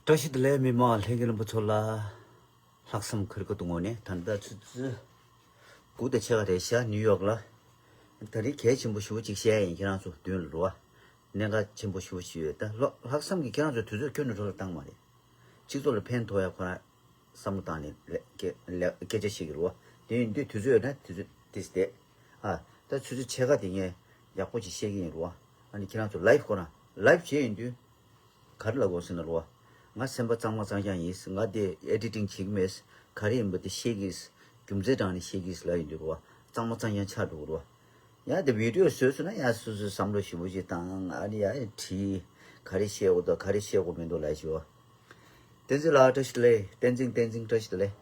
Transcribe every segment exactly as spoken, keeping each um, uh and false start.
བཀྲ་ཤིས་བདེ་ལེགས། མི་མང་ལྷན་རྒྱས་རྣམ་པ་ཚོ་ལ། ལྷག་བསམ་ཁེར་གི་དུ་ངོ་ནས་ད་ལྟ་ཆུ་ཚོད་དགུ་དང་ཕྱེད་ཀ་རེད་ཤག་ནིའུ་ཡོག་ལ། ད་རེས་གལ་ཆེན་པོ་ཞེ་པོ་ཅིག་བཤད་ཡིན། ཁྱེད་རང་ཚོ་མདུན་ལ་རོ། གནད་འགག་ཆེན་པོ་ཞེ་པོ་ཞིག་ཡོད། ད་ལྷག་ལྷག་བསམ་གྱིས་ཁྱེད་རང་ཚོ་དུས་ཚོད་ཁྱོན་ནས་འཕྲོ་བརླག་བཏང་མ་རེད། སྤྱི་ཚོགས་ལ་ཕན་ཐོགས་ཡ་ཁོ་རང་བསམ་བློ་བཏང་ནས་ལས་སྐད་ལས་སྐད་ཆ་བཤད་ཀྱི་རོ། དེ་ཡིན་དུས་དུས་ཚོད་ཡོད་ན་དུས་ཚོད་དེ་བསྡད། ཨ། ད་ཆུ་ཚོད་ཕྱེད་ཀ་དེ་ངས་ཡག་པོ་ཅིག་བཤད་ཀྱི་ཡིན་རོ། ཨ་ནི་ཁྱེད་རང་ཚོ་ལའེབ་ཁོ་རང་ལའེབ་བྱས་ཡིན་དུས། ག་རེ་ལབ་དགོས་ཟེར་ན་རོ། ང་སེམས་པ་གཙང་མ་གཙང་རྐྱང་ཡིན། ང་དེ་ཨེ་ཌི་ཊིང་བྱེད་ཀྱི་མེད། ག་རེ་ཡིན་པ་དེ་ཤེས་ཀྱི། རྒྱུ་མཚན་དྲངས་ནས་ཤེས་ཀྱི་ལབ་ཡིན་དུས་རོ། གཙང་མ་གཙང་རྐྱང་ཆགས་འགྲོ་གི་རོ། ཡང་དེ་བི་ཌིའོ་བཟོས་སོང་ན་ཡང་སོ་སོའི་བསམ་བློ་ཞིབ་པོ་ཞིག་བཏང་། ཨ་ནི་ཡང་བྲིས། ག་རེ་བཤད་དགོས་དང་ག་རེ་བཤད་དགོས་མི་འདུག་ལབ་ཞུ། བསྟན་འཛིན་ལགས་བཀྲ་ཤིས་བདེ་ལེགས། བསྟན་འཛིན་བསྟན་འཛིན་བཀྲ་ཤིས་བདེ་ལེགས།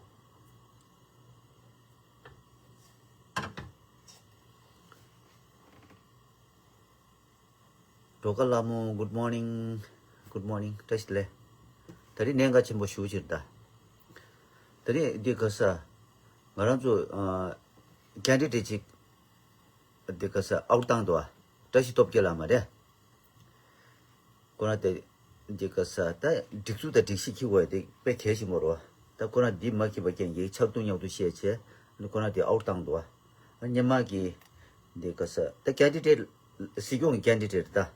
སྒྲོལ་དཀར་ལྷ་མོ། Good morning. Good morning. བཀྲ་ཤིས་བདེ་ལེགས། ད་རེས་གནད་འགག་ཆེན་པོ་ཞེ་པོ་ཅིག་རེད་ད། ད་རེས་འདི་ག་ས། ང་རང་ཚོ་ཨ། ཀེན་ཌི་ཌེ་ཊི་ཅིག་འདི་ག་ས་ཨའུཊ་བཏང་འདུག་ཨ། བཀྲ་ཤིས་སྟོབས་རྒྱལ་ལགས་མ་རེད། ཁོ་རང་དེ་འདི་ག་ས་ད་སྒྲིག་འཛུགས་དང་སྒྲིག་གཞི་འཁྱེར་དགོས་དེ་དཔེ་གལ་ཆེན་པོ་རེད་བ། ད་ཁོ་རང་འདི་མ་འཁྱེར་བ་རྐྱེན་གྱིས་ཆག་རྡུང་ཉག་རྡུང་བཤད་བྱས། ཁོ་རང་དེ་ཨའུཊ་བཏང་འདུག་བ། སྔོན་མ་གི་འདི་ག་ས་ད་ཀེན་ཌི་ཌེ་ཊི། སྲིད་སྐྱོང་གི་ཀེན་ཌི་ཌེ་ཊི་ད།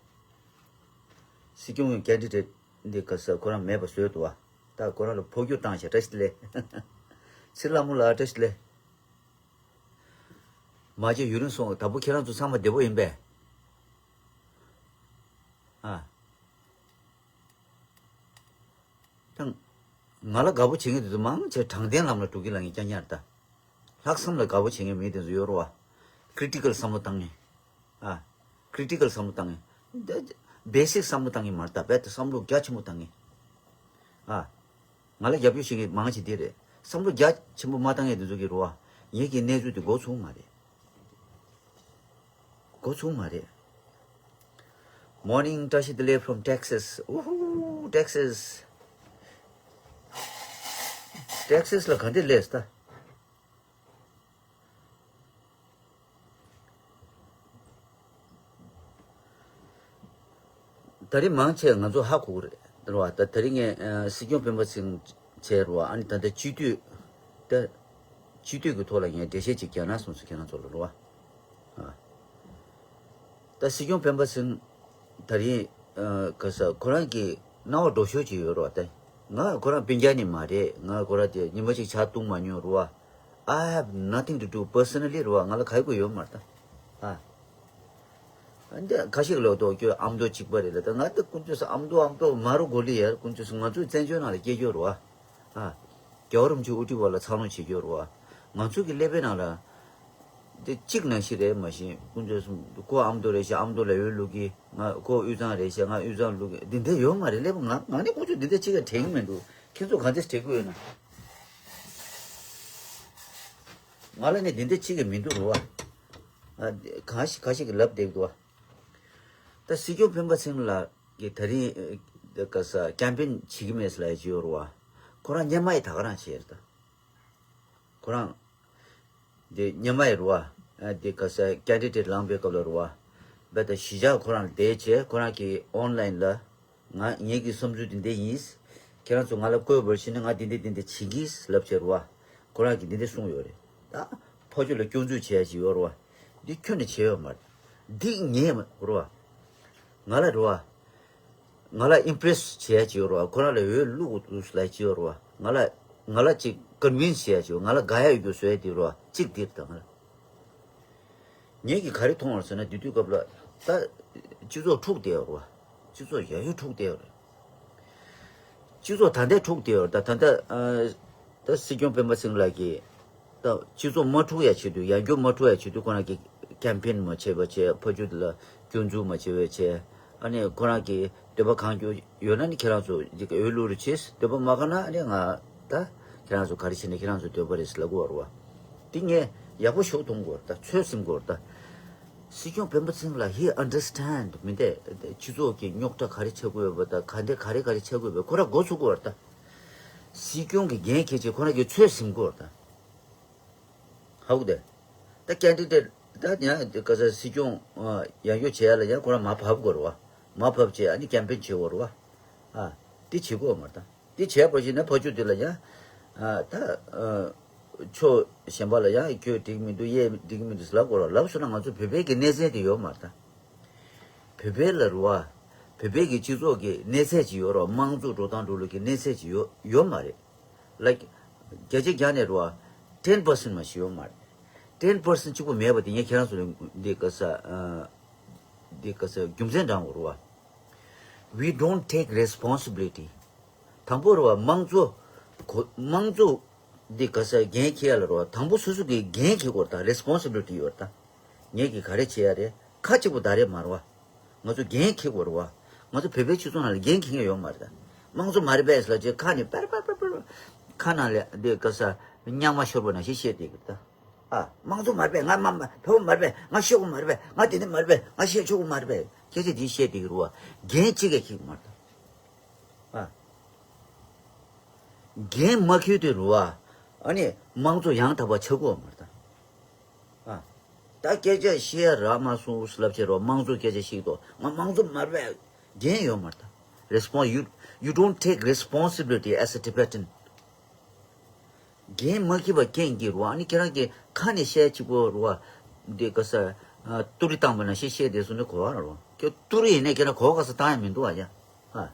སྲིད་སྐྱོང་གི་ཀེན་ཌི་ཌེ་ཊི་འདི་ག་ས་ཁོ་རང་མེད་པ་བཟོས་འདུག་བ། ད་ཁོ་རང་ལ་འཕོ་འགྱུར་བཏང་བྱས། བཀྲ་ཤིས་བདེ་ལེགས། ཚེ་ལྷ་མོ་ལགས་བཀྲ་ཤིས་བདེ་ལེགས། མ་བརྗེད་ཡུན་རིང་སོང་། དང་པོ་ཁྱེད་རང་ཚོ་ཚང་མ་བདེ་པོ་ཡིན་པས། ཨ། ད་ང་ལ་དགའ་པོ་བྱེད་མཁན་དེ་ཚོ་མང་ཆེ་དྲང་བདེན་ལམ་ལ་འགྲོ་གི་ལབ་མཁན་རྐྱང་རྐྱང་རེད་ད། ལྷག་བསམ་ལ་དགའ་པོ་བྱེད་མཁན་མི་དེ་ཚོ་ཡོད་རེད་བ། ཀི་རི་ཊི་ཀལ་བསམ་བློ་བཏང་མཁན། ཨ། ཀི་རི་ཊི་ཀལ་བསམ་བློ་བཏང་མཁན། འདི་བེ་སིག་བསམ་བློ་བཏང་མཁན་མ་རེད་ད། རྦད་དེ་བསམ་བློ་རྒྱ་ཆེན་པོ་བཏང་མཁན། ཨ། ང་ལ་རྒྱབ་སྐྱོར་བྱེད་མཁན་མང་ཆེ་དེ་རེད། བསམ་བློ་རྒྱ་ཆེན་པོ་མ་བཏང་མཁན་དེ་ཚོ་གིས་རེད་བ། ངེད་ཀྱི་གནས་ཚུལ་དེ་མགོ་ཚོས་མ་རེད། མགོ་ཚོས་མ་རེད། Morning. བཀྲ་ཤིས་བདེ་ལེགས་from Texas. ཨུ་ཧུ། Texas. Texas ལ་ག་འདྲ་སླེབས་ད། ད་རེས་མང་ཆེ་ང་ཚོ་ཧ་གོ་གི་རེད་བ། ད་ད་རེས་ངས་ཨ། སྲིད་སྐྱོང་སྤེན་པ་ཚེ་རིང་བྱས་རེད་བ། ཨ་ནི་ད་ལྟ་སྤྱི་འཐུས་ད་སྤྱི་འཐུས་ཀྱི་ཐོག་ལ་ངས་འགྲེལ་བཤད་ཅིག་རྒྱག་ན་བསམ་སོང་ཁྱེད་རང་ཚོ་ལ་རེད་བ། ཨ། ད་སྲིད་སྐྱོང་སྤེན་པ་ཚེ་རིང་ད་རེས་ཨ། ག་ས་ཁོ་རང་གི་སྣང་བ་འགྲོ་ཤོས་ཅིག་ཡོད་རེད་བ། ད་ང་ཁོ་རང་སྤུན་ཀྱག་ནི་མ་རེད། ང་ཁོ་རང་དེ་ཉི་མ་གཅིག་ཕྱག་བཏུང་མ་མྱོང་རེད་བ། I have nothing to do personally རེད་བ། ང་ལ་ག་ཡི་དགོས་ཡོད་མ་རེད་ད། ཨ། འདི་ཁ་ཤས་ལོག་ཏོག་ཁྱོད་ཨ་མདོ་གཅིག་པ་རེད་ལ། ད་ང་ད་ཀུན་སྤྱོད་ས་ཨ་མདོ་ཨ་མདོ་མ་རུ་གོ་ལི་ཡར་ཀུན་སྤྱོད་ས་ང་ཚོའི་བཙན་བྱོལ་ནང་ལ་སྐྱེས་ཡོད་རེད་བ། ཨ། རྒྱལ་བ་རིན་པོ་ཆེ་དབུ་ཁྲིད་བ་ལ་འཚར་ལོངས་བྱེད་ཀྱི་ཡོད་རེད་བ། ང་ཚོ་གི་ཀླད་པའི་ནང་ལ་འདི་གཅིག་ནང་བཞིན་རེད་མ་གཞི་ཀུན་སྤྱོད་ས་ཁོ་ཨ་མདོ་རེད་ཤག་ཨ་མདོ་ལ་འོས་བླུག་གི། ང་ཁོ་དབུས་གཙང་རེད་ཤག་ང་དབུས་གཙང་བླུག་གི། འདི་འདྲ་ཡོད་མ་རེད། ཀླད་པ་ང་ང་ནི་ཀུན་སྤྱོད་འདི་འདྲ་གཅིག་ག་དྲན་གི་མི་འདུག་ཁྱེད་ཚོ་ག་འདྲ་དྲན་གི་ཡོད་ན། ང་ལ་ནི་འདི་འདྲ་གཅིག་གི་མི་འདུག་རེད་བ། ཨ། གང་ཞིག་ག་ཞིག་གི་ལབ་བསྡད་འདུག་བ། ད་སྲིད་སྐྱོང་སྤེན་པ་ཚེ་རིང་ལགས་ཀྱིས་ད་རིང་ཨ། ག་ས་ཀེམ་པེན་བྱེད་ཀྱི་མེད་ཟེར་ལབ་ཀྱི་ཡོད་རེད་བ། ཁོ་རང་སྔོན་མ་ཡི་ད་ག་རང་བྱས་རེད་ད། ཁོ་རང་འདི་སྔོན་མ་ཡི་རེད་བ། ཨ། འདི་ག་ས་ཀེན་ཌི་ཌེ་ཊི་ལངས་པའི་སྐབས་ལ་རེད་བ། རྦད་དེ་གཞིས་ཆགས་ཁོ་རང་ལ་བསྡད་བྱས་ཁོ་རང་གིས་ཨོན་ལའིན་ལ། ང་ངེད་ཀྱི་བསམ་ཚུལ་འདི་འདྲ་ཡིན། ཁྱེད་རང་ཚོ་ང་ལ་བསྐོས་པར་བྱས་ནས་ང་འདི་འདྲ་འདི་འདྲ་བྱེད་ཀྱིས་ལབ་བྱས་རེད་བ། ཁོ་རང་གིས་འདི་འདྲ་གསུངས་ཡོད་རེད། ད་ཕར་ཕྱོགས་ལ་སྐྱོན་འཛུགས་བྱས་ཡ་ཅིག་ཡོད་རེད་བ། འདི་ཁྱོན་ནས་བྱས་ཡོད་མ་རེད། འདི་ངས་མ་རེད་བ། ང་ལ་རེད་བ། ང་ལ་ཨིམ་པི་རེ་སི་བྱས་ཡ་ཅིག་ཡོད་རེད་བ། ཁོ་རང་ལ་འོས་བླུག་དགོས་འདུག་ལབ་ཡ་ཅིག་ཡོད་རེད་བ། ང་ལ་ང་ལ་ཅིག་ཀོན་བིན་སི་བྱས་ཡ་ཅིག་ཡོད། ང་ལ་དགའ་ཡ་ཡོད་རྒྱུ་བཟོ་ཡ་དེ་རེད་བ། གཅིག་འདི་རེད་ད་ང་ལ། ངེད་ཀྱིས་ག་རེ་མཐོང་བ་ཟེར་ན་དེ་དུས་སྐབས་ལ་ད་སྤྱི་ཚོགས་འཁྲུག་བསྡད་ཡོད་རེད་བ། སྤྱི་ཚོགས་ཡག་ཡོད་འཁྲུག་བསྡད་ཡོད་རེད། སྤྱི་ཚོགས་ད་ལྟ་འཁྲུག་བསྡད་ཡོད་རེད། ད་ད་ལྟ་ཨ། ད་སྲིད་སྐྱོང་སྤེན་པ་ཚེ་རིང་ལགས་ཀྱིས་ད་སྤྱི་ཚོགས་མ་འཁྲུག་ཡ་ཆེད་དུ་ཡང་སྐྱོ་མ་འཁྲུག་ཡ་ཆེད་དུ་ཁོ་རང་གིས་ཀེམ་པེན་མ་བྱས་པ་བྱས། ཕར་ཕྱོགས་དེ་ལ་སྐྱོན་འཛུགས་མ་བྱས་པ་བྱས། ཨ་ནི་ཁོ་རང་གི་འདོད་པ་གང་སྐྱོ་ཡོད་ན་ནི་ཁྱེད་རང་ཚོ་འདི་ག་འོས་བླུག་རོགས་བྱེད། འདོད་པ་མ་ཁེངས་ན་ཨ་ནི་ང་ད་ཁྱེད་རང་ཚོ་ག་རེ་བྱས་ན་ཁྱེད་རང་ཚོ་འདོད་པ་རེད་ཟེར་ལབ་དགོས་རེད་བ། འདི་ངས་ཡག་པོ་ཞིག་མཐོང་དགོས་རེད། ད་ཚོད་ཟིན་དགོས་རེད། ད་སྲིད་སྐྱོང་སྤེན་པ་ཚེ་རིང་ལགས་he understand མི་འདས་སྤྱི་ཚོགས་ཀྱི་རྙོག་དྲ་ག་རེ་ཆགས་ཀྱི་ཡོད་པ་དང་ག་འདྲ་ག་རེ་ག་རེ་ཆགས་ཀྱི་ཡོད་པ་ཁོ་རང་མགོ་ཚོས་དགོས་རེད། ད་སྲིད་སྐྱོང་གི་འགན་འཁྱེར་བྱས་ཁོ་རང་གིས་ཚོད་ཟིན་དགོས་རེད། ད་ཧ་གོ་དེ། ད་ཀེན་ཌི་ཌེ་ཊི་ད་ཡང་ག་ས་སྲིད་སྐྱོང་ཨ། ཡང་སྐྱོ་བྱེད་ཡ་ལ་ཡང་ཁོ་རང་མར་བབས་དགོས་རེད་བ། མར་བབས་བྱས་ཨ་ནི་ཀེམ་པེན་བྱེད་དགོས་རེད་བ། ཨ། དེ་བྱེད་དགོས་མ་རེད་ད། དེ་བྱས་པ་ཞིག་ན་ཕ་ཆུ་དེ་ལ་ཡང་ཨ་ད་ཨ་ཕྱོགས་གཞན་པ་ལ་ཡང་ཁྱོད་འགྲིག་མི་འདུག་གཡས་འགྲིག་མི་འདུག་ལབ་དགོས་ར། ལབ་སོང་ན་ང་ཚོ་བོད་པའི་གི་གནས་ཚད་དེ་ཡོད་མ་རེད་ད། བོད་པའི་ལ་རུ་བ། བོད་པའི་གི་སྤྱི་ཚོགས་ཀྱི་གནས་ཚད་ཅིག་ཡོད་ར། དམངས་གཙོ་འགྲོ་སྟངས་འགྲོ་ལུགས་ཀྱི་གནས་ཚད་ཅིག་ཡོད་ཡོད་མ་རེད། ལ་བརྒྱ་ཆ་བརྒྱ་ནས་རུ་བ། ten percent མ་ཞིག་ཡོད་མ་རེད། ten percent གཅིག་པོ་མེད་པ་དེ་ངས་ཁྱེད་རང་ཚོ་ལ་འདི་ག་ས་ཨ་འདི་ག་ས་རྒྱུ་མཚན་དྲང་དགོས་རུ་བ། We don't take responsibility. དང་པོ་རུ་བ་དམངས་གཙོ་གོ་དམངས་གཙོ་འདི་ག་ས་འགན་འཁྱེར་ཡ་ལ་རོ། དང་པོ་སོ་སོ་གི་འགན་འཁྱེར་དགོས་ད། རེ་སི་པོན་སི་བི་ལི་ཊི་ཡོད་ད། ངེད་ཀྱིས་ག་རེ་བྱེད་ཡ་རེད། ཁ་གཅིག་པོ་ད་རེད་མ་རེད་བ། ང་ཚོ་འགན་འཁྱེར་དགོས་རེད་བ། ང་ཚོ་བོད་པའི་སྤྱི་ཚོགས་ནང་ལ་འགན་འཁྱེར་མཁན་ཡོད་མ་རེད་ད། དམངས་གཙོ་མ་རེད་པས་ལབ་བྱས་ཁ་ནས་པར་པར་པར་པར། ཁ་ནང་ལ་འདི་ག་ས་གཉག་མ་ཤོར་བ་ནང་བཞིན་བཤད་བསྡད་ཀྱི་ད། ཨ་དམངས་གཙོ་མ་རེད་པས། ང་མ་མ་བོད་པ་མ་རེད་པས། ང་ཤོག་གུ་མ་རེད་པས། ང་དེ་འདྲ་མ་རེད་པས། ང་བཤད་ཆོག་གི་མ་རེད་པས། སྐད་ཆ་འདི་བཤད་བསྡད་ཀྱི་རེད་བ། འགན་གཅིག་གིས་འཁྱེར་གྱི་མ་རེད་ད། ཨ། འགན་མ་འཁྱེར་དུས་རུ་བ། ཨ་ནི་དམངས་གཙོ་ཡང་དག་པ་ཆགས་ཀྱི་ཡོད་མ་རེད་ད། ཨ། ད་སྐད་ཆ་བཤད་རག་མ་སོང་ལབ་བྱས་རུ་བ་དམངས་གཙོ་སྐད་ཆ་བཤད་དོ། ང་དམངས་གཙོ་མ་རེད་པས། འགན་ཡོད་མ་རེད་ད། Respons- you you don't take responsibility as a Tibetan. འགན་མ་འཁྱེར་བ་རྐྱེན་གྱིས་རུ་བ། ཨ་ནི་ཁྱེད་རང་གི་ཁ་ནས་བཤད་གཅིག་པོ་རུ་བ། འདི་ག་ས་ཨ་ཏུ་རི་བཏང་བ་ནང་བཞིན་བཤད་བསྡད་སོང་ནི་གོ་བ་རུ་བ། ཁྱོད་ཏུ་རི་ཡིན་ནའི་ཁྱེད་རང་གོ་ག་ས་བཏང་ཡ་མི་འདུག་བ་ཡ། ཨ།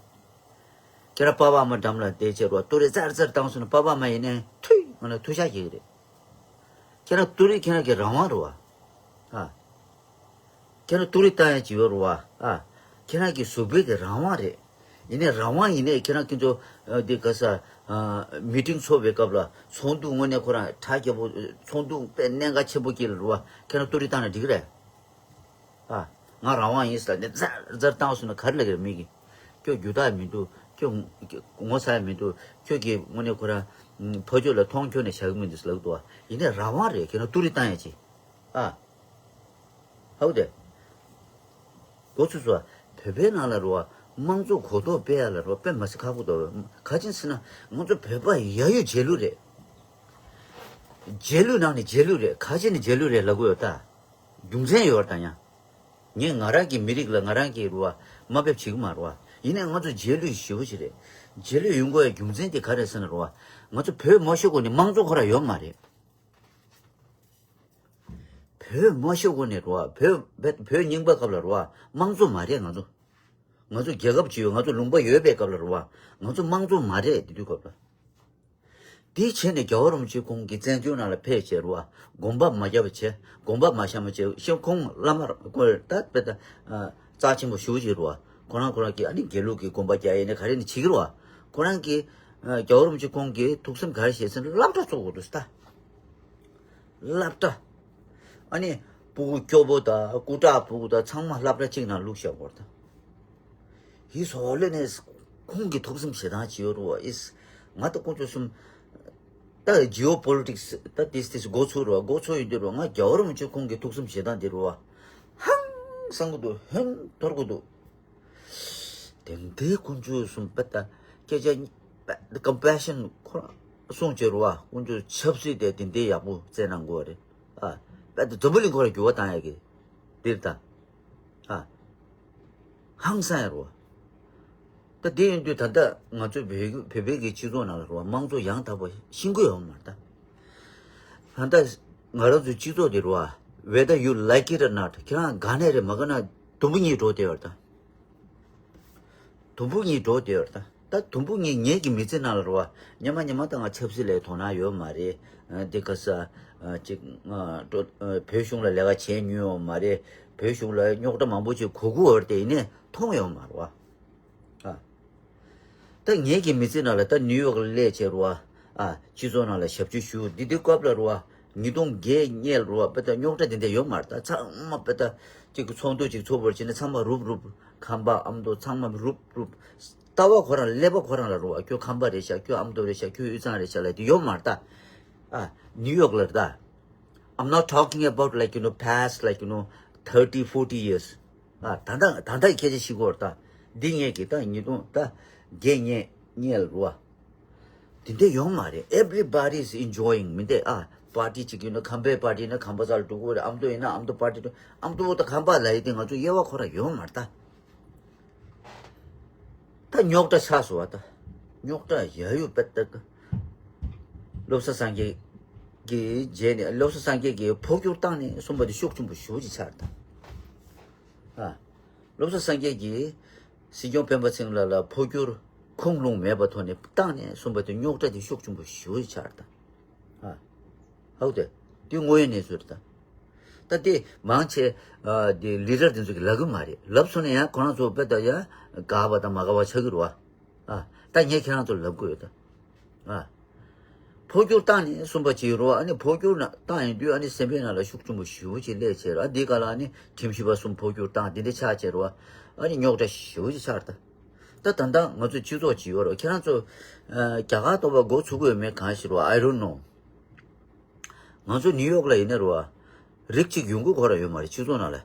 ཁྱེད་རང་པ་ཕ་མ་འགྲམ་ལ་བསྡད་བྱས་རུ་བ་ཏུ་རི་ཙར་ཙར་བཏང་སོང་ན་པ་ཕ་མ་ཡིན་ནའི་ཐུས་ང་ལ་ཐུ་ཤ་ཞིག་རེད། ཁྱེད་རང་ཏུ་རི་ཁྱེད་རང་གི་རང་དབང་རུ་བ། ཨ། ཁྱེད་རང་ཏུ་རི་བཏང་ཡ་ཅིག་ཡོད་རུ་བ། ཨ། ཁྱེད་རང་གི་གཟུགས་པོའི་གི་རང་དབང་རེད། ཡིན་ནའི་རང་དབང་ཡིན་ནའི་ཁྱེད་རང་ཁྱེད་ཚོ་ཨ་འདི་ག་ས་ཨ་མི་ཊིང་ཚོགས་པའི་སྐབས་ལ་ཚོགས་འདུ་དངོས་གནས་ཁོ་རང་གྲ་རྒྱས་པོ་ཚོགས་འདུ་དཔེ་གནད་འགག་ཆེན་པོ་སྐྱེལ་རུ་བ། ཁྱེད་རང་ཏུ་རི་བཏང་ན་འགྲིག་གི་རེད། ཨ། ང་རང་དབང་ཡིན་ཟེར་ནས་ཛར་ཛར་བཏང་སོང་ན་ག་རེ་ལབ་ཀྱི་རེད་མི་གིས། ཁྱོད་རྒྱུ་དག་མི་འདུག་ཁྱོད་ངོ་ཚ་ཡ་མི་འདུག་ཁྱོད་ཀྱིས་དངོས་གནས་ཁོ་རང་ཕ་ཕྱོགས་ལ་མཐོང་ཁྱོད་ནས་བཞག་གི་མི་འདུག་ཟེར་ལབ་འདུག་ཡིན་ནའི་རང་དབང་རེད། ཁྱེད་རང་ཏུ་རི་བཏང་ཡ་ཅིག་ཨ། ཧའུ་དེ། གོ་ཚུལ་སོ། བོད་པའི་ནང་ལ་རུ་བ་དམངས་གཙོ་གོ་རྟོགས་སྤེལ་ཡ་ལ་རུ་བ་དཔེ་མ་སྲིད་ཁག་པོ་འདུག་ག་ཅི་ཟེར་ན་ང་ཚོ་བོད་པ་ཡ་ཡོད་རྗེས་ལུས་རེད། རྗེས་ལུས་ནང་ནས་རྗེས་ལུས་རེད། ག་ཅི་ནས་རྗེས་ལུས་རེད་ལབ་གི་ཡོད་ད། རྒྱུ་མཚན་ཡོད་ད་ཡང་། ངས་ང་རང་གི་མི་རིགས་ལ་ང་རང་གི་རུ་བ་དམའ་འབེབས་བྱེད་ཀྱི་མ་རུ་བ། ཡིན་ནའི་ང་ཚོ་རྗེས་ལུས་ཞེ་པོ་ཞིག་རེད། རྗེས་ལུས་ཡོང་དགོས་ཡ་རྒྱུ་མཚན་དེ་ག་རེད་ཟེར་ན་རུ་བ། ང་ཚོ་བོད་མ་ཤོར་གོང་ནས་དམངས་གཙོ་ཁོ་རང་ཡོད་མ་རེད། བོད་མ་ཤོར་གོང་ནས་རུ་བ། བོད་བོད་རྙིང་པ་སྐབས་ལ་རུ་བ་དམངས་གཙོ་མ་རེད་ང་ཚོ། ང་ཚོ་རྒྱལ་ཁབ་ཅིག་ཡོད། ང་ཚོ་ལུང་པ་ཡོད་པའི་སྐབས་ལ་རུ་བ། ང་ཚོ་དམངས་གཙོ་མ་རེད་དེ་དུས་སྐབས་ལ། དེའི་ཆེད་ནས་རྒྱལ་བ་རིན་པོ་ཆེ་ཁོང་གིས་བཙན་བྱོལ་ནང་ལ་ཕེབས་བྱས་རུ་བ། དགོན་པ་མ་བརྒྱབ་པ་བྱས། དགོན་པ་མ་བཤམས་པ་བྱས། ཤེས་ཁོང་བླ་མ་ཁོ་ད་དཔེ་ད་རྩ་ཆེན་པོ་ཞེ་པོ་ཅིག་རུ་བ། ཁོ་རང་ཁོ་རང་གིས་ཨ་ནི་དགེ་ལུགས་ཀྱི་དགོན་པ་རྒྱག་ཡས་ནས་ག་རེ་ནས་བྱེད་ཀྱི་རུ་བ། ཁོ་རང་གིས་རྒྱལ་བ་རིན་པོ་ཆེ་ཁོང་གིས་ཐུགས་སེམས་ག་རེ་བྱས་ཟེར་ན་སློབ་གྲྭ་བཙུགས་དགོས་འདུག་ཟེར་ད། སློབ་གྲྭ། ཨ་ནི་སྤུ་གུ་སྐྱོ་པོ་དང་སྐུ་དྲག་སྤུ་གུ་དང་ཚང་མ་སློབ་གྲྭ་གཅིག་ནང་བླུགས་བཞག་པ་རེད་ད། ཡིས་ཧོ་ལེ་ནས་ཁོང་གི་ཐུགས་སེམས་ཞེ་སྡང་ཅི་ཡོད་རུ་བ་ཨིས། ང་ད་ཁོང་ཚོ་གསུམ། ད་ཇི་ཨོ་པོ་ལི་ཊིག་སི་ད་ཏིས་ཏིས་འགོ་ཚུགས་རུ་བ། འགོ་ཚུགས་ཡོད་འདི་རུ་བ། ང་རྒྱལ་བ་རིན་པོ་ཆེ་ཁོང་གི་ཐུགས་སེམས་ཞེ་སྡང་འདི་རུ་བ། ཧང་སང་གི་འདུག་ཧོན་འཐོར་གི་འདུག་དེ་འདྲའི་ཁོང་ཚོ་གསུམ་པ་ད་སྐད་ཆ་པ་ཀམ་པེ་ཤན་ཁོ་རང་གསུང་བྱེད་རུ་བ། ཁོང་ཚོ་ཆབ་སྲིད་དེ་དེ་འདྲའི་ཡག་པོ་བཙལ་གནང་དགོས་རེད། ཨ་པ་ད་འཛམ་བུ་གླིང་ཁོ་ར་འགྱུར་བ་བཏང་ཡ་གི་འདིར་ད། ཨ། ཧང་སང་ཡ་རོ། ད་དེ་ཡིན་དུས་ད་ལྟ་ང་ཚོའི་བོད་བོད་པའི་གི་སྤྱི་ཚོགས་ནང་ལ་རོ་དམངས་གཙོ་ཡང་དག་པ་ཤེས་ཀྱི་ཡོད་མ་རེད་ད། ད་ལྟ་ང་རང་ཚོའི་སྤྱི་ཚོགས་དེ་རོ། Whether you like it or not ཁྱེད་རང་དགའ་ནའི་རེད་མ་དགའ་ན་དུམ་བུ་གཉིས་འགྲོ་བསྡད་ཡོད་རེད་ད། དུམ་བུ་གཉིས་འགྲོ་བསྡད་ཡོད་རེད་ད། ད་དུམ་བུ་གཉིས་ངེད་ཀྱི་མི་ཚེ་ནང་ལ་རོ། སྔོན་མ་སྔོན་མ་ད་ང་ཆབ་སྲིད་ལ་དོ་སྣང་ཡོད་མ་རེད། འདི་ག་ས་ཅིག་བོད་གཞུང་ལ་ལས་ཀ་བྱས་མྱོང་ཡོད་མ་རེད། བོད་གཞུང་ལ་རྙོག་དྲ་མང་པོ་ཅིག་གོ་གི་ཡོད་རེད་དེ་ཡིན་ནའི་མཐོང་ཡོད་མ་རེད་བ། ཨ། ད་ངེད་ཀྱི་མི་ཚེ་ནང་ལ་ད་ནིའུ་ཡོག་ལ་སླེབས་བྱས་རོ། ཨ། སྤྱི་ཚོགས་ནང་ལ་ཞབས་ཕྱི་ཞུ་འདི་འདི་སྐབས་ལ་རོ། ཉིས་སྟོང་བརྒྱད་སྔོན་ལ་རོ། དཔེ་ད་རྙོག་དྲ་འདི་འདྲ་ཡོད་མ་རེད། ད་ཚང་མ་དཔེ་ད་ཅིག་ཚོགས་འདུ་ཅིག་ཚོགས་པར་བྱས་ནས་ཚང་མ་རུབ་རུབ། ཁམས་པ་ཨ་མདོ་ཚང་མ་རུབ་རུབ། ལྟ་བ་ཁོ་རང་ཀླད་པ་ཁོ་རང་ལ་རུ་བ། ཁྱོད་ཁམས་པ་རེད་ཤག་ཁྱོད་ཨ་མདོ་རེད་ཤག་ཁྱོད་དབུས་གཙང་རེད་ཤག་ལབ་དེ་ཡོད་མ་རེད་ད། ཨ། ནིའུ་ཡོག་ལ་རེད་ད། I'm not talking about, like, you know, past, like, you know, thirty, forty years. ཨ། ད་ལྟ་ད་ལྟ་ཡི་སྐད་ཆ་ཞིག་གོ་རེད་ད། འདི་ངས་ཀྱི་ད་ཉིས་སྟོང་ད་བརྒྱད་སྔོན་ལ་རུ་བ། དེ་འདྲ་ཡོད་མ་རེད། Everybody is enjoying མི་འདུག་ཨ། པར་ཊི་ཅིག་ཡིན་ན་ཁམས་པའི་པར་ཊི་ཡིན་ན་ཁམས་པ་རྩ་ལ་འགྲོ་གི་རེད། ཨ་མདོ་ཡིན་ན་ཨ་མདོ་པར་ཊི་འགྲོ། ཨ་མདོ་བོ་ད་ཁམས་པ་ལ་ཡི་དེ་ང་ཚོ་དབྱེ་བ་ཁོ་རང་ཡོད་མ་རེད་ད། ད་རྙོག་དྲ་ཆགས་སོང་བ་ད། རྙོག་དྲ་ཡ་ཡོ་པད་དག་བློ་བཟང་སངས་རྒྱས་ཀྱི་རྗེས་ནས་བློ་བཟང་སངས་རྒྱས་ཀྱིས་འཕོ་འགྱུར་བཏང་ནས་གསུངས་པ་དེ་ཤུགས་ཆེན་པོ་ཞེ་པོ་ཅིག་ཆགས་རེད་ད། ཨ། བློ་བཟང་སངས་རྒྱས་ཀྱིས་སྲིད་སྐྱོང་སྤེན་པ་ཚེ་རིང་ལགས་ལ་འཕོ་འགྱུར་ཁུངས་ལུང་མེད་པའི་ཐོག་ནས་བཏང་ནས་གསུངས་པ་དེ་རྙོག་དྲ་དེ་ཤུགས་ཆེན་པོ་ཞེ་པོ་ཅིག་ཆགས་རེད་ད། ཨ། ཧའུ་ཏེ། དེ་དངོས་ཡོད་གནས་ཚུལ་རེད་ད། ད་དེ་མང་ཆེ་ཨ་དེ་ལི་ཌར་དེ་ཚོ་གིས་ལབ་གི་མ་རེད། ལབ་སོང་ན་ཡང་ཁོ་རང་ཚོ་དཔེ་ད་ཡང་དགའ་བ་དང་མ་དགའ་བ་ཆགས་ཀྱི་རེད་བ། ཨ། ད་ངས་ཁྱེད་རང་ཚོར་ལབ་དགོས་ཡོད་ད། ཨ། འཕོ་འགྱུར་བཏང་ནས་གསུངས་པ་ཅིག་རེད་བ། ཨ་ནི་འཕོ་འགྱུར་ན་བཏང་ཡིན་དུས་ཨ་ནི་སེམས་པའི་ནང་ལ་ཤུགས་ཆེན་པོ་ཞེ་པོ་ཅིག་སླེབས་བྱས་རེད། ཨ་འདི་ག་ལ་ཨ་ནི་ཁྲིམས་ཞིབ་པ་གསུམ་འཕོ་འགྱུར་བཏང་དེ་འདྲ་ཆགས་བྱས་རེད་བ། ཨ་ནི་རྙོག་དྲ་ཞེ་པོ་ཅིག་ཆགས་རེད་ད། ད་ད་ལྟ་ང་ཚོ་སྤྱི་ཚོགས་ཅིག་ཡོད་རེད། ཁྱེད་རང་ཚོ་ཨ་རྒྱ་གར་ལྟ་བུ་འགོ་ཚུགས་ཀྱི་ཡོད་མེད་གང་ཤེས་རེད་བ། I don't know། ང་ཚོ་ནིའུ་ཡོག་ལ་ཡིན་ན་རེད་བ། རིགས་གཅིག་ཡོང་གི་ཁོ་ར་ཡོད་མ་རེད་སྤྱི་ཚོགས་ནང་ལ།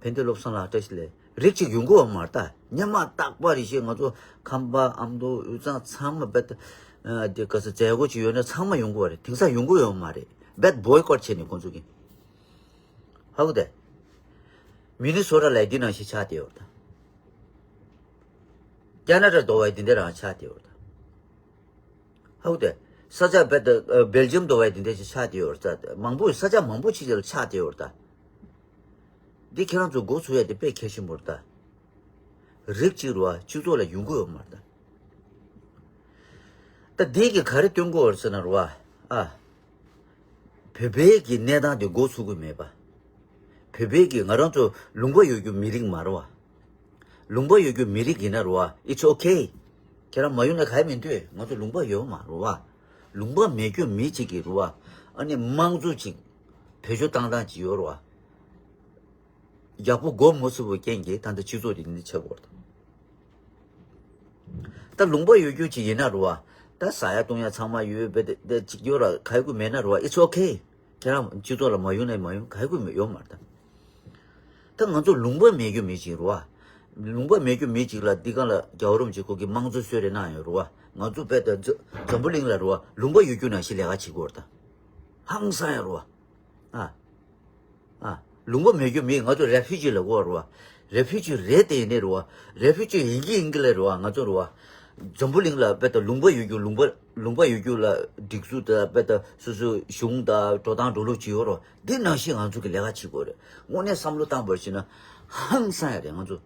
ཕན་བདེ་བློ་བཟང་ལགས་བཀྲ་ཤིས་བདེ་ལེགས། རིགས་གཅིག་ཡོང་གི་ཡོད་མ་རེད་ད། སྔོན་མ་རྟག་པར་རེ་བཞིན་ང་ཚོ་ཁམས་པ་ཨ་མདོ་དབུས་གཙང་ཚང་མ་རྦད་དེ་ག་ས་མཛད་སྒོ་ཅིག་ཡོད་ན་ཚང་མ་ཡོང་གི་ཡོད་རེད། དེང་སང་ཡོང་གི་ཡོད་མ་རེད། རྦད་བོའི་ཀོཊ་བྱས་ནས་ཁོང་ཚོ་གིས། ཧ་གོ་དེ། མི་ནི་སོ་ཊ་ལ་འདི་ནང་བཞིན་ཆགས་བསྡད་ཡོད་རེད་ད། ཀ་ན་ཌ་འདྲ་བ་འདི་འདྲ་རང་ཆགས་བསྡད་ཡོད་རེད་ད། ཧའུ་ཏེ། ས་ཆ་རྦད་དེ་ཨ་སྦེལ་ཇམ་འདྲ་བ་འདི་འདྲ་ཞིག་ཆགས་བསྡད་ཡོད་རེད་ད། མང་པོ་ས་ཆ་མང་པོ་ཅིག་ལ་ཆགས་བསྡད་ཡོད་རེད་ད། འདི་ཁྱེད་རང་ཚོ་འགོ་ཚུགས་ཡ་དེ་དཔེ་གལ་ཆེན་པོ་རེད་ད། རིགས་གཅིག་རེད་བ། སྤྱི་ཚོགས་ལ་ཡོང་གི་ཡོད་མ་རེད་ད། ད་འདི་གིས་ག་རེ་སྟོན་གྱི་ཡོད་རེད་ཟེར་ན་རེད་བ། ཨ། བོད་པའི་གི་གནས་སྟངས་དེ་འགོ་ཚུགས་ཀྱི་མེད་པ། བོད་པའི་གི་ང་རང་ཚོ་ལུང་པ་ཡོད་རྒྱུ་མི་རིགས་མ་རེད་བ། ལུང་པ་ཡོད་རྒྱུ་མི་རིགས་ཡིན་ན་རེད་བ། It's okay། ཁྱེད་རང་མ་ཡོང་ན་ག་ཡེ་མི་འདུག་ང་ཚོ་ལུང་པ་ཡོད་མ་རེད་བ། ལུང་པ་མེད་རྒྱུ་མི་གཅིག་གིས་རེད་བ། ཨ་ནི་དམངས་གཙོ་ཅིག་བེད་སྤྱོད་བཏང་སྟངས་ཅིག་ཡོད་རེད་བ། ཡག་པོ་འགོ་མ་ཚུགས་པའི་རྐྱེན་གྱིས་ད་ལྟ་སྤྱི་ཚོགས་དེ་འདི་ཆགས་ཀྱི་ཡོད་རེད། ད་ལུང་པ་ཡོད་རྒྱུ་ཅིག་ཡིན་ན་རེད་བ། ད་ཟ་ཡ་བཏུང་ཡ་ཚང་མ་ཡོད་པ་དེ་དེ་ཅིག་ཡོད་ར་ག་ཡེ་དགོས་མེད་ན་རེད་བ། It's okay། ཁྱེད་རང་སྤྱི་ཚོགས་ལ་མ་ཡོང་ན་མ་ཡོང་། ག་ཡེ་དགོས་མེད་ཡོད་མ་རེད་ད། ད་ང་ཚོ་ལུང་པ་མེད་རྒྱུ་མི་ཅིག་རེད་བ། ལུང་པ་མེད་རྒྱུ་མི་ཅིག་ལ་འདི་ག་ལ་རྒྱལ་བ་རིན་པོ་ཆེ་ཁོ་གིས་དམངས་གཙོ་གསོལ་རས་གནང་ཡོད་རེད་བ། ང་ཚོ་རྦད་དེ་འཛམ་འཛམ་བུ་གླིང་ལ་རེད་བ། ལུང་པ་ཡོད་རྒྱུ་ནང་བཞིན་ལས་ཀ་བྱེད་ཀྱི་ཡོད་རེད་ད། ཧང་སང་ཡ་རེད་བ། ཨ། ཨ། ལུང་པ་མེད་རྒྱུ་མི། ང་ཚོ་རེ་ཕུ་ཇི་ལབ་ཀྱི་ཡོད་རེད་བ། རེ་ཕུ་ཇི་རེད་དེ་ཡིན་ནའི་རེད་བ། རེ་ཕུ་ཇི་ཡིན་གྱི་ཡིན་གྱི་ལ་རེད་བ། ང་ཚོ་རེད་བ། འཛམ་བུ་གླིང་ལ་རྦད་དེ་ལུང་པ་ཡོད་རྒྱུ་ལུང་པ་ལུང་པ་ཡོད་རྒྱུ་ལ་སྒྲིག་འཛུགས་དང་རྦད་དེ་སོ་སོའི་གཞུང་དང་འགྲོ་སྟངས་འགྲོ་ལུགས་ཅིག་ཡོད་རེད་བ། འདི་ནང་བཞིན་ང་ཚོ་གིས་ལས་ཀ་བྱེད་དགོས་རེད། དངོས་གནས་བསམ་བློ་བཏང་བར་བྱས་ན་ཧང་སང་ཡ་རེད་ང་ཚོ།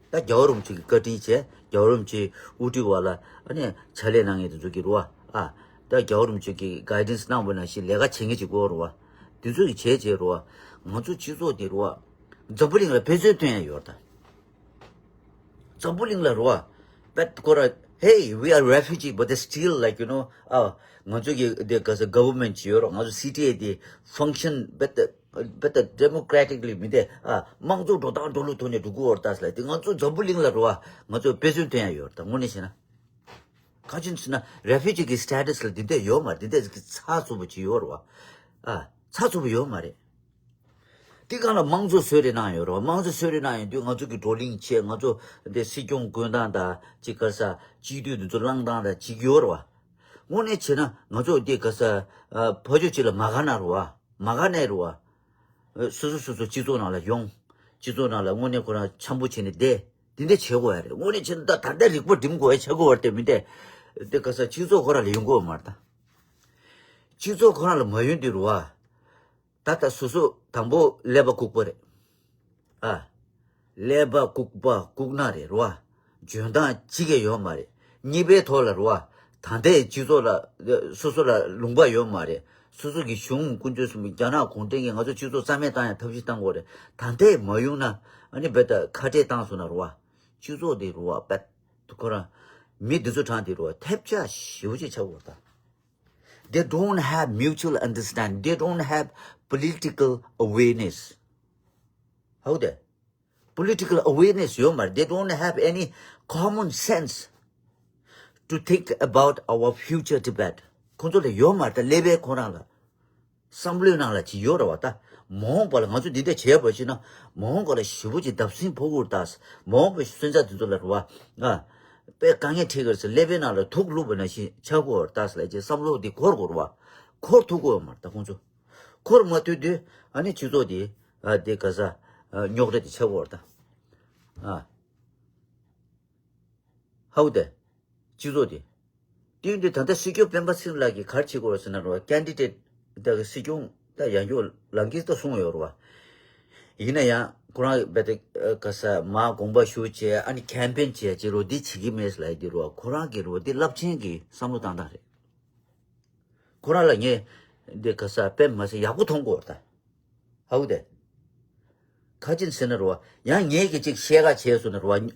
ད་རྒྱལ་བ་རིན་པོ་ཆེ་གིས་བཀའ་དྲིན་བྱས། རྒྱལ་བ་རིན་པོ་ཆེ་དབུ་ཁྲིད་འོག་ལ་ཨ་ནི་ཕྱག་ལས་གནང་མཁན་དེ་ཚོ་གིས་རེད་བ། ཨ། ད་རྒྱལ་བ་རིན་པོ་ཆེ་གིས་གའི་ཌེན་སི་གནང་བ་ནང་བཞིན་ལས་ཀ་བྱེད་མཁན་ཅིག་དགོས་རེད་བ། དེ་ཚོ་གིས་བྱས་བྱས་རེད་བ། ང་ཚོ་སྤྱི་ཚོགས་འདི་རེད་བ། འཛམ་བུ་གླིང་ལ་དཔེ་མཚོན་སྟོན་ཡ་ཡོད་རེད་ད། འཛམ་བུ་གླིང་ལ་རེད་བ། རྦད་ཁོ་ར། Hey, we are refugee, but they still, like, you know, ཨ། ང་ཚོ་གི་དེ་ག་ས་ག་བར་མེན་ཊི་ཅིག་ཡོད་རེད། ང་ཚོ་སི་ཊི་ཨེ་དེ་ཕང་ཤན་རྦད་དེ་རྦད་དེ་ཌེ་མོ་ཀྲེ་ཊིག་ལི་མི་འདུག་ཨ། དམངས་གཙོ་འགྲོ་སྟངས་འགྲོ་ལུགས་ཐོག་ནས་འགྲོ་གི་ཡོད་རེད་ད་ཟེར་ལབ་དེ། ང་ཚོ་འཛམ་བུ་གླིང་ལ་རེད་བ། ང་ཚོ་དཔེ་མཚོན་སྟོན་ཡ་ཡོད་རེད་ད། དངོས་གནས་བྱས་ན། ག་ཅི་ཟེར་ན་རེ་ཕུ་ཇི་གི་སི་ཊེ་ཊ་སི་ལ་འདི་འདྲ་ཡོད་མ་རེད། འདི་འདྲ་གི་ཚགས་ཚུད་པོ་ཅིག་ཡོད་རེད་བ། ཨ། ཚགས་ཚུད་པོ་ཡོད་མ་རེད། དེ་གང་ལ་དམངས་གཙོ་གསོལ་རས་གནང་ཡོད་རེད་བ། དམངས་གཙོ་གསོལ་རས་གནང་ཡོད་དུས་ང་ཚོ་གི་བགྲོ་གླེང་བྱས། ང་ཚོ་འདི་སྲིད་སྐྱོང་བསྐོ་སྟངས་དང་ཅིག་ག་ས་སྤྱི་འཐུས་འདི་ཚོ་བླངས་སྟངས་དང་ཅིག་ཡོད་རེད་བ། དངོས་གནས་བྱས་ན་ང་ཚོ་འདི་ག་ས་ཨ་ཕ་ཆོས་ཅིག་ལ་མ་དགའ་ན་རེད་བ། མ་དགའ་ནའི་རེད་བ། སོ་སོ་སོ་སོ་སྤྱི་ཚོགས་ནང་ལ་ཡོང་། སྤྱི་ཚོགས་ནང་ལ་དངོས་གནས་ཁོ་རང་འཆམ་པོ་བྱས་ནས་བསྡད། དེ་འདྲ་བྱེད་དགོས་ཡ་རེད། དངོས་གནས་བྱས་ན་ད་ད་ལྟ་རིག་པ་སྒྲིམ་དགོས་ཡ་བྱེད་དགོས་པ་རེད་དེ་མི་འདྲ། དེ་ག་ས་སྤྱི་ཚོགས་ཁོ་རང་ལ་ཡོང་གི་ཡོད་མ་རེད་ད། སྤྱི་ཚོགས་ཁོ་རང་ལ་མ་ཡོང་དུས་རེད་བ། ད་ལྟ་སོ་སོ་དང་པོ་ཀླད་པ་ལྐུགས་པ་རེད། ཨ། ཀླད་པ་ལྐུགས་པ་ལྐུགས་ནག་རེད་རེད་བ། འཇོན་ཐང་གཅིག་ཀྱང་ཡོད་མ་རེད། གཉིས་པའི་ཐོག་ལ་རེད་བ། ད་ལྟའི་སྤྱི་ཚོགས་ལ་སོ་སོ་ལ་ལུང་པ་ཡོད་མ་རེད། སོ་སོ་གི་གཞུང་ཀུན་སྤྱོད་གསུམ་པོ་རྒྱ་ནག་གུང་ཁྲན་གྱིས་ང་ཚོ་སྤྱི་ཚོགས་རྩ་མེད་བཏང་ཡ་ཐབས་ཤེས་བཏང་དགོས་རེད། ད་ལྟའི་མ་ཡོང་ན་ཨ་ནི་རྦད་དེ་ཁ་བྲལ་བཏང་སོང་ན་རེད་བ། སྤྱི་ཚོགས་དེ་རེད་བ། རྦད་དེ་ཁོ་རང་མི་འདི་ཚོ་གྲངས་དེ་རེད་བ། ཐལ་ཆ་ཞེ་པོ་ཅིག་ཆགས་དགོས་རེད་ད། They don't have mutual understanding. They don't have political awareness. How they? Political awareness ཡོད་མ་རེད། They don't have any common sense to think about our future Tibet. ཁོང་ཚོ་ལ་ཡོད་མ་རེད། ད་ཀླད་པའི་ཁོ་རང་ལ་བསམ་བློའི་ནང་ལ་ཅིག་ཡོད་རེད་བ། ད་མ་འོངས་པ་ལ་ང་ཚོ་འདི་འདྲ་བྱས་པ་ཞིག་ན་མ་འོངས་པ་ལ་ཞེ་པོ་ཅིག་བརྡབ་གསིག་ཕོག་གི་རེད་ད། མ་འོངས་པའི་སོན་རྩ་དེ་ཚོ་ལ་རེད་བ། ཨ། དཔེ་དཀའ་ངལ་འཕྲད་ཀྱི་རེད་ཟེར། ཀླད་པའི་ནང་ལ་དུག་བླུགས་པ་ནང་བཞིན་ཆགས་ཀྱི་ཡོད་རེད་ད་ཟེར་ལབ་ཀྱི་བསམ་བློ་འདི་འཁོར་དགོས་རེད་བ། འཁོར་ཐུབ་ཀྱི་ཡོད་མ་རེད་ད་ཁོང་ཚོ། འཁོར་མ་ཐུབ་དུས་ཨ་ནི་སྤྱི་ཚོགས་འདི་ཨ་འདི་ག་ས་ཨ་རྙོག་དྲ་འདི་ཆགས་ཀྱི་ཡོད་རེད་ད། ཨ། ཧའུ་དེ། སྤྱི་ཚོགས་དེ། དེ་ཡིན་དུས་ད་ལྟ་སྲིད་སྐྱོང་སྤེན་པ་ཚེ་རིང་ལགས་ཀྱིས་ག་རེ་བྱེད་དགོས་རེད་ཟེར་ན་རེད་བ། ཀེན་ཌི་ཌེ་ཊི་ད་གི་སྲིད་སྐྱོང་ད་ཡང་བསྐྱར་ལངས་ཀྱི་ད་གསུངས་ཡོད་རེད་བ། ཡིན་ན་ཡང་ཁོ་རང་རྦད་དེ་ག་ས་མར་དགོངས་པ་ཞུ་བྱས། ཨ་ནི་ཀེམ་པེན་བྱས་བྱས་རོ་འདི་བྱེད་ཀྱི་མེད་ལབ་ཡ་དེ་རེད་བ། ཁོ་རང་གི་རེད་བ་འདི་རླབས་ཆེན་གྱི་བསམ་བློ་བཏང་སྟངས་རེད། ཁོ་རང་ལ་ངས་འདི་ག་ས་དཔེ་མ་ཟད་ཡག་པོ་མཐོང་གི་ཡོད་རེད་ད། ཧའུ་དེ། ག་ཅི་ཟེར་ན་རེད་བ། ཡང་ངས་ཀྱི་ཅིག་བཤད་ག་བྱས་སོང་ན་རེད་བ།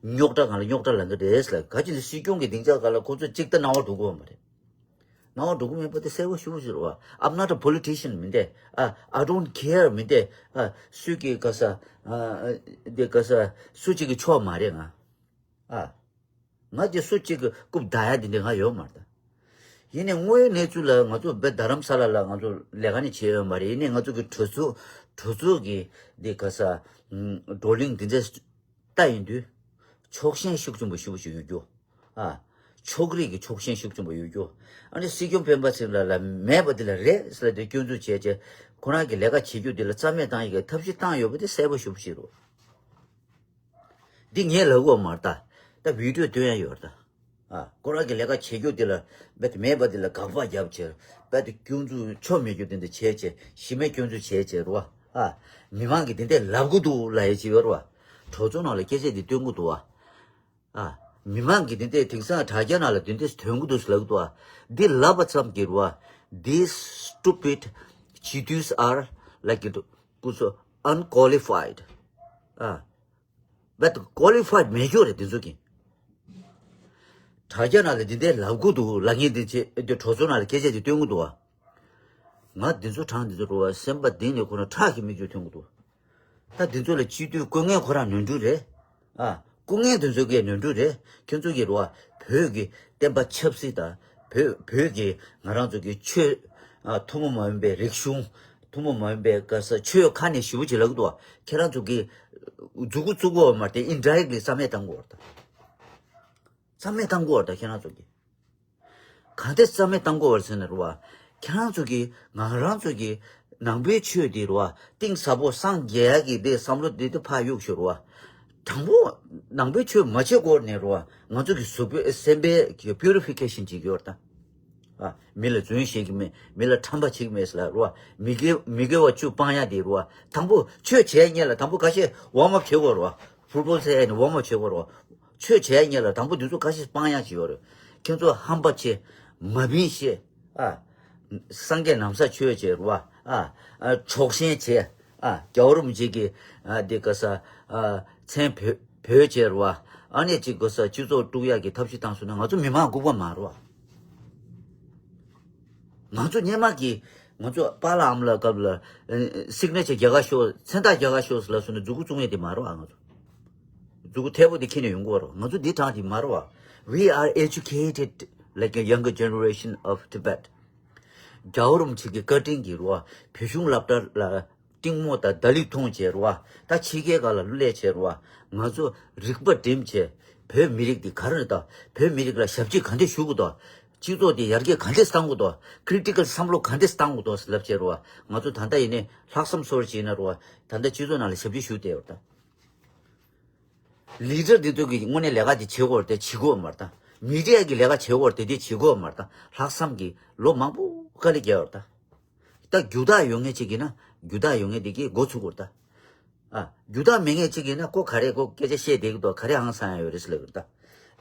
རྙོག་དྲ་ང་ལ་རྙོག་དྲ་ལངས་ཀྱི་རེད་ལབ། ག་ཅི་ཟེར་སྲིད་སྐྱོང་གི་སྡིངས་ཆ་སྒང་ལ་ཁོ་ཚོ་གཅིག་ད་སྣང་བ་འགྲོ་གི་ཡོད་མ་རེད། སྣང་བ་འགྲོ་གི་མེད་པ་དེ་གསལ་པོ་ཞེ་པོ་ཞིག་རེད་བ། I'm not a politician མིན་ཏེ། ཨ། I don't care མིན་ཏེ། ཨ། སུས་ཀྱི་ག་ས། ཨ། འདི་ག་ས་སུ་གཅིག་གི་ཕྱོགས་མ་རེད་ང་། ཨ། ང་དེ་སུ་གཅིག་གི་རྐུབ་བདའ་ཡ་དེ་འདྲ་ང་ཡོད་མ་རེད་ད། ཡིན་ནའི་དངོས་ཡོད་གནས་ཚུལ་ལ་ང་ཚོ་དཔེ་རྡ་རམ་ས་ལ་ལ་ང་ཚོ་ལས་ཀ་ནི་བྱས་ཡོད་མ་རེད། ཡིན་ནའི་ང་ཚོ་གི་གྲོས་ཚོགས་གྲོས་ཚོགས་ཀྱི་འདི་ག་ས་བགྲོ་གླེང་འདི་འདྲ་ལྟ་ཡིན་དུས་ཕྱོགས་ཞེན་ཤུགས་ཆེན་པོ་ཞེ་པོ་ཞིག་ཡོད་རྒྱུ། ཨ། ཕྱོགས་རིས་ཀྱི་ཕྱོགས་ཞེན་ཤུགས་ཆེན་པོ་ཡོད་རྒྱུ། ཨ་ནི་སྲིད་སྐྱོང་སྤེན་པ་ཚེ་རིང་ལགས་ལ་མེད་པ་འདི་ལ་རེད་ཟེར་ལབ་དེ་སྐྱོན་འཛུགས་བྱས་བྱས་ཁོ་རང་གི་ལས་ཀ་བྱེད་རྒྱུ་འདི་ལ་རྩ་མེད་བཏང་ཡི་གི་ཐབས་ཤེས་བཏང་ཡོད་པ་འདི་གསལ་པོ་ཞེ་པོ་ཞིག་རེད། འདི་ངས་ལབ་དགོས་མ་རེད་ད། ད་བི་ཌི་ཡོ་སྟོན་ཡ་ཡོད་རེད་ད། ཨ། ཁོ་རང་གི་ལས་ཀ་བྱེད་རྒྱུ་དེ་ལ་རྦད་དེ་མེད་པ་དེ་ལ་དགག་པ་བརྒྱབ་བྱས། རྦད་དེ་སྐྱོན་འཛུགས་ཆོ་མེད་རྒྱུ་དེ་འདྲ་བྱས་བྱས། གཞི་མེད་སྐྱོན་འཛུགས་བྱས་བྱས་རེད་བ། ཨ། མི་མང་གིས་དེ་འདྲ་ལབ་གི་འདུག་ལབ་ཡ་ཅིག་ཡོད་རེད་བ། གྲོས་ཚོགས་ནང་ལ་སྐད་ཆ་དེ་སྟོན་གི་འདུག་བ། ཨ། མི་མང་གིས་དེ་འདྲ་དེང་སང་དྲ་རྒྱ་ནང་ལ་དེ་འདྲ་ཐོན་གི་འདུག་ལབ་གི་འདུག་བ། འདི་ལབ་པ་ཙམ་གྱིས་རེད་བ། These stupid G Ts are like it, unqualified. ཨ། རྦད་དེ་ཀོ་ལི་ཕའི་མེད་རྒྱུ་རེད་དེ་ཚོ་གིས། དྲ་རྒྱ་ནང་ལ་འདི་འདྲའི་ལབ་གི་འདུག་ལབ་མཁན་དེ་ཚོས་དེ་གྲོས་ཚོགས་ནང་ལ་སྐད་ཆ་དེ་སྟོན་གི་འདུག་བ། ང་འདི་ཚོ་གྲངས་འདི་ཚོ་རུ་བ་སེམས་པ་གཏིང་ནས་ཁོ་རང་ཁྲག་གི་མིག་ཆུ་ཐོན་གི་འདུག་ད་འདི་ཚོ་ལ་སྤྱི་འཐུས་བསྐོ་མཁན་ཁོ་རང་ནོར་འཁྲུལ་རེད། ཨ། བསྐོ་མཁན་དེ་ཚོ་གིས་ནོར་འཁྲུལ་རེད། ཁྱོད་ཚོ་གིས་རུ་བ་བོད་ཀྱི་བསྟན་པ་ཆབ་སྲིད་དང་། བོད་བོད་ཀྱི་ང་རང་ཚོ་གི་ཆོས། ཨ། ཐུན་མོང་མ་ཡིན་པའི་རིག་གཞུང་། ཐུན་མོང་མ་ཡིན་པའི་ག་ས་ཆོས་ཁ་ནས་ཞེ་པོ་ཅིག་ལབ་གི་འདུག་ཁྱེད་རང་ཚོ་གིས་མཛུབ་གུ་བཙུགས་པ་མ་རེད་དེ། ཨིན་ཌའི་རེག་ལི་རྩ་མེད་བཏང་དགོས་པ་རེད་ད། རྩ་མེད་བཏང་དགོས་པ་རེད་ད་ཁྱེད་རང་ཚོ་གིས། གང་ལྟར་རྩ་མེད་བཏང་དགོས་པ་རེད་ཟེར་ན་རེད་བ། ཁྱེད་རང་ཚོ་གིས་ང་རང་ཚོ་གི་ནང་པའི་ཆོས་དེ་རེད་བ། གཏིང་ཟབ་པོ་སངས་རྒྱས་ཡག་གི་དེ་བསམ་བློ་དེ་དེ་ཕར་གཡུག་ཤོག་རེད་བ། དང་པོ་ནང་པའི་ཆོས་མ་བྱེད་སྐོར་ནས་རེད་བ། ང་ཚོ་གི་གཟུགས་པོའི་སེམས་པའི་གི་པིའུ་རི་ཕི་ཀེ་ཤན་བྱེད་ཀྱི་ཡོད་རེད་ད། ཨ། མི་ལ་རྫུན་བཤད་ཀྱི་མེད། མི་ལ་ཁྲམ་པ་བྱེད་ཀྱི་མེད་ཟེར་ལ་རོ། མི་དགེ་མི་དགེ་བ་བཅུ་སྤང་ཡ་དེ་རོ། དང་པོ་ཆོས་བྱས་ཉེ་ལ་དང་པོ་ཁ་ཤས་ཝོམ་ཨབ་བྱེད་དགོས་རོ། ཕུཊ་བོལ་ཟེར་ཡ་ནི་ཝོམ་ཨབ་བྱེད་དགོས་རོ། ཆོས་བྱས་ཉེ་ལ་དང་པོ་འདི་ཚོ་ཁ་ཤས་སྤང་ཡ་ཅིག་ཡོད་རེད། ཁྱེད་ཚོ་ཧམ་པ་བྱེད། མ་བིན་བཤད། ཨ། སངས་རྒྱས་ན་བཟའ་ཆོས་བྱེད་རོ། ཨ། ཨ། ཕྱོགས་ཞེན་བྱེད། ཨ། རྒྱལ་བ་རིན་པོ་ཆེ་གི། ཨ། དེ་ག་ས། ཨ། མཚན་བོད་བོད་བྱས་རོ། ཨ་ནི་ཅིག་གོ་ས་སྤྱི་ཚོགས་དཀྲུག་ཡག་གི་ཐབས་ཤེས་བཏང་སོང་ན་ང་ཚོ་མི་མང་ལྐུགས་པ་མ་རེད་བ། ང་ཚོ་སྔོན་མ་གི་ང་ཚོ་པཱ་ལགས་ཨ་མ་ལགས་སྐབས་ལ་སིག་ནེ་ཅར་རྒྱག་ག་ཤོག་མཚན་རྟགས་རྒྱག་ག་ཤོག་ལབ་སོང་ན་མཛུ་གུ་བཙུགས་ཡས་དེ་མ་རེད་བ། ང་ཚོ་མཛུ་གུ་མཐེ་བོ་དེ་འཁྱེར་ནས་ཡོང་གི་ཡོད་རེད། ང་ཚོ་འདི་དྲངས་དེ་མ་རེད་བ། We are educated like a younger generation of Tibet. རྒྱལ་བ་རིན་པོ་ཆེ་གི་བཀའ་དྲིན་གྱིས་རེད་བ། བོད་གཞུང་སློབ་གྲྭ་ལ། གཏིང་མོ་དང་བརྡ་ལི་མཐོང་བྱས་རེད་བ། ད་ཕྱི་རྒྱལ་ཁག་ལ་སླེབས་བྱས་རེད་བ། ང་ཚོ་རིག་པ་བསྒྲིམས་བྱས། བོད་མི་རིགས་འདི་ག་རེ་རེད་ད། བོད་མི་རིགས་ལ་ཞབས་ཕྱི་ག་འདྲས་ཞུ་དགོས་ད། སྤྱི་ཚོགས་འདི་ཡར་རྒྱས་ག་འདྲས་གཏང་དགོས་ད། ཀི་རི་ཊི་ཀལ་བསམ་བློ་ག་འདྲས་གཏང་དགོས་ད་ལབ་བྱས་རེད་བ། ང་ཚོ་ད་ལྟ་ཡིན་ནའི་ལྷག་བསམ་སོར་བྱས་ན་རེད་བ། ད་ལྟ་སྤྱི་ཚོགས་ནང་ལ་ཞབས་ཕྱི་ཞུ་བསྡད་ཡོད་ད། ལི་ཌར་འདི་ཚོ་གིས་དངོས་གནས་ལས་ཀ་འདི་བྱེད་དགོས་རེད་དེ་བྱེད་དགོས་མ་རེད་ད། མི་ཌི་ཡ་གིས་ལས་ཀ་བྱེད་དགོས་རེད་དེ་དེ་བྱེད་དགོས་མ་རེད་ད། ལྷག་བསམ་གྱིས་ལོ་མང་པོ་དཀའ་ལས་བརྒྱབ་ཡོད་རེད་ད། ད་རྒྱུ་དག་ཡོད་མཁན་ཅིག་ཡིན་ན་རྒྱུ་དག་ཡོད་མཁན་དེ་གིས་འགོ་ཚུགས་དགོས་རེད་ད། ཨ། རྒྱུ་དག་མེད་མཁན་ཅིག་ཡིན་ན་ཁོ་ག་རེ་ཁོ་སྐད་ཆ་བཤད་བསྡད་ཀྱི་འདུག་ག་རེ་ཧང་སང་ཡ་ཡོད་རེད་ཟེར་ལབ་ཀྱི་རེད་ད།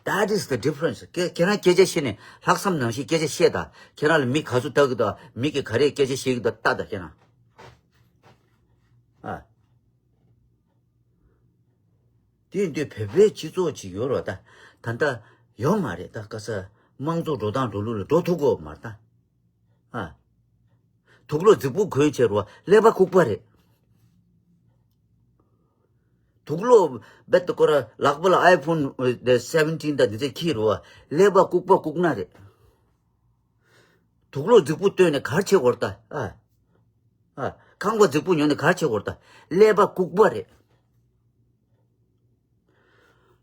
That is the difference. ཁྱེད་ཁྱེད་རང་སྐད་ཆ་བཤད་ནས་ལྷག་བསམ་ནང་བཞིན་སྐད་ཆ་བཤད་ད། ཁྱེད་རང་ལ་མི་ག་ཚོད་ལྟ་གི་འདུག་མི་གིས་ག་རེ་སྐད་ཆ་བཤད་ཀྱི་འདུག་ལྟ་ད་ཁྱེད་རང་། ཨ། དེ་ཡིན་དུས་བོད་པའི་སྤྱི་ཚོགས་ཅིག་ཡོད་རེད་ད། ད་ལྟ་ཡོད་མ་རེད་ད། ག་ས་དམངས་གཙོ་འགྲོ་སྟངས་འགྲོ་ལུགས་ལ་འགྲོ་ཐུབ་ཀྱི་ཡོད་མ་རེད་ད། ཨ། དུག་ལོག་རྫིག་པོ་གོན་བྱས་རེད་བ། ཀླད་པ་ལྐུགས་པ་རེད། དུག་ལོག་རྦད་དེ་ཁོ་རང་ལག་པ་ལ་ཨའི་ཕོན་དེ་སེ་བེན་ཊིན་དང་འདི་ཚོ་འཁྱེར་རེད་བ། ཀླད་པ་ལྐུགས་པ་ལྐུགས་ན་རེད། དུག་ལོག་རྫིག་པོ་སྟོན་ནས་ག་རེ་བྱེད་དགོས་རེད་ད། ཨ། ཨ། ཁང་པ་རྫིག་པོ་ཉོས་ནས་ག་རེ་བྱེད་དགོས་རེད་ད། ཀླད་པ་ལྐུགས་པ་རེད།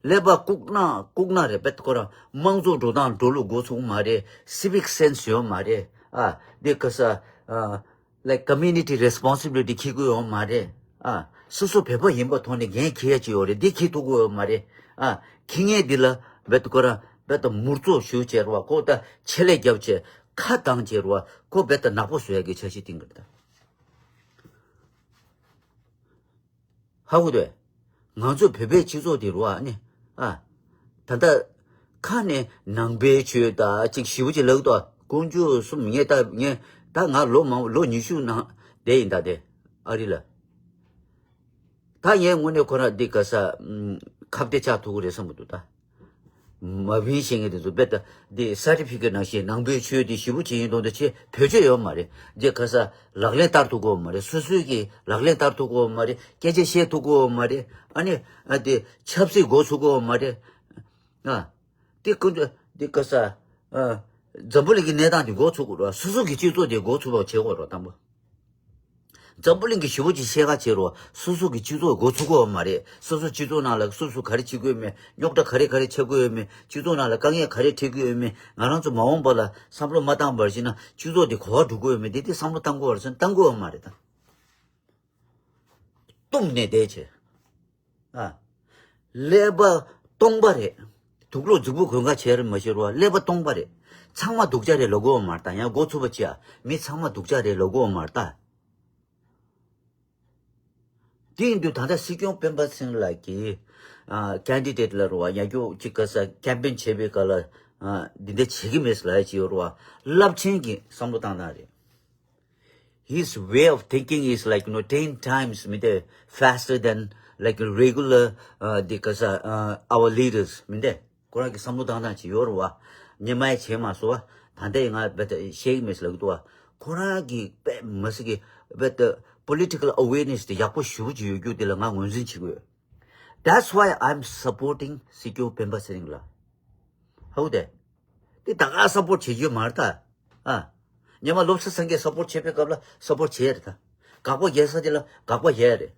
ཀླད་པ་ལྐུགས་ན་ལྐུགས་ན་རེད། རྦད་དེ་ཁོ་རང་དམངས་གཙོ་འགྲོ་སྟངས་འགྲོ་ལུགས་འགོ་ཚུགས་མ་རེད། སི་བིག་སེན་སི་ཡོད་མ་རེད། ཨ། འདི་ག་ས། ཨ། ལའིཀ་ཀོ་མིའུ་ནི་ཊི་རེ་སི་པོན་སི་བི་ལི་ཊི་འཁྱེར་གྱི་ཡོད་མ་རེད། ཨ། སོ་སོ་བོད་པ་ཡིན་པའི་ཐོག་ནས་འགན་འཁྱེར་ཡ་ཅིག་ཡོད་རེད། འདི་འཁྱེར་ཐུབ་ཀྱི་ཡོད་མ་རེད། ཨ། འཁྱེར་མཁན་འདི་ལ་ རྦད་དེ་ཁོ་རང་རྦད་དེ་མུར་ཙོ་ཞུ་བྱས་རེད་བ། ཁོ་ད་ཆེད་ལས་རྒྱབ་བྱས་ཁ་གདངས་བྱས་རེད་བ། ཁོ་རྦད་དེ་ནག་པོ་བཟོ་ཡ་གི་འཆར་གཞི་བཏིང་གི་རེད་ད། ཧ་གོ་དེ། ང་ཚོ་བོད་པའི་སྤྱི་ཚོགས་དེ་རུ་ཨ་ནི། ཨ། ད་ལྟ་ཁ་ནས་ནང་པའི་ཆོས་ད་ཅིག་ཞིབ་ཅིག་ལབ་ཏོ། དཀོན་མཆོག་གསུམ་ངས་ད་ངས་ད་ང་ལོ་མང་ལོ་ཉི་ཤུ་ནང་བསྡད་ཡིན་ད་དེ། ཨ་རི་ལ། ད་ངས་དངོས་གནས་ཁོ་རང་འདི་ག་ས་ཁ་གཏད་ཆགས་ཐུབ་ཀྱི་རེད་བསམ་གྱི་འདུག་ད། མ་བིན་ཤེས་ངེས་དེ་ཚོ་རྦད་དེ་འདི་སར་ཊི་ཕི་ཀེཊ་ནང་བཞིན་ནང་པའི་ཆོས་འདི་ཞེ་པོ་ཅིག་ཡིན་མདོག་འདི་ཆེ་བེད་སྤྱོད་ཡོད་མ་རེད། འདི་ག་ས་ལག་ལེན་བསྟར་ཐུབ་ཀྱི་ཡོད་མ་རེད། སོ་སོའི་གི་ལག་ལེན་བསྟར་ཐུབ་ཀྱི་ཡོད་མ་རེད། སྐད་ཆ་བཤད་ཐུབ་ཀྱི་ཡོད་མ་རེད། ཨ་ནི་ཨ་དེ་ཆབ་སྲིད་འགོ་ཚུགས་ཀྱི་ཡོད་མ་རེད། ཨ་དེ་ཀུན་ཏུ་འདི་ག་ས་ཨ་འཛམ་བུ་གླིང་གི་གནས་སྟངས་འདི་འགོ་ཚུགས་ཀྱི་རེད། སོ་སོ་གི་སྤྱི་ཚོགས་འདི་འགོ་ཚུགས་པ་བྱེད་དགོས་རེད་དང་པོ། འཛམ་བུ་གླིང་གི་ཞེ་པོ་ཅིག་བཤད་ཁ་བྱེད་རོགས། སོ་སོ་གི་སྤྱི་ཚོགས་འགོ་ཚུགས་ཀྱི་ཡོད་མ་རེད། སོ་སོ་སྤྱི་ཚོགས་ནང་ལ་སོ་སོ་ག་རེ་བྱེད་དགོས་མེད། རྙོག་དྲ་ག་རེ་ག་རེ་ཆགས་ཀྱི་ཡོད་མེད། སྤྱི་ཚོགས་ནང་ལ་དཀའ་ངལ་ག་རེ་འཕྲད་ཀྱི་ཡོད་མེད། ང་རང་ཚོ་མ་འོངས་པ་ལ་བསམ་བློ་མ་བཏང་བར་ཕྱིན་ན་སྤྱི་ཚོགས་དེ་ག་པར་འགྲོ་གི་ཡོད་མེད། དེ་དེ་བསམ་བློ་བཏང་དགོས་པ་རེད་ཟེར་ན་བཏང་དགོས་ཡོད་མ་རེད་ད། བཏུམས་ནས་བསྡད་བྱས། ཨ། ཀླད་པ་སྟོང་པ་རེད། དུག་ལོག་རྫིག་པོ་གོན་ཁ་བྱས་རེད་མ་ཤེས་རོ། ཀླད་པ་སྟོང་པ་རེད། ཚང་མ་སྡུག་ཅག་རེད་ལབ་དགོས་པ་མ་རེད་ད། ཡང་འགོ་ཚུགས་པ་བྱས་ཨ། མི་ཚང་མ་སྡུག་ཅག་རེད་ལབ་དགོས་པ་མ་རེད་ད། དེ་ཡིན་དུས་ད་ལྟ་སྲིད་སྐྱོང་སྤེན་པ་ཚེ་རིང་ལགས་ཀྱིས་ཨ་ཀེན་ཌི་ཌེ་ཊི་ལ་རོ་བ་ཡ་རྒྱུ་གཅིག་ག་ས་ཀེམ་པེན་བྱེད་པའི་སྐབས་ལ་ཨ་འདི་འདྲ་བྱེད་ཀྱི་མེད་ལབ་ཡ་ཅིག་ཡོད་རོ་བ། རླབས་ཆེན་གྱི་བསམ་བློ་བཏང་སྟངས་རེད། His way of thinking is like, you know, ten times, མི་དེ་faster than, like, regular, uh, the, 'cause, uh, uh, our leaders, མི་དེ་ཁོ་རང་གི་བསམ་བློ་བཏང་སྟངས་ཅིག་ཡོད་རེད་བ། སྔོན་མ་ཡང་བྱས་མ་སོང་བ། ད་ལྟ་ཡང་ང་རྦད་དེ་ཤེས་ཀྱི་མེད་ལབ་ཀྱི་འདུག་བ། ཁོ་རང་གི་དཔེ་མི་སྲིད་ཀྱི་རྦད་དེ་political awareness དེ་ཡག་པོ་ཞེ་པོ་ཅིག་ཡོད་རྒྱུ་དེ་ལ་ང་ངོས་འཛིན་བྱེད་དགོས། That's why I'm supporting སྲིད་སྐྱོང་སྤེན་པ་ཚེ་རིང་ལགས། ཧོ་དེ། དེ་ད་ག་སཔོར་ཊི་བྱེད་རྒྱུ་མ་རེད་ད། ཨ། སྔོན་མ་བློ་བཟང་སེང་གེ་སཔོར་ཊི་བྱེད་པའི་སྐབས་ལ་སཔོར་ཊི་བྱས་རེད་ད། དགག་པ་རྒྱག་ས་དེ་ལ་དགག་པ་རྒྱག་རེད།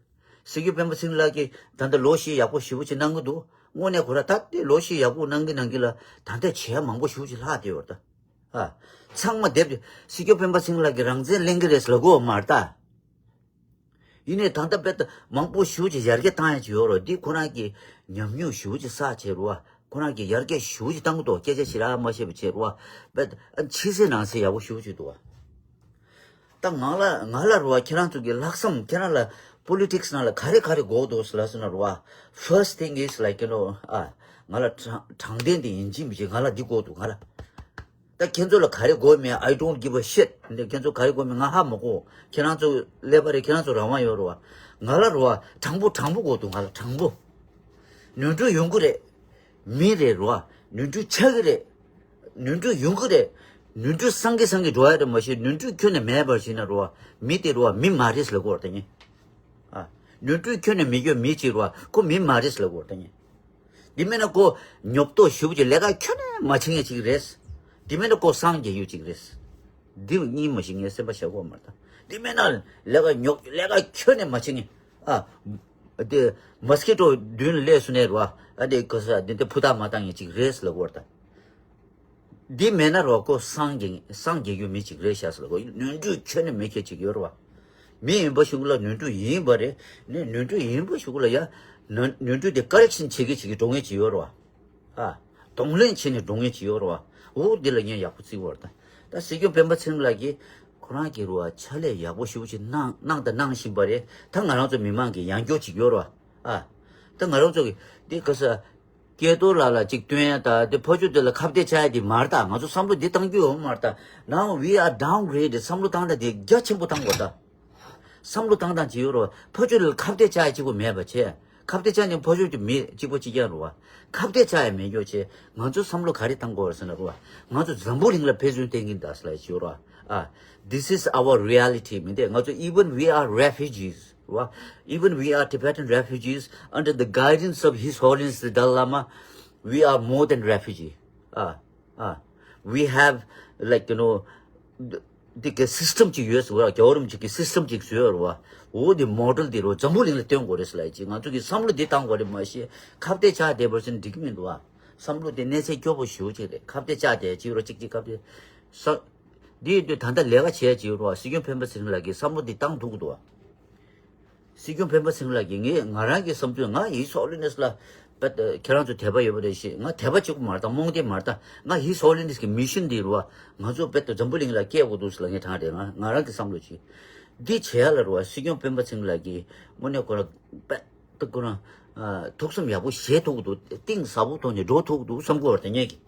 སྲིད་སྐྱོང་སྤེན་པ་ཚེ་རིང་ལགས་ཀྱིས་ད་ལྟ་ལོ་བཞི་ཡག་པོ་ཞེ་པོ་ཅིག་གནང་གི་འདུག་དངོས་གནས་ཁོ་རང་ད་ལྟའི་ལོ་བཞི་ཡག་པོ་གནང་གི་གནང་གི་ལ་ད་ལྟ་བྱས་མང་པོ་ཞེ་པོ་ཅིག་ལྷག་བསྡད་ཡོད་རེད་ད། ཨ། ཚང་མ་སྡེབ་སྲིད་སྐྱོང་སྤེན་པ་ཚེ་རིང་ལགས་ཀྱིས་རང་བཙན་ལེན་གི་རེད་ལབ་དགོས་པ་མ་རེད་ད། ཡིན་ནའི་ད་ལྟ་དཔེ་ད་མང་པོ་ཞེ་པོ་ཅིག་ཡར་རྒྱས་བཏང་ཡ་ཅིག་ཡོད་རེད། འདི་ཁོ་རང་གི་ཉམས་མྱོང་ཞེ་པོ་ཅིག་བསགས་བྱས་རེད་བ། ཁོ་རང་གི་ཡར་རྒྱས་ཞེ་པོ་ཅིག་བཏང་གི་འདུག་སྐད་ཆ་ཞེ་དྲག་མ་བཤད་པ་བྱས་རེད་བ། དཔེ་ད་ཕྱི་གསལ་ནང་གསལ་ཡག་པོ་ཞེ་པོ་ཅིག་འདུག་བ། ད་ང་ལ་ང་ལ་རེད་བ། ཁྱེད་རང་ཚོ་གི་ལྷག་བསམ། ཁྱེད་རང་ལ་པོ་ལི་ཊིག་སི་ནང་ལ་ག་རེ་ག་རེ་དགོས་འདུག་ཟེར་ལབ་སོང་ན་རེད་བ། First thing is, like, you know, ཨ། ང་ལ་དྲང་དྲང་བདེན་དེ་ཡིན་གཅིག་མིན་གཅིག་ང་ལ་འདི་དགོས་འདུག་ང་ལ། ད་ཁྱེད་ཚོ་ལ་ག་རེ་དགོས་མེད། I don't give a shit. འདི་ཁྱེད་ཚོ་ག་རེ་དགོས་མེད་ང་ཧ་མ་གོ། ཁྱེད་རང་ཚོ་ཀླད་པ་རེད། ཁྱེད་རང་ཚོ་རང་དབང་ཡོད་རེད་བ། ང་ལ་རེད་བ། དྲང་པོ་དྲང་པོ་དགོས་འདུག་ང་ལ་དྲང་པོ། ནོར་འཁྲུལ་ཡོང་གི་རེད། མི་རེད་རེད་བ། ནོར་འཁྲུལ་ཆགས་ཀྱི་རེད། ནོར་འཁྲུལ་ཡོང་གི་རེད། ནོར་འཁྲུལ་སངས་རྒྱས་སངས་རྒྱས་འགྲོ་ཡ་རེད་མ་གཞི་ནོར་འཁྲུལ་ཁྱོན་ནས་མེད་པར་བྱས་ན་རེད་བ། མི་དེ་རེད་བ། མི་མ་རེད་ལབ་དགོས་རེད་ད་ངས། ཨ། ནོར་འཁྲུལ་ཁྱོན་ནས་མི་ཡོད་མི་གཅིག་རེད་བ། ཁོ་མི་མ་རེད་ལབ་དགོས་རེད་ད་ངས། དེ་མིན་ན་ཁོ་ཉོབ་ཏོ་ཞེ་པོ་ཅིག་ལས་ཀ་ཁྱོན་ནས་མ་བྱེད་མཁན་ཅིག་རེད། དེ་མིན་ན་ཁོ་སངས་རྒྱས་ཡོད་ཅིག་རེད། འདི་གཉིས་མ་ཤེས་ངས་སེམས་པ་བཞག་གོ་མ་རེད་ད། དེ་མིན་ན་ལས་ཀ་ཉོབ་ལས་ཀ་ཁྱོན་ནས་མ་བྱེད་མཁན། ཨ། དེ་མོ་སི་ཀི་ཊོ་མདུན་ལ་སླེབས་སོང་ནས་རེད་བ། ཨ་དེ་ག་ས་དེ་འདྲ་ཕུ་ཐག་མ་བཏང་མཁན་ཅིག་རེད་ལབ་དགོས་རེད་ད། འདི་མེད་ན་རོ་ཁོ་སངས་རྒྱས་སངས་རྒྱས་རྒྱུ་མི་གཅིག་རེད་ཤག་ཟེར་ལ་ཁོ་ནོར་འཁྲུལ་ཁྱོན་ནས་མེད་མཁན་གཅིག་ཡོད་རེད་བ། མི་ཡིན་པ་ཞིག་ལ་ནོར་འཁྲུལ་ཡིན་པ་རེད། ནི་ནོར་འཁྲུལ་ཡིན་པ་ཞིག་ལ་ཡ་ནོར་ནོར་འཁྲུལ་དེ་ཀ་རེག་ཤན་བྱེད་མཁན་ཅིག་གི་འགྲོ་མཁན་ཅིག་ཡོད་རེད་བ། ཨ། གདོང་ལེན་བྱས་ནས་འགྲོ་མཁན་ཅིག་ཡོད་རེད་བ། འོ་འདི་ལ་ངས་ཡག་པོ་བརྩི་བར་ད། ད་སྲིད་སྐྱོང་སྤེན་པ་ཚེ་རིང་ལགས་ཀྱིས་ཁོ་རང་གི་རེད་བ་ཕྱག་ལས་ཡག་པོ་ཞེ་པོ་ཅིག་གནང་གནང་དང་གནང་བཞིན་པ་རེད། ད་ང་རང་ཚོ་མི་མང་གི་ཡང་སྐྱོར་ཅིག་ཡོད་རེད་བ། ཨ། ད་ང་རང་ཚོ་གི་འདི་ག་ས། སྐལ་རྡོར་ལགས་ལ་ཅིག་སྟོན་ཡ་ད་དེ་ཕ་ཆོས་དེ་ལ་ཁ་གཏད་བཅག་ཡ་དེ་མ་རེད་ད། ང་ཚོ་བསམ་བློ་འདི་བཏང་རྒྱུ་ཡོད་མ་རེད་ད། Now we are downgraded. བསམ་བློ་བཏང་སྟངས་དེ་རྒྱ་ཆེན་པོ་བཏང་དགོས་ད། བསམ་བློ་བཏང་སྟངས་ཅིག་ཡོད་རེད་བ། ཕ་ཆོས་ལ་ཁ་གཏད་བཅག་ཡ་གཅིག་པོ་མེད་པ་བྱས། ཁ་གཏད་བཅག་ནས་ཕ་ཆོས་ཀྱི་མི་གཅིག་པོ་གཅིག་རྐྱང་རེད་བ། ཁ་གཏད་བཅག་ཡ་མེད་རྒྱུ་བྱས། ང་ཚོ་བསམ་བློ་ག་རེ་བཏང་དགོས་རེད་ཟེར་ན་རེད་བ། ང་ཚོ་འཛམ་བུ་གླིང་ལ་ཕན་ཚུན་བསྟེན་གྱིན་གདའ་ཟེར་ལ་ཅིག་ཡོད་རེད་བ། ཨ། This is our reality. མི་འདི་ང་ཚོ་even we are refugees. རེད་བ། Even we are Tibetan refugees, under the guidance of His Holiness the Dalai Lama, we are more than refugee. ཨ། ཨ། We have, like, you know, འདི་གི་སིས་ཊམ་ཅིག་ཡོད་ཟེར་བ། རྒྱལ་བ་རིན་པོ་ཆེ་གི་སིས་ཊམ་ཅིག་བཟོས་ཡོད་རེད་བ། འོ་འདི་མོ་ཌེལ་འདི་རོ་འཛམ་བུ་གླིང་ལ་སྟོན་དགོས་རེད་ཟེར་ལ་ཅིག་ང་ཚོ་གི་བསམ་བློ་འདི་བཏང་དགོས་རེད་མ་གཞི་ཁ་གཏད་བཅག་བསྡད་པ་ཟེར་ན་འགྲིག་གི་མི་འདུག་བ། བསམ་བློ་འདི་གནས་ཚད་སྐྱོ་པོ་ཞེ་པོ་ཅིག་རེད། ཁ་གཏད་བཅག་བསྡད་ཅིག་རོ་ཅིག་ཅིག་ཁ་གཏད་ས། འདི་ཡིན་དུས་ད་ལྟ་ལས་ཀ་བྱས་ཅིག་རོ་སྲིད་སྐྱོང་སྤེན་པ་ཚེ་རིང་ལགས་ཀྱིས་བསམ་བློ་འདི་བཏང་ཐུབ་ཀྱི་འདུག་བ། སྲིད་སྐྱོང་སྤེན་པ་ཚེ་རིང་ལགས་ཀྱིས་ངས་ང་རང་གི་བསམ་ཚུལ་ང་ཡིད་སོགས་ལུས་ནས་ལ་ པད་ཁྱེད་རང་ཚོ་དད་པ་ཡོད་པ་རེད་ཤེས། ང་དད་པ་གཅིག་པུ་མ་རེད་ད། རྨོངས་དད་མ་རེད་ད། ང་His Holiness་གི་མི་ཤོན་འདི་རུ་བ། ང་ཚོ་པད་འཛམ་བུ་གླིང་ལ་སྐྱེལ་དགོས་འདུག་ཟེར་ལ་ངས་དྲང་རེད། ང་ང་རང་གི་བསམ་བློ་ཅིག་འདི་བྱེད་ཡ་ལ་རུ་བ། སྲིད་སྐྱོང་སྤེན་པ་ཚེ་རིང་ལགས་ཀྱིས་དངོས་གནས་ཁོ་རང་པད་ཁོ་རང་ཐུགས་བསམ་ཡག་པོ་བཞེས་ཐུབ་ཀྱི་འདུག་གཏིང་ཟབ་པོ་ཐོག་ནས་འགྲོ་ཐུབ་ཀྱི་འདུག་བསམ་གྱི་ཡོད་རེད་ད་ངས་ཀྱི།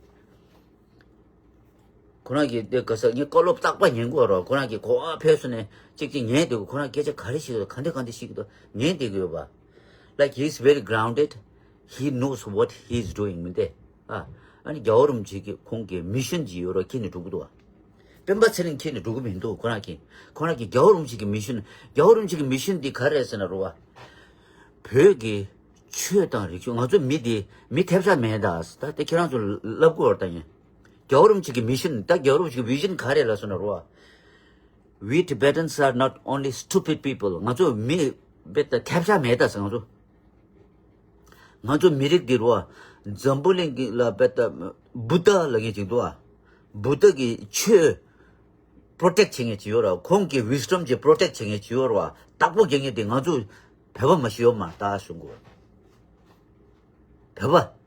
ཁོ་རང་གིས་དེ་ག་ས་ངས་བཀའ་སློབ་རྟག་པར་ཉན་གྱི་ཡོད་རེད། ཁོ་རང་གིས་གོ་བ་ཕེབས་སོང་ནས་གཅིག་གཅིག་ཉན་བསྡད་ཀྱི། ཁོ་རང་སྐད་ཆ་ག་རེ་བཤད་ཀྱི་འདུག་ག་འདྲ་ག་འདྲ་བཤད་ཀྱི་འདུག་ཉན་བསྡད་ཀྱི་ཡོད་པ། Like, he's very grounded. He knows what he's doing མི་འདུག་ཨ་ཨ་ནི་རྒྱལ་བ་རིན་པོ་ཆེ་གི་ཁོང་གི་མི་ཤོན་ཅིག་ཡོད་རེད། ཁྱེར་ནས་འགྲོ་གི་འདུག་ཨ། སྤེན་པ་ཚེ་རིང་ཁྱེར་ནས་འགྲོ་གི་མི་འདུག་ཁོ་རང་གིས་ཁོ་རང་གིས་རྒྱལ་བ་རིན་པོ་ཆེ་གི་མི་ཤོན། རྒྱལ་བ་རིན་པོ་ཆེ་གི་མི་ཤོན་འདི་ག་རེ་རེད་ཟེར་ན་རུ་བ། བོད་ཀྱི་ཆོས་དང་རིག་གཞུང་། ང་ཚོ་མི་འདི་མི་ཐེབས་ཆག་མེད་ད། ད་དེ་ཁྱེད་རང་ཚོ་ལབ་དགོས་རེད་ད་ཡིན། རྒྱལ་བ་རིན་པོ་ཆེ་གི་མི་ཤོན། ད་རྒྱལ་བ་རིན་པོ་ཆེ་གི་བི་ཤོན་ག་རེ་ལབ་སོང་ན་རུ་བ། We Tibetans are not only stupid people. ང་ཚོ་མི་རྦད་དེ་ཐེབས་ཆག་མེད་ད་ཟེར། ང་ཚོ་ང་ཚོ་མི་རིགས་འདི་རུ་བ། འཛམ་བུ་གླིང་གི་ལ་རྦད་དེ་བུདྡྷ་ལབ་མཁན་ཅིག་འདུག་ཨ། བུདྡྷ་གི་ཆོས་པྲོ་ཊེག་བྱེད་མཁན་ཅིག་ཡོད་རེད་བ། ཁོང་གི་ཝིས་ཌམ་ཅིག་པྲོ་ཊེག་བྱེད་མཁན་ཅིག་ཡོད་རེད་བ། བདག་པོ་རྒྱག་མཁན་དེ་ང་ཚོ་བོད་པ་མ་ཤི་ཡོད་མ་རེད་ད་གསུང་གི། བོད་པ།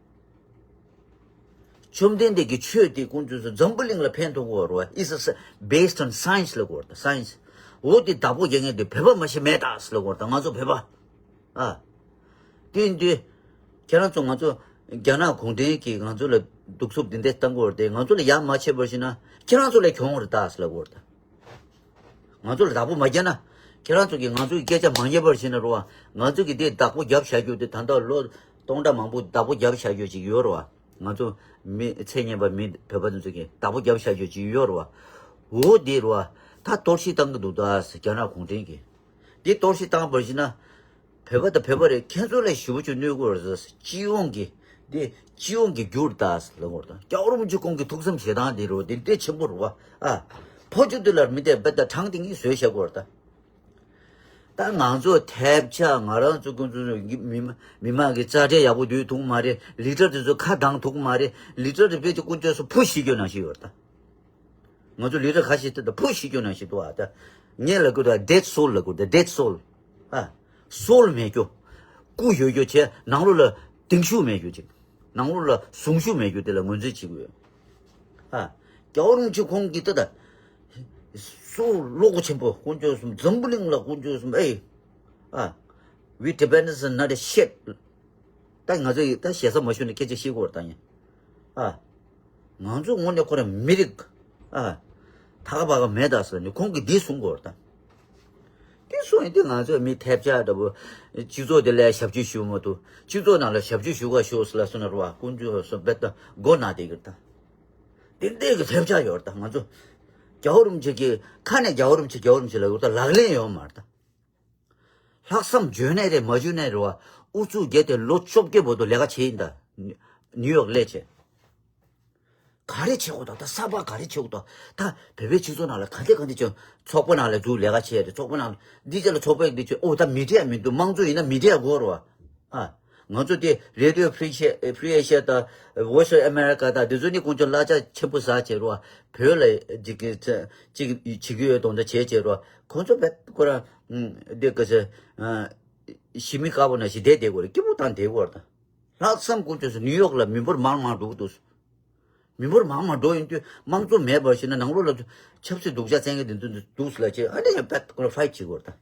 བཅོམ་ལྡན་འདས་ཀྱི་ཆོས་དེ་ཀུན་སྤྱོད་སུ་འཛམ་བུ་གླིང་ལ་ཕན་ཐོགས་ཀྱི་ཡོད་རེད་བ། It's a s- based on science ལབ་དགོས་རེད་ད། སའེན་སི། འོ་དེ་བདག་པོ་རྒྱག་མཁན་དེ་བོད་པ་མ་ཤི་མེད་ད་ལབ་དགོས་རེད་ད། ང་ཚོ་བོད་པ། ཨ། དེ་ཡིན་དུས། ཁྱེད་རང་ཚོ་ང་ཚོ་རྒྱ་ནག་གུང་ཁྲན་གྱིས་ང་ཚོ་ལ་གདུག་རྩུབ་འདི་འདྲ་བཏང་གི་ཡོད་རེད་དེ། ང་ཚོ་ལ་ཡ་མ་བྱས་པར་ཤི་ན་ཁྱེད་རང་ཚོ་ལ་གྱོང་རེད་ད་ཟེར་ལབ་ཀྱི་ཡོད་རེད་ད། ང་ཚོ་ལ་བདག་པོ་མ་རྒྱག་ན། ཁྱེད་རང་ཚོ་གིས་ང་ཚོ་གི་སྐད་ཆ་མ་ཉན་པར་ཤི་ན་རུ་བ། ང་ཚོ་གིས་དེ་བདག་པོ་རྒྱབ་བཞག་རྒྱུ་དེ་ད་ལྟ་ལོ་སྟོང་ཕྲག་མང་པོ་བདག་པོ་རྒྱབ་བཞག་རྒྱུ་ཅིག་ཡོད་རེད་བ། ང་ཚོ་མི་ཚེ་སྔོན་མ་མི་བོད་པ་དེ་ཚོ་གིས་བདག་པོ་རྒྱབ་བཞག་རྒྱུ་ཅིག་ཡོད་རེད་བ། འོ་དེ་རེད་བ། ད་གཏོར་བཤིག་བཏང་གི་འདུག་ད་རྒྱ་ནག་གུང་ཁྲན་གྱིས། དེ་གཏོར་བཤིག་བཏང་བར་ཤི་ན། བོད་པ་དང་བོད་པ་རེད། ཁྱེད་ཚོ་ལ་ཞེ་པོ་ཅིག་གནོད་ཀྱི་ཡོད་རེད། སྤྱི་ཡོངས་ཀྱི། དེ་སྤྱི་ཡོངས་ཀྱི་རྒྱུ་རེད་ད་ལབ་དགོས་རེད་ད། རྒྱལ་བ་རིན་པོ་ཆེ་ཁོང་གི་ཐུགས་བསམ་བཞེས་སྟངས་དེ་རེད་བ། དེ་འདྲ་ཆེན་པོ་རེད་བ། ཨ། ཕོ་ཆུ་དེ་ལ་མི་དེ་བེད་ད་གྲངས་དེ་ངས་བཟོས་བཞག་དགོས་རེད་ད། ད་ང་ཚོ་ཐེབས་ཆག་ང་རང་ཚོ་ཀུན་ཚོ་མི་མི་མང་གི་རྩ་ཁྲལ་ཡག་པོ་སྡུད་ཐུབ་ཀྱི་མ་རེད། ལི་ཊར་དེ་ཚོ་ཁ་གདངས་ཐུབ་ཀྱི་མ་རེད། ལི་ཊར་དེ་བེད་དེ་ཀུན་སྤྱོད་སུ་ཕུ་ཤི་རྒྱུ་ནང་བཞིན་ཡོད་རེད་ད། ང་ཚོ་ལི་ཊར་ཁ་ཤས་དེ་ད་ཕུ་ཤི་རྒྱུ་ནང་བཞིན་འདུག་ཨ། ད་ངས་ལབ་དགོས་ད། ཌེཌ་སོལ་ལབ་དགོས་ད། ཌེཌ་སོལ། ཨ། སོལ་མེད་རྒྱུ། སྐུ་ཡོད་རྒྱུ་བྱས་ནང་ལོགས་ལ་གདིང་ཤུགས་མེད་རྒྱུ་ཅིག་ནང་ལོགས་ལ་གཟུངས་གཞུག་མེད་རྒྱུ་དེ་ལ་ངོས་འཛིན་བྱེད་དགོས། ཨ། རྒྱལ་བ་རིན་པོ་ཆེ་ཁོང་གིས་ད་ད་སོལ་བློ་སྒོ་ཆེན་པོ་དཀོན་མཆོག་གསུམ། འཛམ་བུ་གླིང་ལ་དཀོན་མཆོག་གསུམ། ཨེ། ཨ། We Tibetans are not a shit. ད་ང་ཚོ་ཡི་ད་ཞེ་ས་མ་ཞུ་ནས་སྐད་ཆ་བཤད་དགོས་རེད་ད་ཡིན། ཨ། ང་ཚོ་དངོས་གནས་ཁོ་རང་མི་རིགས། ཨ། ཐ་ག་པ་ག་མེད་ད་ཟེར་ནས་ཁོང་གིས་འདི་གསུང་དགོས་རེད་ད། འདི་གསུང་ཡིན་དུས་ང་ཚོ་མི་ཐེབས་ཆག་འདྲ་པོ། སྤྱི་ཚོགས་དེ་ལ་ཞབས་ཕྱི་ཞུ་མ་ཐུབ། སྤྱི་ཚོགས་ནང་ལ་ཞབས་ཕྱི་ཞུ་ག་ཤོག་ཟེར་ལ་སོང་ན་རུ་བ་དཀོན་མཆོག་གསུམ་བེད་ད་མགོ་ན་བསྡད་ཀྱི་རེད་ད། དེ་འདྲས་ཀྱི་ཐེབས་ཆག་ཡོད་རེད་ད། ང་ཚོ་རྒྱལ་བ་རིན་པོ་ཆེ་གི་ཁ་ནས་རྒྱལ་བ་རིན་པོ་ཆེ་རྒྱལ་བ་རིན་པོ་ཆེ་ལབ་ཡོད་ད། ལག་ལེན་ཡོད་མ་རེད་ད། ལྷག་བསམ་བརྗོད་ནའི་རེད་མ་བརྗོད་ནའི་རེད་བ། ཨུ་ཚུགས་བརྒྱབ་སྟེ་ལོ་བཅོ་བརྒྱད་བར་དུ་ལས་ཀ་བྱས་ཡིན་ད། ནིའུ་ཡོག་སླེབས་བྱས། ག་རེ་བྱེད་དགོས་ད། ད་གསར་པ་ག་རེ་བྱེད་དགོས་ད། ད་བོད་པའི་སྤྱི་ཚོགས་ནང་ལ་ག་འདྲ་ག་འདྲ་བྱས། ཚོགས་པ་ནང་ལ་འཛུལ་ལས་ཀ་བྱས་རེད། ཚོགས་པ་ནང་ལ་འདི་བྱས་ལ་ཚོགས་པ་འདི་བྱས། ཨོ་ད་མི་ཌི་ཡ་མི་འདུག་དམངས་གཙོ་ཡིན་ན་མི་ཌི་ཡ་དགོས་རེད་བ། ཨ། ང་ཚོ་དེ་རེ་ཌི་ཡོ་ཕི་རི་ཤི་ཕི་རི་ཨེ་ཤི་ཡ་དང་ཝོ་ཡིས་ཨོཕ་ཨ་མེ་རི་ཀ་དང་དེ་ཚོ་ནི་དཀོན་མཆོག་གླ་ཆ་ཆེན་པོ་ཟ་བྱས་རེད་བ། བོད་ལ་ཅིག་ཅིག་བྱེད་ཀྱི་ཡོད་དོན་དག་བྱས་བྱས་རེད་བ། ཁོང་ཚོ་བེད་ཁོ་རང་འདི་ག་ཚོད་ཞི་མི་དཀར་པོ་ནང་བཞིན་བསྡད་བསྡད་དགོས་རེད། སྐྱིད་པོ་བཏང་བསྡད་དགོས་རེད་ད། ལྷག་བསམ་དཀོན་མཆོག་གསུམ། ནིའུ་ཡོག་ལ་མི་འབོར་མང་མང་འགྲོ་གི་འདུག་མི་འབོར་མང་མང་འགྲོ་ཡིན་དུས་དམངས་གཙོ་མེད་པར་བྱས་ན་ནང་ལོགས་ལ་ཆབ་སྲིད་སྡུག་ཅག་བཙན་གྱི་དེ་ཚོ་འདུག་ཟེར་ལ་བྱས། ཨ་ནི་ཡང་བེད་ཁོ་རང་ཕའིཊ་བྱེད་དགོས་རེད་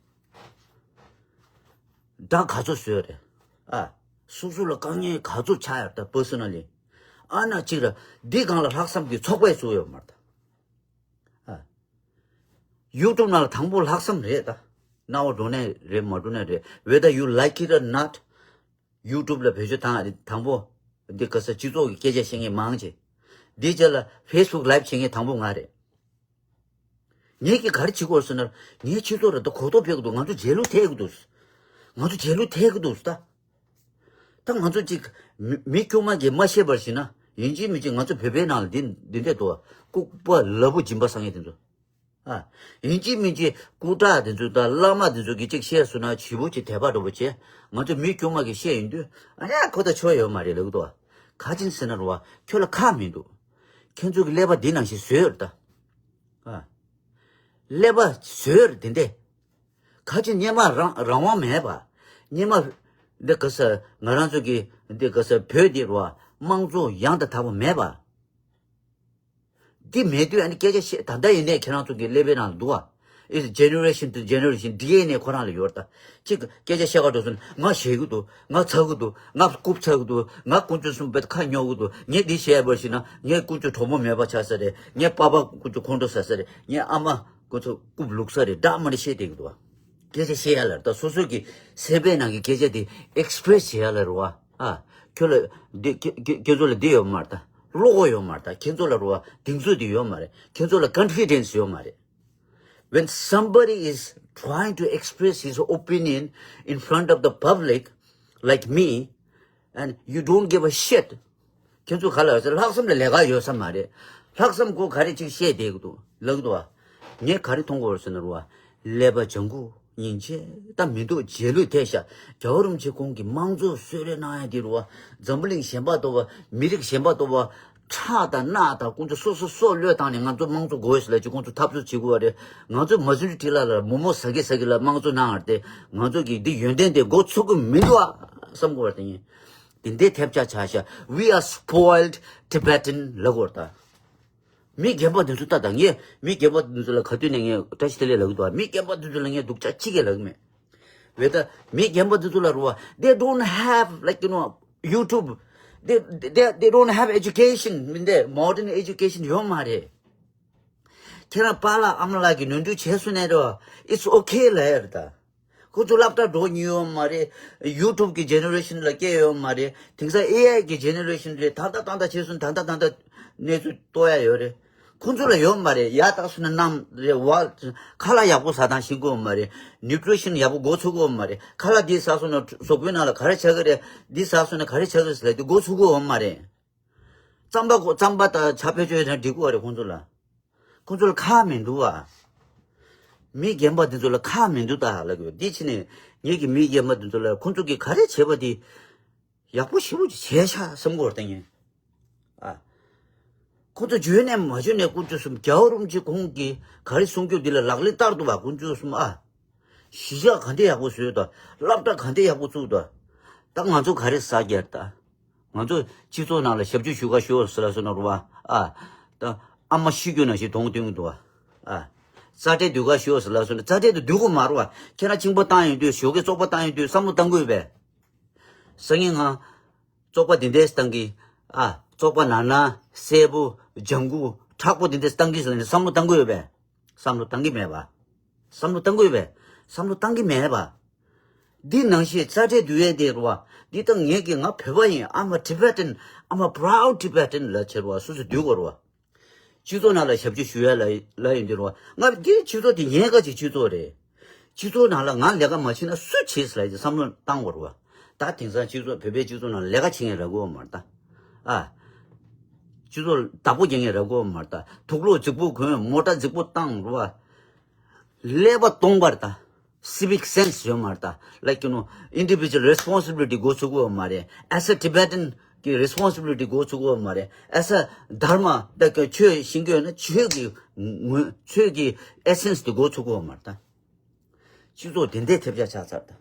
ད། དགྲ་ག་ཚོད་བཟོས་རེད། ཨ། སོ་སོ་ལ་དཀའ་ངལ་ག་ཚོད་ཆགས་ཡོད་ད། པར་སོ་ན་ལི། ཨ་ན་གཅིག་ར་འདི་སྒང་ལ་ལྷག་བསམ་གྱི་ཚོགས་པ་བཙུགས་ཡོད་མ་རེད་ད། ཨ། ཡུ་ཊུབ་ནང་ལ་དང་པོ་ལྷག་བསམ་རེད་ད། རྣ་བ་འགྲོ་ནའི་རེད་མ་འགྲོ་ནའི་རེད། Whether you like it or not, ཡུ་ཊུབ་ལ་བེད་སྤྱོད་བཏང་དང་པོ། འདི་ག་ས་སྤྱི་ཚོགས་ཀྱི་སྐད་ཆ་བཤད་མཁན་མང་ཆེ། འདི་རྗེས་ལ་ཕེ་སི་བུག་ལའིབ་བྱེད་མཁན་དང་པོ་ང་རེད། ངས་ཀྱིས་ག་རེ་བྱེད་དགོས་ཟེར་ན། ངའི་སྤྱི་ཚོགས་ར་ད་གོ་རྟོགས་འཕེལ་གི་འདུག་ང་ཚོ་རྗེས་ལུས་ཐེབས་གི་འདུག་ང་ཚོ་རྗེས་ལུས་ཐེབས་གི་འདུག་ད། ད་ང་ཚོ་ཅིག་མི་མི་དཀྱུས་མ་གིས་མ་ཤེས་པར་ཞིག་ན། ཡིན་གཅིག་མིན་གཅིག་ང་ཚོ་བོད་པའི་ནང་ལ་འདི་འདི་འདྲས་འདུག་ལྐུགས་པ་ལ་ཕུག་སྦྱིན་པ་བསགས་མཁན་དེ་ཚོ། ཨ། ཡིན་གཅིག་མིན་གཅིག་སྐུ་དྲག་དེ་ཚོ་དང་བླ་མ་དེ་ཚོ་གིས་ཅིག་བཤད་སོང་ན་ཞེ་པོ་ཅིག་དད་པ་འདྲ་པོ་བྱས། ང་ཚོ་མི་དཀྱུས་མ་གིས་བཤད་ཡོང་དུས། ཨ་ཡ་ཁོ་ད་ཆོ་ཡོད་མ་རེད་ལབ་གི་འདུག་ག་ཅི་ཟེར་ན་རུ་བ། ཁྱོད་ལ་ཁག་མི་འདུག་ཁྱེད་ཚོ་གི་ཀླད་པ་འདི་ནང་བཞིན་བཟོས་ཡོད་རེད་ད། ཨ། ཀླད་པ་བཟོས་ཡོད་རེད་དེ་འདྲས། ག་ཅི་སྔོན་མ་རང་རང་དབང་མེད་པ། སྔོན་མ་ འདི་ག་ས་ང་རང་ཚོ་གི་འདི་ག་ས་བོད་འདི་རུ་བ་དམངས་གཙོ་ཡང་དང་དག་པ་མེད་པ། འདི་མེད་དུས་ཨ་ནི་སྐད་ཆ་བཤད་ད་ལྟ་ཡིན་ནའི་ཁྱེད་རང་ཚོ་གི་ཀླད་པའི་ནང་ལ་འདུག་ཨ། It's generation to generation ཌི་ཨེན་ཨེ་ཁོ་རང་ལ་ཡོད་ད། གཅིག་སྐད་ཆ་བཤད་ག་འགྲོ་སོང་ན་ང་ཞེད་གི་འདུག་ང་ཚ་གི་འདུག་ང་རྐུབ་ཚ་གི་འདུག་ང་དཀོན་མཆོག་གསུམ་པའི་ཁ་ཉོ་གི་འདུག་ངས་འདི་བཤད་པར་ཞིག་ན་ངས་དཀོན་མཆོག་གྲོགས་མོ་མེད་པ་ཆགས་ས་རེད། ངས་པ་ཕ་དཀོན་མཆོག་ཁོང་ཁྲོ་ཟ་ས་རེད། ངས་ཨ་མ་དཀོན་མཆོག་རྐུབ་ལུག་ས་རེད། འདྲ་མ་འདྲ་བཤད་བསྡད་གི་འདུག་ཨ། སྐད་ཆ་བཤད་ཡ་ལ་ད་སོ་སོ་གི་སེམས་པའི་ནང་གི་སྐད་ཆ་དེ་ཨེག་སི་པི་རེ་སི་བྱེད་ཡ་ལ་རུ་བ། ཨ། ཁྱོད་ལ་འདི་ཁྱེད་ཁྱེད་ཁྱེད་ཚོ་ལ་འདི་ཡོད་མ་རེད་ད། བློ་ཁོག་ཡོད་མ་རེད་ད། ཁྱེད་ཚོ་ལ་རུ་བ་གདེང་ཚོད་འདི་ཡོད་མ་རེད། ཁྱེད་ཚོ་ལ་ཀོན་ཕི་ཌེན་སི་ཡོད་མ་རེད། When somebody is trying to express his opinion in front of the public, like me, and you don't give a shit, ཁྱེད་ཚོ་ག་ལ་ཡོད་ཟེར། ལྷག་བསམ་ལ་ལས་ཀ་ཡོད་ས་མ་རེད། ལྷག་བསམ་ཁོ་ག་རེ་ཅིག་བཤད་བསྡད་ཀྱི་འདུག་ལབ་ཀྱི་འདུག་བ། ངས་ག་རེ་མཐོང་གི་ཡོད་ཟེར་ན་རུ་བ། ཀླད་པ་ལྗང་ཁུ་སྙིང་རྗེ་ད་མི་འདུག་རྗེས་ལུས་ཐེབས་ཤག་རྒྱལ་བ་རིན་པོ་ཆེ་ཁོང་གིས་དམངས་གཙོ་གསོལ་རས་གནང་ཡ་དེ་རུ་བ། འཛམ་བུ་གླིང་གཞན་པ་ལྟ་བུ་མི་རིགས་གཞན་པ་ལྟ་བུ་ཁྲག་དང་རྣག་དང་ཁོང་ཚོ་སོ་སོ་སྲོག་བློས་བཏང་ནས་ང་ཚོ་དམངས་གཙོ་དགོས་ཟེར་ལབ་ཅིག་ཁོང་ཚོ་འཐབ་རྩོད་བྱེད་དགོས་པ་རེད། ང་ཚོས་མ་སུ་རི་ཊི་ལ་ལ་མོག་མོག་ཟ་གི་ཟ་གི་ལ་དམངས་གཙོ་གནང་བ་དེ་ང་ཚོ་གིས་འདི་ཡོན་ཏན་དེ་འགོ་ཚུགས་གི་མི་འདུག་ཨ་བསམ་དགོས་པ་དེ་ཡིན། དེ་འདྲའི་ཐེབས་ཆག་ཆགས་ཤག We are spoiled Tibetan ལབ་དགོས་རེད་ད། མི་རྒན་པ་འདི་ཚོ་ལྟ་དང་། ངས་མི་རྒན་པ་འདི་ཚོ་ལ་ག་དུས་ནས་ངས་བཀྲ་ཤིས་བདེ་ལེགས་ལབ་གི་འདུག་མི་རྒན་པ་འདི་ཚོ་ལ་ངས་སྡུག་ཅག་གཅིག་ཀྱང་ལབ་གི་མེད། འོ་ད་མི་རྒན་པ་འདི་ཚོ་ལ་རུ་བ། They don't have, like, you know, YouTube. They, they, they don't have education. མིན་ཏེ་modern education ཡོད་མ་རེད། ཁྱེད་རང་པཱ་ལགས་ཨ་མ་ལགས་ཀྱིས་ནོར་འཁྲུལ་བྱས་སོང་ནའི་རོ། It's okay ལབ་ཡ་རེད་ད། ཁོ་ཚོ་སློབ་གྲྭ་འགྲོ་མྱོང་ཡོད་མ་རེད། ཡུ་ཊུབ་གི་ཇེ་ནེ་རེ་ཤན་ལ་སྐྱེས་ཡོད་མ་རེད། དེང་སང་ཨེ་ཨའི་གི་ཇེ་ནེ་རེ་ཤན་རེད། ད་ལྟ་ད་ལྟ་བྱས་སོང་། ད་ལྟ་ད་ལྟ་གནས་ཚུལ་ཏོག་ཡ་ཡོད་རེད། ཁོ་ཚོ་ལ་ཡོད་མ་རེད། ཡར་བཏགས་སོང་ན་གནམ་རེད་བ། ཁ་ལག་ཡག་པོ་ཟ་སྟངས་ཤེས་ཀྱི་ཡོད་མ་རེད། ནིའུ་ཊི་རི་ཤན་ཡག་པོ་འགོ་ཚུགས་ཀྱི་ཡོད་མ་རེད། ཁ་ལག་འདི་ཟ་སོང་ན་གཟུགས་པོའི་ནང་ལ་ག་རེ་ཆགས་ཀྱི་རེད། འདི་ཟ་སོང་ན་ག་རེ་ཆགས་ཀྱི་རེད་ཟེར་ལབ་དུས་འགོ་ཚུགས་ཀྱི་ཡོད་མ་རེད། རྩམ་པ་གོ་རྩམ་པ་དང་ཇ་བེད་སྤྱོད་ཡོད་ན་འགྲིག་གི་རེད་ཁོང་ཚོ་ལ། ཁོང་ཚོ་ལ་ཁག་མི་འདུག་བ། མི་རྒན་པ་འདི་ཚོ་ལ་ཁག་མི་འདུག་ད་ལབ་ཀྱི་ཡོད། འདི་ཕྱི་ནས་ངེད་ཀྱི་མི་རྒན་པ་འདི་ཚོ་ལ་ཁོང་ཚོ་གིས་ག་རེ་བྱས་པ་དེ་ཡག་པོ་ཞེ་པོ་ཅིག་བྱས་ཤག་བསམ་གྱི་ཡོད་རེད་ད་ངས། ཨ། ཁོང་ཚོ་འཇོན་ནས་མ་འཇོན་ནས་དཀོན་མཆོག་གསུམ། རྒྱལ་བ་རིན་པོ་ཆེ་ཁོང་གིས་ག་རེ་གསུང་རྒྱུ་འདི་ལ་ལག་ལེན་བསྟར་འདུག་བ། དཀོན་མཆོག་གསུམ་ཨ། གཞིས་ཆགས་ག་འདྲ་ཡག་པོ་བཟོས་དང་། སློབ་གྲྭ་ག་འདྲ་ཡག་པོ་བཙུགས་དང་། ད་ང་ཚོ་ག་རེ་ཟ་རྒྱུ་རེད་ད། ང་ཚོ་སྤྱི་ཚོགས་ནང་ལ་ཞབས་ཕྱི་ཞུ་ག་ཤོག་ཟེར་ལབ་སོང་ན་རུ་བ། ཨ། ད་ཨ་མ་ཤི་རྒྱུ་ནང་བཞིན་གདོང་སྟོན་གྱི་འདུག་བ། ཨ། རྩ་འགྲན་སྡོད་ག་ཤོག་ཟེར་ལབ་སོང་ན་རྩ་འགྲན་དུ་སྡོད་དགོས་མ་རེད་བ། ཁྱེད་རང་གཅིན་པ་བཏང་ཡོང་དུས། ཞོགས་ཀས་བཙོག་པ་བཏང་ཡོང་དུས་བསམ་བློ་བཏང་དགོས་པས། སང་ཉིན་ང་བཙོག་པ་འདི་འདྲས་བཏང་གི། ཨ། བཙོག་པ་ནར་ནར་གསལ་པོ་ལྗང་ཁུ་མཁྲེགས་པོ་འདི་འདྲས་བཏང་གི་ཟེར་ནས་བསམ་བློ་བཏང་དགོས་པས། བསམ་བློ་བཏང་གི་མེད་པ། བསམ་བློ་བཏང་དགོས་པས། བསམ་བློ་བཏང་གི་མེད་པ། འདི་ནང་བཞིན་རྩ་འགྲན་སྡོད་ཡས་དེ་རུ་བ། འདི་ད་ངེད་ཀྱི་ང་བོད་པ་ཡིན། I'm a Tibetan, I'm a proud Tibetan ལབ་བྱས་རུ་བ། སོ་སོ་སྡོད་དགོས་རུ་བ། སྤྱི་ཚོགས་ནང་ལ་ཞབས་ཕྱི་ཞུ་ཡ་ལ་ལ་ཡིན་དུས་རུ་བ། ང་འདི་སྤྱི་ཚོགས་དེ་ངའི་ཀ་ཅིག་སྤྱི་ཚོགས་རེད། སྤྱི་ཚོགས་ནང་ལ་ང་ལས་ཀ་མ་བྱེད་ན་སུ་བྱེད་ཟེར་ལབ་ཀྱི་བསམ་བློ་བཏང་དགོས་རུ་བ། ད་དེང་སང་སྤྱི་ཚོགས་བོད་པའི་སྤྱི་ཚོགས་ནང་ལ་ལས་ཀ་བྱེད་མཁན་རག་གི་ཡོད་མ་རེད་ད། ཨ། སྤྱི་ཚོགས་བདག་པོ་རྒྱག་མཁན་རག་གི་ཡོད་མ་རེད་ད། དུག་ལོག་རྫིག་པོ་གོན། མོ་ཊ་རྫིག་པོ་བཏང་རུ་བ། ཀླད་པ་སྟོང་པ་རེད་ད། Civic sense ཡོད་མ་རེད་ད། Like, you know, individual responsibility འགོ་ཚུགས་ཀྱི་ཡོད་མ་རེད། As a Tibetan གི་responsibility འགོ་ཚུགས་ཀྱི་ཡོད་མ་རེད། As a Dharma ད་ག་ཆོས་ཤེས་ཀྱི་ཡོད་ན་ཆོས་ཀྱི་ངོས། ཆོས་ཀྱི་essence དེ་འགོ་ཚུགས་ཀྱི་ཡོད་མ་རེད་ད། སྤྱི་ཚོགས་དེ་འདྲའི་ཐེབས་ཆག་ཆགས་ཚར་ད།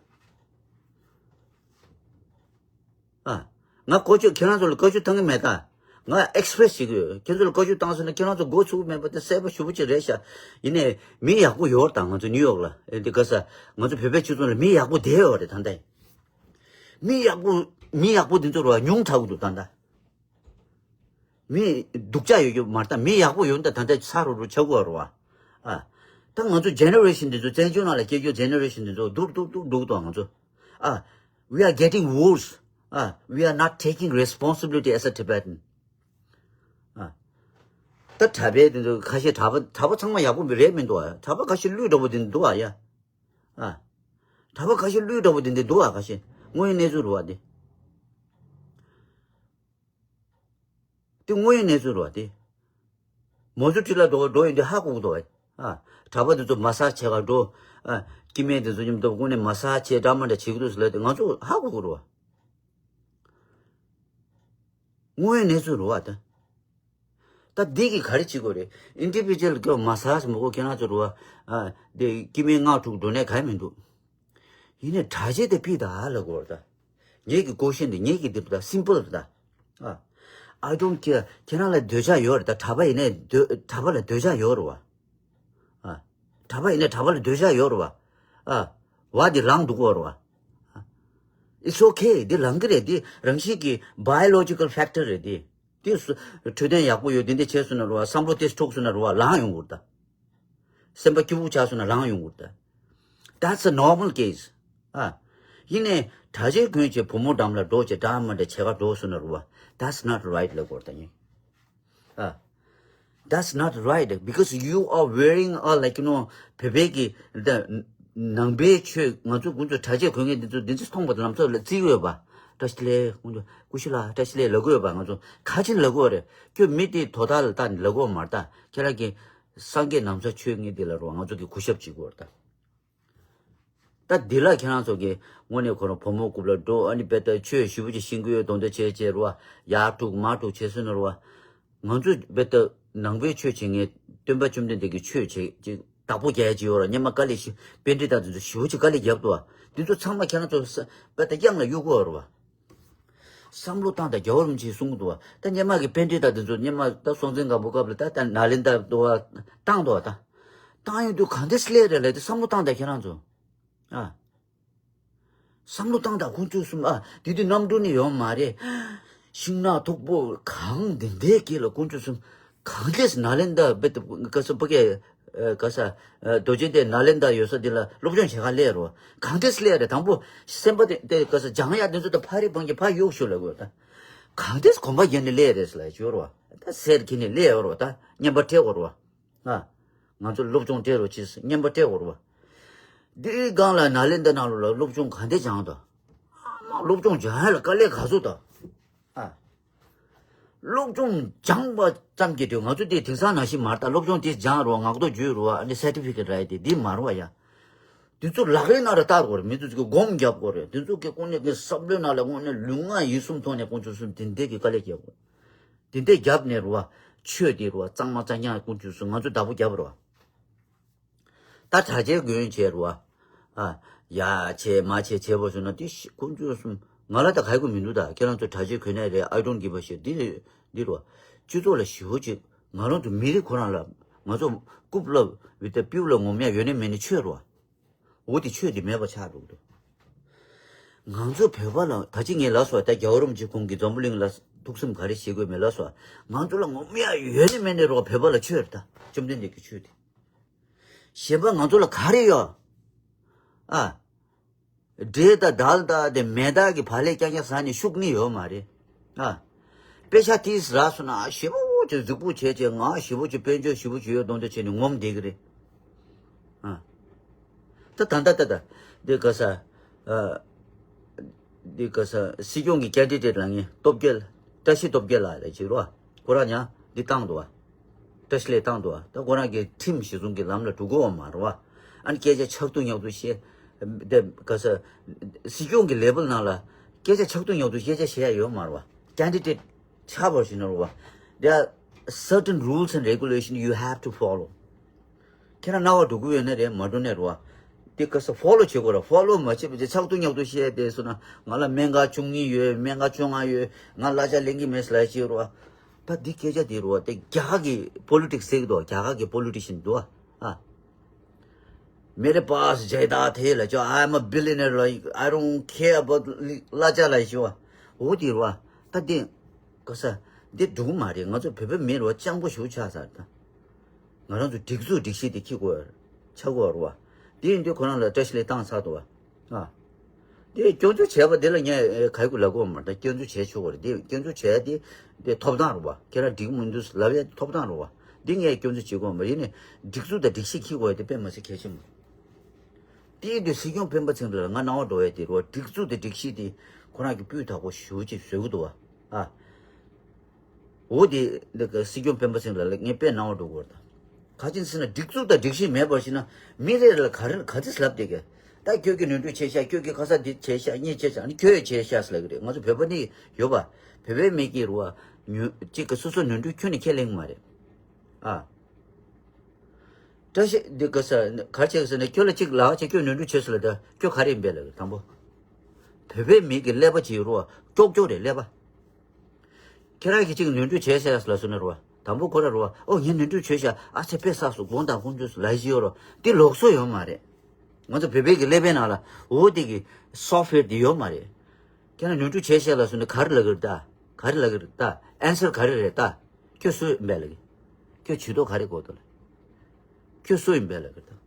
ཨ། ང་བཀའ་ཆོས་ཁྱེད་རང་ཚོ་ལ་བཀའ་ཆོས་བཏང་གི་མེད་ད། ང་ཨེག་སི་པི་རེ་སི་བྱེད་ཀྱི་ཡོད། ཁྱེད་ཚོ་ལ་བཀའ་ཆོས་བཏང་སོང་ན་ཁྱེད་རང་ཚོ་མགོ་ཚུགས་མེད་པ་དེ་གསལ་པོ་ཞེ་པོ་ཅིག་རེད་ཤག་ཡིན་ནའི་མི་ཡག་པོ་ཡོད་རེད་ད། ང་ཚོ་ནིའུ་ཡོག་ལ་ཨེ་འདི་ག་ས་ང་ཚོ་བོད་པའི་སྤྱི་ཚོགས་ལ་མི་ཡག་པོ་བསྡད་ཡོད་རེད་ད་ལྟ། མི་ཡག་པོ་མི་ཡག་པོ་འདི་ཚོ་རུ་བ་ཉུང་དྲགས་ཀྱི་འདུག་ད་ལྟ། མི་སྡུག་ཅག་ཡོད་རྒྱུ་མ་རེད་ད། མི་ཡག་པོ་ཡོད་ན་ད་ལྟ་ཚ་རུ་རུ་ཆགས་ཀྱི་ཡོད་རེད་བ། ཨ། ད་ང་ཚོ་ཇེ་ནེ་རེ་ཤན་འདི་ཚོ། བཙན་བྱོལ་ནང་ལ་སྐྱེས་རྒྱུ་ཇེ་ནེ་རེ་ཤན་འདི་ཚོ་སྡུག་སྡུག་སྡུག་སྡུག་འདུག་ང་ཚོ། ཨ། We are getting worse. ཨ། We are not taking responsibility as a Tibetan. ཨ། ད་གྲྭ་པའི་འདི་ཚོ་ཁ་ཤས། གྲྭ་པ་གྲྭ་པ་ཚང་མ་ཡག་པོ་མི་རེད་མི་འདུག་ཨ། གྲྭ་པ་ཁ་ཤས་ཀླུས་འདྲ་པོ་འདི་འདུག་ཨ་ཡ། ཨ། གྲྭ་པ་ཁ་ཤས་ཀླུས་འདྲ་པོ་འདི་འདི་འདུག་ཨ། ཁ་ཤས་དངོས་ཡོད་གནས་ཚུལ་རེད་བ་འདི། འདི་དངོས་ཡོད་གནས་ཚུལ་རེད་བ་འདི། མོ་ཚོ་ཁྲིད་ལ་འགྲོ་འགྲོ་ཡོང་དུས་ཧ་གོ་གི་འདུག་བ། ཨ། གྲྭ་པ་འདི་ཚོ་མ་སཱཇ་བྱེད་ག་འགྲོ། ཨ། སྐྱེ་དམན་འདི་ཚོ་མཉམ་དུ་ཁོང་ནས་མ་སཱཇ་བྱེད། འདྲ་མ་འདྲ་བྱེད་ཀྱི་འདུག་ཟེར་ལབ་དུས་ང་ཚོ་ཧ་གོ་གི་རེད་བ། དངོས་ཡོད་གནས་ཚུལ་རེད་བ་ད། ད་འདི་གིས་ག་རེ་བྱེད་དགོས་རེད། ཨིན་ཌི་བི་ཇུ་ཨལ་གི་མ་སཱཇ་མ་དགོས། ཁྱེད་རང་ཚོ་རེད་བ། ཨ། འདི་སྐྱེ་དམན་ལྔ་དྲུག་འགྲོ་ནས་ག་ཡང་མི་འདུག་ཡིན་ནའི་གྲྭ་ཆས་དེ་ཕུད་ད་ལབ་དགོས་རེད་ད། ངེད་ཀྱི་ཀོ་ཤན་དེ་ངེད་ཀྱི་འདི་རེད་ད། སིམ་པལ་རེད་ད། ཨ། I don't care. ཁྱེད་རང་ལ་འདོད་ཆགས་ཡོད་རེད་ད། གྲྭ་པ་ཡིན་ནའི་འདོད་གྲྭ་པ་ལ་འདོད་ཆགས་ཡོད་རེད་བ། ཨ། གྲྭ་པ་ཡིན་ནའི་གྲྭ་པ་ལ་འདོད་ཆགས་ཡོད་རེད་བ། ཨ། བ་འདི་ལངས་འདུག་གོ་རེད་བ། It's okay. འདི་ལངས་གི་རེད། འདི་རང་བཞིན་གྱི་biological factor རེད་འདི། དེ་སུ་འཕྲོད་བསྟེན་ཡག་པོ་ཡོད། དེ་འདྲ་བྱས་སོང་ན་རེད་བ། བསམ་བློ་དེ་འཁྲུགས་སོང་ན་རེད་བ། ལངས་ཡོང་གི་རེད་ད། སེམས་པ་སྐྱིད་པོ་ཆགས་སོང་ན་ལངས་ཡོང་གི་རེད་ད། That's a normal case. ཨ། ཡིན་ནའི་གྲྭ་ཆས་གོན་བྱས་བུ་མོ་འགྲམ་ལ་འགྲོ་བྱས་འདྲ་མི་འདྲ་བྱེད་ག་འགྲོ་སོང་ན་རེད་བ། That's not right ལབ་དགོས་རེད་ད་ཡིན། ཨ། That's not right because you are wearing a, like, you know, བོད་པའི་གི་the ནང་པའི་ཆོས། ང་ཚོ་ཀུན་ཚོ་གྲྭ་ཆས་གོན་མཁན་འདི་ཚོ་འདི་ཚོ་མཐོང་པ་དང་ལམ་སང་ལ་བརྩི་གི་ཡོད་པ། བཀྲ་ཤིས་བདེ་ལེགས། ཀུན་ཚོ་སྐུ་ཞབས་ལགས་བཀྲ་ཤིས་བདེ་ལེགས་ལབ་གི་ཡོད་པ། ང་ཚོ་ཁ་ཆེ་ནས་ལབ་གི་ཡོད་རེད། ཁྱོད་མི་དེའི་དོ་བདག་ལ་ལྟ་ནས་ལབ་གི་ཡོད་མ་རེད་ད། ཁྱེད་རང་གི་སངས་རྒྱས་ནང་ཚ་ཆོས་ངན་དེ་ལ་རོ་ང་ཚོ་གི་གུས་ཞབས་བྱེད་དགོས་རེད་ད། ད་འདི་ལ་ཁྱེད་རང་ཚོ་གི་དངོས་གནས་ཁོ་རང་བུ་མོ་རྐུབ་ལ་འགྲོ། ཨ་ནི་དཔེ་ལྟ་ཆོས་ཞེ་པོ་ཅིག་ཤེས་ཀྱི་ཡོད་མདོག་མདོག་བྱས་བྱས་རོ། ཡར་དཀྲུག་མར་དཀྲུག་བྱས་སོང་ན་རོ། ང་ཚོ་དཔེ་ལྟ་ནང་པའི་ཆོས་བྱེད་མཁན་སྟོན་པ་བཅོམ་ལྡན་འདས་ཀྱི་ཆོས་བྱེད་ཅིག་བདག་པོ་རྒྱག་ཡ་ཅིག་ཡོད་ར། སྔོན་མ་དཀའ་ལས་ཞེ་པཎྜི་ཏ་དེ་ཚོ་ཞེ་པོ་ཅིག་དཀའ་ལས་བརྒྱབ་འདུག་བ། དེ་ཚོ་ཚང་མ་ཁྱེད་རང་ཚོ་ས་དཔེ་ལྟ་གཡང་ལ་གཡུག་གི་ཡོད་ར་བ། བསམ་བློ་བཏང་དང་། རྒྱལ་བ་རིན་པོ་ཆེས་གསུང་གི་འདུག་བ། ད་སྔོན་མ་གི་པཎྜི་ཏ་དེ་ཚོ་སྔོན་མ་ད་སྲོང་བཙན་སྒམ་པོ་སྐབས་ལ་ད་ད་ནཱ་ལེནྡྲ་དུ་བ་བཏང་འདུག་བ། ད་བཏང་ཡོང་དུས་གང་འདྲས་སླེབས་རེད་ལབ་དུས་བསམ་བློ་བཏང་དང་ཁྱེད་རང་ཚོ། ཨ། བསམ་བློ་བཏང་དང་། ཁོང་ཚོས་གསུམ། ཨ། དེ་དུས་གནམ་གྲུ་ནི་ཡོད་མ་རེད། ཤིང་ནགས་མཐུག་པོ་གངས་འདི་འདྲའི་དཀྱིལ་ལ་ཁོང་ཚོས་གསུམ་གང་འདྲས་ནཱ་ལེནྡྲ་བེ་ད་ག་ས་ཕ་གི་ག་ས་རྡོ་རྗེ་གདན་ནཱ་ལེནྡྲ་ཡོད་ས་འདི་ལ་སློབ་སྦྱོང་བྱེད་ག་སླེབས་རོ། གང་འདྲས་སླེབས་རེད། དང་པོ་སེམས་པ་དེ་དེ་ག་ས་སྦྱང་ཡག་དེ་ཚོ་ད་ཕ་རི་བང་གི་ཕ་གཡུག་ཞུ་ལ་དགོས་ད། གང་འདྲས་གོམ་པ་བརྒྱབ་ནས་སླེབས་རེད་ཟེར་ལ་ཞུ་རོ། ད་སེར་གྱི་ནས་སླེབས་ཡོད་རོ། ད་བརྙན་པར་སྤྲད་དགོས་རོ། ཨ། ང་ཚོ་སློབ་སྦྱོང་སྤྲད་རོགས་གྱིས། བརྙན་པར་སྤྲད་དགོས་རེད་བ། འདིའི་སྒང་ལ་ནཱ་ལེནྡྲ་ནང་ལོགས་ལ་སློབ་སྦྱོང་ག་འདྲས་སྦྱངས་དང་། ཨ་མ་སློབ་སྦྱོང་སྦྱང་ཡ་ལ་དཀའ་ལས་ག་ཚོད་དང་། ཨ། སློབ་སྦྱོང་སྦྱངས་པ་ཙམ་གྱིས་དུས་ང་ཚོ་དེ་དེང་སང་ནང་བཞིན་མ་རེད་ད། སློབ་སྦྱོང་དེ་སྦྱངས་རོགས། ངག་ཐོག་བརྗོད་རོགས། ཨ་ནི་སར་ཊི་ཕི་ཀེཊ་རག་ཡ་དེ་འདི་མ་རེད་བ་ཡ། དེ་ཚོ་ལག་ལེན་ནང་ལ་བསྟར་དགོས་རེད། མི་ཚོ་ཚོ་གི་སྒོམ་རྒྱབ་དགོས་རེད། དེ་ཚོ་གི་དངོས་གནས་ཀྱི་བསམ་བློའི་ནང་ལ་དངོས་གནས་ལུས་ངག་ཡིད་གསུམ་ཐོག་ནས་ཁོང་ཚོ་གསུམ་དེ་འདྲས་ཀྱི་དཀའ་ལས་རྒྱབ་དགོས། དེ་འདྲས་རྒྱབ་ནས་རེད་བ། ཆོས་དེ་རེད་བ། གཙང་མ་གཙང་རྐྱང་ཀུན་སྤྱོད་སུ་ང་ཚོ་བདག་པོ་རྒྱབ་རེད་བ། ད་གྲྭ་ཆས་གོན་བྱས་རེད་བ། ཨ། ཡ་བྱས་མ་བྱས་བྱས་པ་སོང་ན་དེ་ཤི་ཀུན་སྤྱོད་སུ་ང་ལ་ད་ག་གི་མི་འདུག་ད་ཁྱེད་རང་ཚོ་གྲྭ་ཆས་གོན་ནས་རེད། I don't give a shit. འདི་འདི་རེད་བ། སྤྱི་ཚོགས་ལ་ཞེ་པོ་ཅིག་ང་རང་ཚོ་མི་རིགས་ཁོ་རང་ལ་ང་ཚོ་རྐུབ་ལ་བི་ད་པིའུ་ལ་ངོམ་ཡ་ཡོད་ནི་མེད་ནི་ཆོས་རེད་བ། འོ་དེ་ཆོས་དེ་མེད་པ་ཆགས་འགྲོ་གི་འདུག་ང་ཚོ་བོད་པ་ལ་ད་ཅི་ངས་ལབ་སོང་། ད་རྒྱལ་བ་རིན་པོ་ཆེ་ཁོང་གིས་འཛམ་བུ་གླིང་ལ་ཐུགས་སེམས་ག་རེ་བཞེས་དགོས་མེད་ལབ་སོང་། ང་ཚོ་ལ་ངོམ་ཡ་ཡོད་ནི་མེད་ནི་རོགས། བོད་པ་ལ་ཆོས་རེད་ད། བཅོམ་ལྡན་འདས་ཀྱི་ཆོས་དེ། གཞན་པ་ང་ཚོ་ལ་ག་རེ་ཡོད། ཨ། འདྲེ་དང་དལ་དང་དེ་མེ་སྟག་གི་བག་ལེབ་རྐྱང་རྐྱང་ཟ་ནས་ཤུགས་ནི་ཡོད་མ་རེད། ཨ། དཔེ་ཆ་དེས་རག་སོང་ན་ཞེ་པོ་ཅིག་གཟིགས་པོ་བྱས་བྱས། ང་ཞེ་པོ་ཅིག་དཔལ་འབྱོར་ཞེ་པོ་ཅིག་ཡོད་མདོག་མདོག་བྱས་ནས་ངོམ་བསྡད་ཀྱི་རེད། ཨ། ད་ད་ད་ད་ད་འདི་ག་ས། ཨ། འདི་ག་ས་སྲིད་སྐྱོང་གི་ཀེན་ཌི་ཌེ་ཊི་ལ་ངས་སྟོབས་རྒྱལ། བཀྲ་ཤིས་སྟོབས་རྒྱལ་ལགས་རེད་ཅེས་རོ། ཁོ་རང་ཡང་འདི་བཏང་འདུག་བ། བཀྲ་ཤིས་ལགས་བཏང་འདུག་བ། ད་ཁོ་རང་གི་ཁྲིམས་གཞི་བཟུང་གི་ལམ་ལ་འགྲོ་གི་ཡོད་མ་རེད་བ། ཨ་ནི་སྐད་ཆ་ཆག་ཏུ་ཉག་ཏུ་བཤད། འདི་ག་ས་སྲིད་སྐྱོང་གི་ལེ་བལ་ནང་ལ་སྐད་ཆ་ཆག་ཏུ་ཉག་ཏུ་སྐད་ཆ་བཤད་ཡ་ཡོད་མ་རེད་བ། ཀེན་ཌི་ཌེ་ཊི་ཆགས་པར་ཞིག་ན་རུ་བ། There are certain rules and regulation you have to follow. ཁྱེད་རང་རྣ་བ་འགྲོ་གི་ཡོད་ན་རེད། མ་འགྲོ་ན་རུ་བ། དེ་ག་ས་ཕོ་ལོ་བྱེད་དགོས་ར། ཕོ་ལོ་མ་བྱེད་པ་ཅིག་ཆག་ཏུ་ཉག་ཏུ་བཤད་དེ་སོང་ན་ང་ལ་སྨན་ཁང་བཅུ་གཉིས་ཡོད། སྨན་ཁང་བཅོ་ལྔ་ཡོད། ང་གླ་ཆ་ལེན་གི་མེད་ཟེར་ལབ་བྱེད་རུ་བ། ད་འདི་སྐད་ཆ་དེ་རུ་བ། དེ་རྒྱ་གར་གི་པོ་ལི་ཊིག་སི་ཟེར་གི་འདུག་རྒྱ་གར་གི་པོ་ལི་ཊི་ཤན་འདུག་ཨ། मेरे पास जायदाद है ལབ་ཅོ། I'm a billionaire. Like, I don't care about གླ་ཆ་ལབ་ཅོ། འོ་དེ་རུ་བ། ད་དེ་ག་ས་འདི་འགྲིག་མ་རེད། ང་ཚོ་བོད་པ་མི་རུ་བ་སྤྱང་པོ་ཞེ་པོ་ཆགས་ཚར་ད། ང་རང་ཚོ་སྒྲིག་འཛུགས་སྒྲིག་གཞི་དེ་འཁྱེར་དགོས་ཆགས་དགོས་རུ་བ། དེ་ཡིན་དུས་ཁོ་རང་ལ་བཀྲ་ཤིས་ལགས་བཏང་ཚར་འདུག་བ། ཨ། དེ་སྐྱོན་འཛུགས་བྱས་པ་དེ་ལ་ངས་ག་ཡི་གུ་ལབ་དགོས་མ་རེད། སྐྱོན་འཛུགས་བྱས་ཆོག་གི་རེད། དེ་སྐྱོན་འཛུགས་བྱས་དེ་དེ་ཐོབ་ཐང་རེད་བ། ཁྱེད་རང་འགྲིག་མི་འདུག་ལབ་ཡ་ཐོབ་ཐང་རེད་བ། འདི་ངས་སྐྱོན་འཛུགས་བྱེད་དགོས་མ་རེད། ཡིན་ནའི་སྒྲིག་འཛུགས་དང་སྒྲིག་གཞི་འཁྱེར་དགོས་ཡ་དེ་དཔེ་མ་སྲིད་གལ་ཆེན་པོ། དེ་ཡིན་དུས་སྲིད་སྐྱོང་སྤེན་པ་ཚེ་རིང་ལ་ང་སྣང་བ་འགྲོ་ཡ་དེ་རེད་བ། སྒྲིག་འཛུགས་དང་སྒྲིག་གཞི་དེ་ཁོ་རང་གི་སྤུས་དག་པོ་ཞེ་པོ་ཅིག་བཟོ་གི་འདུག་བ། ཨ། འོ་དེ་འདི་ག་སྲིད་སྐྱོང་སྤེན་པ་ཚེ་རིང་ལ་ངས་དཔེ་སྣང་བ་འགྲོ་གི་རེད་ད། ག་ཅི་ཟེར་ན་སྒྲིག་འཛུགས་དང་སྒྲིག་གཞི་མེད་པར་ཞིག་ན་མི་རེ་ལ་ག་རེ་ག་ཚོད་ལབ་བསྡད་གི། ད་ཁྱོད་ཀྱིས་ནོར་འཁྲུལ་བྱས་ཤག་ཁྱོད་ཀྱིས་ག་ས་འདི་བྱས་ཤག་གཉིས་བྱས་ཤག་ཨ་ནི་ཁྱོད་ཡང་བྱས་ཤག་ཟེར་ལབ་གི་རེད། ང་ཚོ་བོད་པ་ནི་ཡོད་པ། བོད་པའི་མི་གིས་རུ་བ་ཉོ་གཅིག་གི་སོ་སོ་ནོར་འཁྲུལ་ཁྱོན་ནས་ཁས་ལེན་གི་མ་རེད། ཨ། བཀྲ་ཤིས་འདི་ག་ས་ག་བྱས་ཟེར་ན་ཁྱོད་ལ་གཅིག་ལབ་བྱས་ཁྱོད་ནོར་འཁྲུལ་བྱས་སོང་ལབ་ད་ཁྱོད་ག་རེ་ཡིན་པས་ལབ་གི་དང་པོ། བོད་པའི་མི་གི་ཀླད་པ་ཅིག་ཡོད་རེད་བ། ཀྱོག་ཀྱོག་རེད་ཀླད་པ། ཁྱེད་རང་གིས་ཅིག་ནོར་འཁྲུལ་བྱས་ཤག་ལབ་སོང་ན་རེད་བ། དང་པོ་ཁོ་ར་རེད་བ། ཨོ་ངས་ནོར་འཁྲུལ་བྱས་ཤག་ཨ་ཚེ་དཔེ་བསགས་སོང་དགོངས་དག་ཁོང་ཚོས་ལབ་ཀྱི་ཡོད་རེད། དེ་ལུགས་སྲོལ་ཡོད་མ་རེད། ང་ཚོ་བོད་པའི་གི་ཀླད་པའི་ནང་ལ་འོ་དེ་གི་སོཕ་ཝེར་དེ་ཡོད་མ་རེད། ཁྱེད་རང་ནོར་འཁྲུལ་བྱས་ཤག་ལབ་སོང་ན་ག་རེ་ལབ་ཀྱི་རེད་ད། ག་རེ་ལབ་ཀྱི་རེད་ད། ཨན་སར་ག་རེ་རེད་ད། ཁྱོད་སུ་ཡིན་པས་ལབ་ཀྱི། ཁྱོད་ཇུས་གཏོགས་ག་རེ་དགོས་འདུག་ལབ། ཁྱོད་སུ་ཡིན་པས་ལབ་ཀྱི་ད།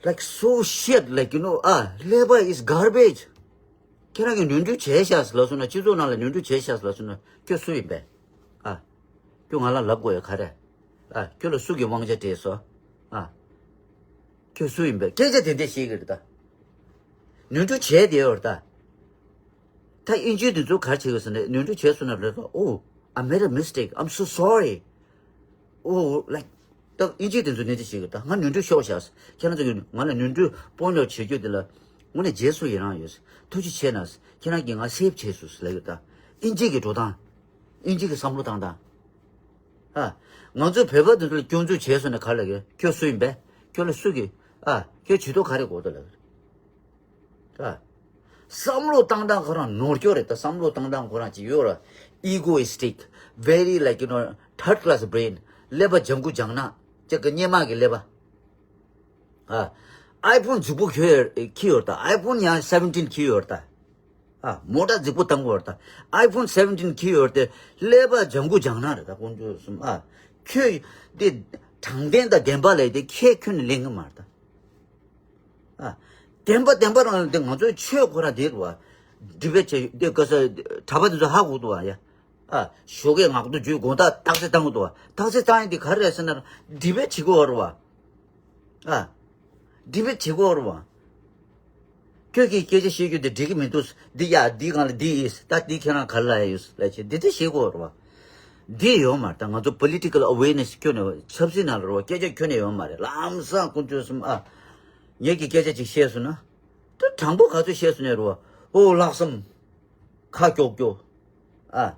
Like so shit, like, you know, ah, ཀླད་པ is garbage. ཁྱེད་རང་གིས་ནོར་འཁྲུལ་བྱས་ཤག་ལབ་སོང་ན། སྤྱི་ཚོགས་ནང་ལ་ནོར་འཁྲུལ་བྱས་ཤག་ལབ་སོང་ན། ཁྱོད་སུ་ཡིན་པས། ཨ། ཁྱོད་ང་ལ་ལབ་དགོས་ཡ་ག་རེ། ཨ། ཁྱོད་ལ་སུ་གིས་དབང་ཆ་སྤྲད་སོང་། ཨ། ཁྱོད་སུ་ཡིན་པས། སྐད་ཆ་དེ་འདྲ་བཤད་ཀྱི་རེད་ད། ནོར་འཁྲུལ་བྱས་བསྡད་ཡོད་རེད་ད། ད་དབྱིན་ཇིའི་དེ་ཚོ་ག་རེ་བྱེད་ཀྱི་ཟེར་ན། ནོར་འཁྲུལ་བྱས་སོང་ན་ལབ་ད། Oh, I made a mistake, I'm so sorry. Oh, like, ད་དབྱིན་ཇི་དེ་ཚོ་ནི་དེ་བྱེད་ཀྱི། ད་ང་ནོར་འཁྲུལ་ཤོར་ཤག་ཁྱེད་རང་ཚོ་གིས་ང་ལ་ནོར་འཁྲུལ་point out བྱེད་རྒྱུ་དེ་ལ་དངོས་གནས་རྗེས་སུ་ཡི་རང་ཡོད། ཐུགས་རྗེ་ཆེ་གནང་། ཁྱེད་རང་གིས་ང་སེབ་བྱས་སོང་ལབ་ཀྱི། ད་དབྱིན་ཇི་གི་འགྲོ་སྟངས། དབྱིན་ཇི་གི་བསམ་བློ་བཏང་སྟངས། ཨ། ང་ཚོའི་བོད་པ་དེ་ཚོ་ལ་སྐྱོན་འཛུགས་བྱས་སོང་ན་ག་རེ་ལབ་ཀྱི། ཁྱོད་སུ་ཡིན་པས། ཁྱོད་ལ་སུ་གིས། ཨ། ཁྱོད་ཇུས་གཏོགས་ག་རེ་དགོས་འདུག་ལབ་ཀྱི། ཨ། བསམ་བློ་བཏང་སྟངས་ཁོ་རང་ནོར་སྐྱོ་རེད་ད། བསམ་བློ་བཏང་སྟངས་ཁོ་རང་ཅིག་ཡོད་ར། Egoistic, very, like, you know, third class brain. ཀླད་པ་ལྗང་ཁུ་ལྗང་ནག་ཅིག་གི་གཉེར་མ་གི་ཀླད་པ། ཨ། ཨའི་ཕོན་རྫིག་པོ་ཁྱོད་འཁྱེར་ཡོད་ད། ཨའི་ཕོན་ཡང་seventeen འཁྱེར་ཡོད་ད། ཨ། མོ་ཊ་རྫིག་པོ་བཏང་གི་ཡོད་ད། ཨའི་ཕོན་seventeen འཁྱེར་ཡོད་དེ། ཀླད་པ་ལྗང་ཁུ་ལྗང་ནག་རེད་ད་དཀོན་མཆོག་གསུམ། ཨ། ཁྱོད་དེ་དྲང་བདེན་དང་བདེན་པ་ལས་དེ་ཁྱད་ཁྱོན་ནས་ལེན་གི་མ་རེད་ད། ཨ། བདེན་པ་བདེན་པ་རང་དེ་ང་ཚོའི་ཆོས་ཁོ་རང་དེ་རེད་བ། འདི་བས་ཆེ་དེ་ག་ས་གྲྭ་པ་དེ་ཚོ་ཧ་གོ་འདུག་བ་ཡ། ཨ། ཞོགས་ཀས་ངག་ཐོག་བརྗོད་དགོང་དག་རྟགས་གསལ་བཏང་གི་འདུག་བ། རྟགས་གསལ་བཏང་ཡ་དེ་ག་རེ་རེད་ཟེར་ན་འདི་བས་བྱེད་དགོས་བ་རེད་བ། ཨ། འདི་བས་བྱེད་དགོས་བ་རེད་བ། ཁྱོད་ཀྱིས་སྐད་ཆ་བཤད་རྒྱུ་དེ་འགྲིག་གི་མི་འདུག་འདི་ཡ་འདི་སྒང་ལ་འདི་ཡིན། ད་འདི་ཁྱེད་རང་ག་རེ་ལབ་ཡ་ཡོད་ལབ་བྱས་འདི་འདྲ་བཤད་དགོས་བ་རེད་བ། འདི་ཡོད་མ་རེད་ད། ང་ཚོ་political awareness ཁྱོན་ནས་ཆབ་སྲིད་ནང་ལ་རེད་བ། སྐད་ཆ་ཁྱོན་ནས་ཡོད་མ་རེད། ལམ་སང་དཀོན་མཆོག་གསུམ། ཨ། ངེད་ཀྱིས་སྐད་ཆ་ཅིག་བཤད་སོང་ན། ད་དྲང་པོ་ག་ཚོད་བཤད་སོང་ནས་རེད་བ། ཨོ་ལྷག་བསམ། ཁ་ཀྱོག་ཀྱོག་ཨ།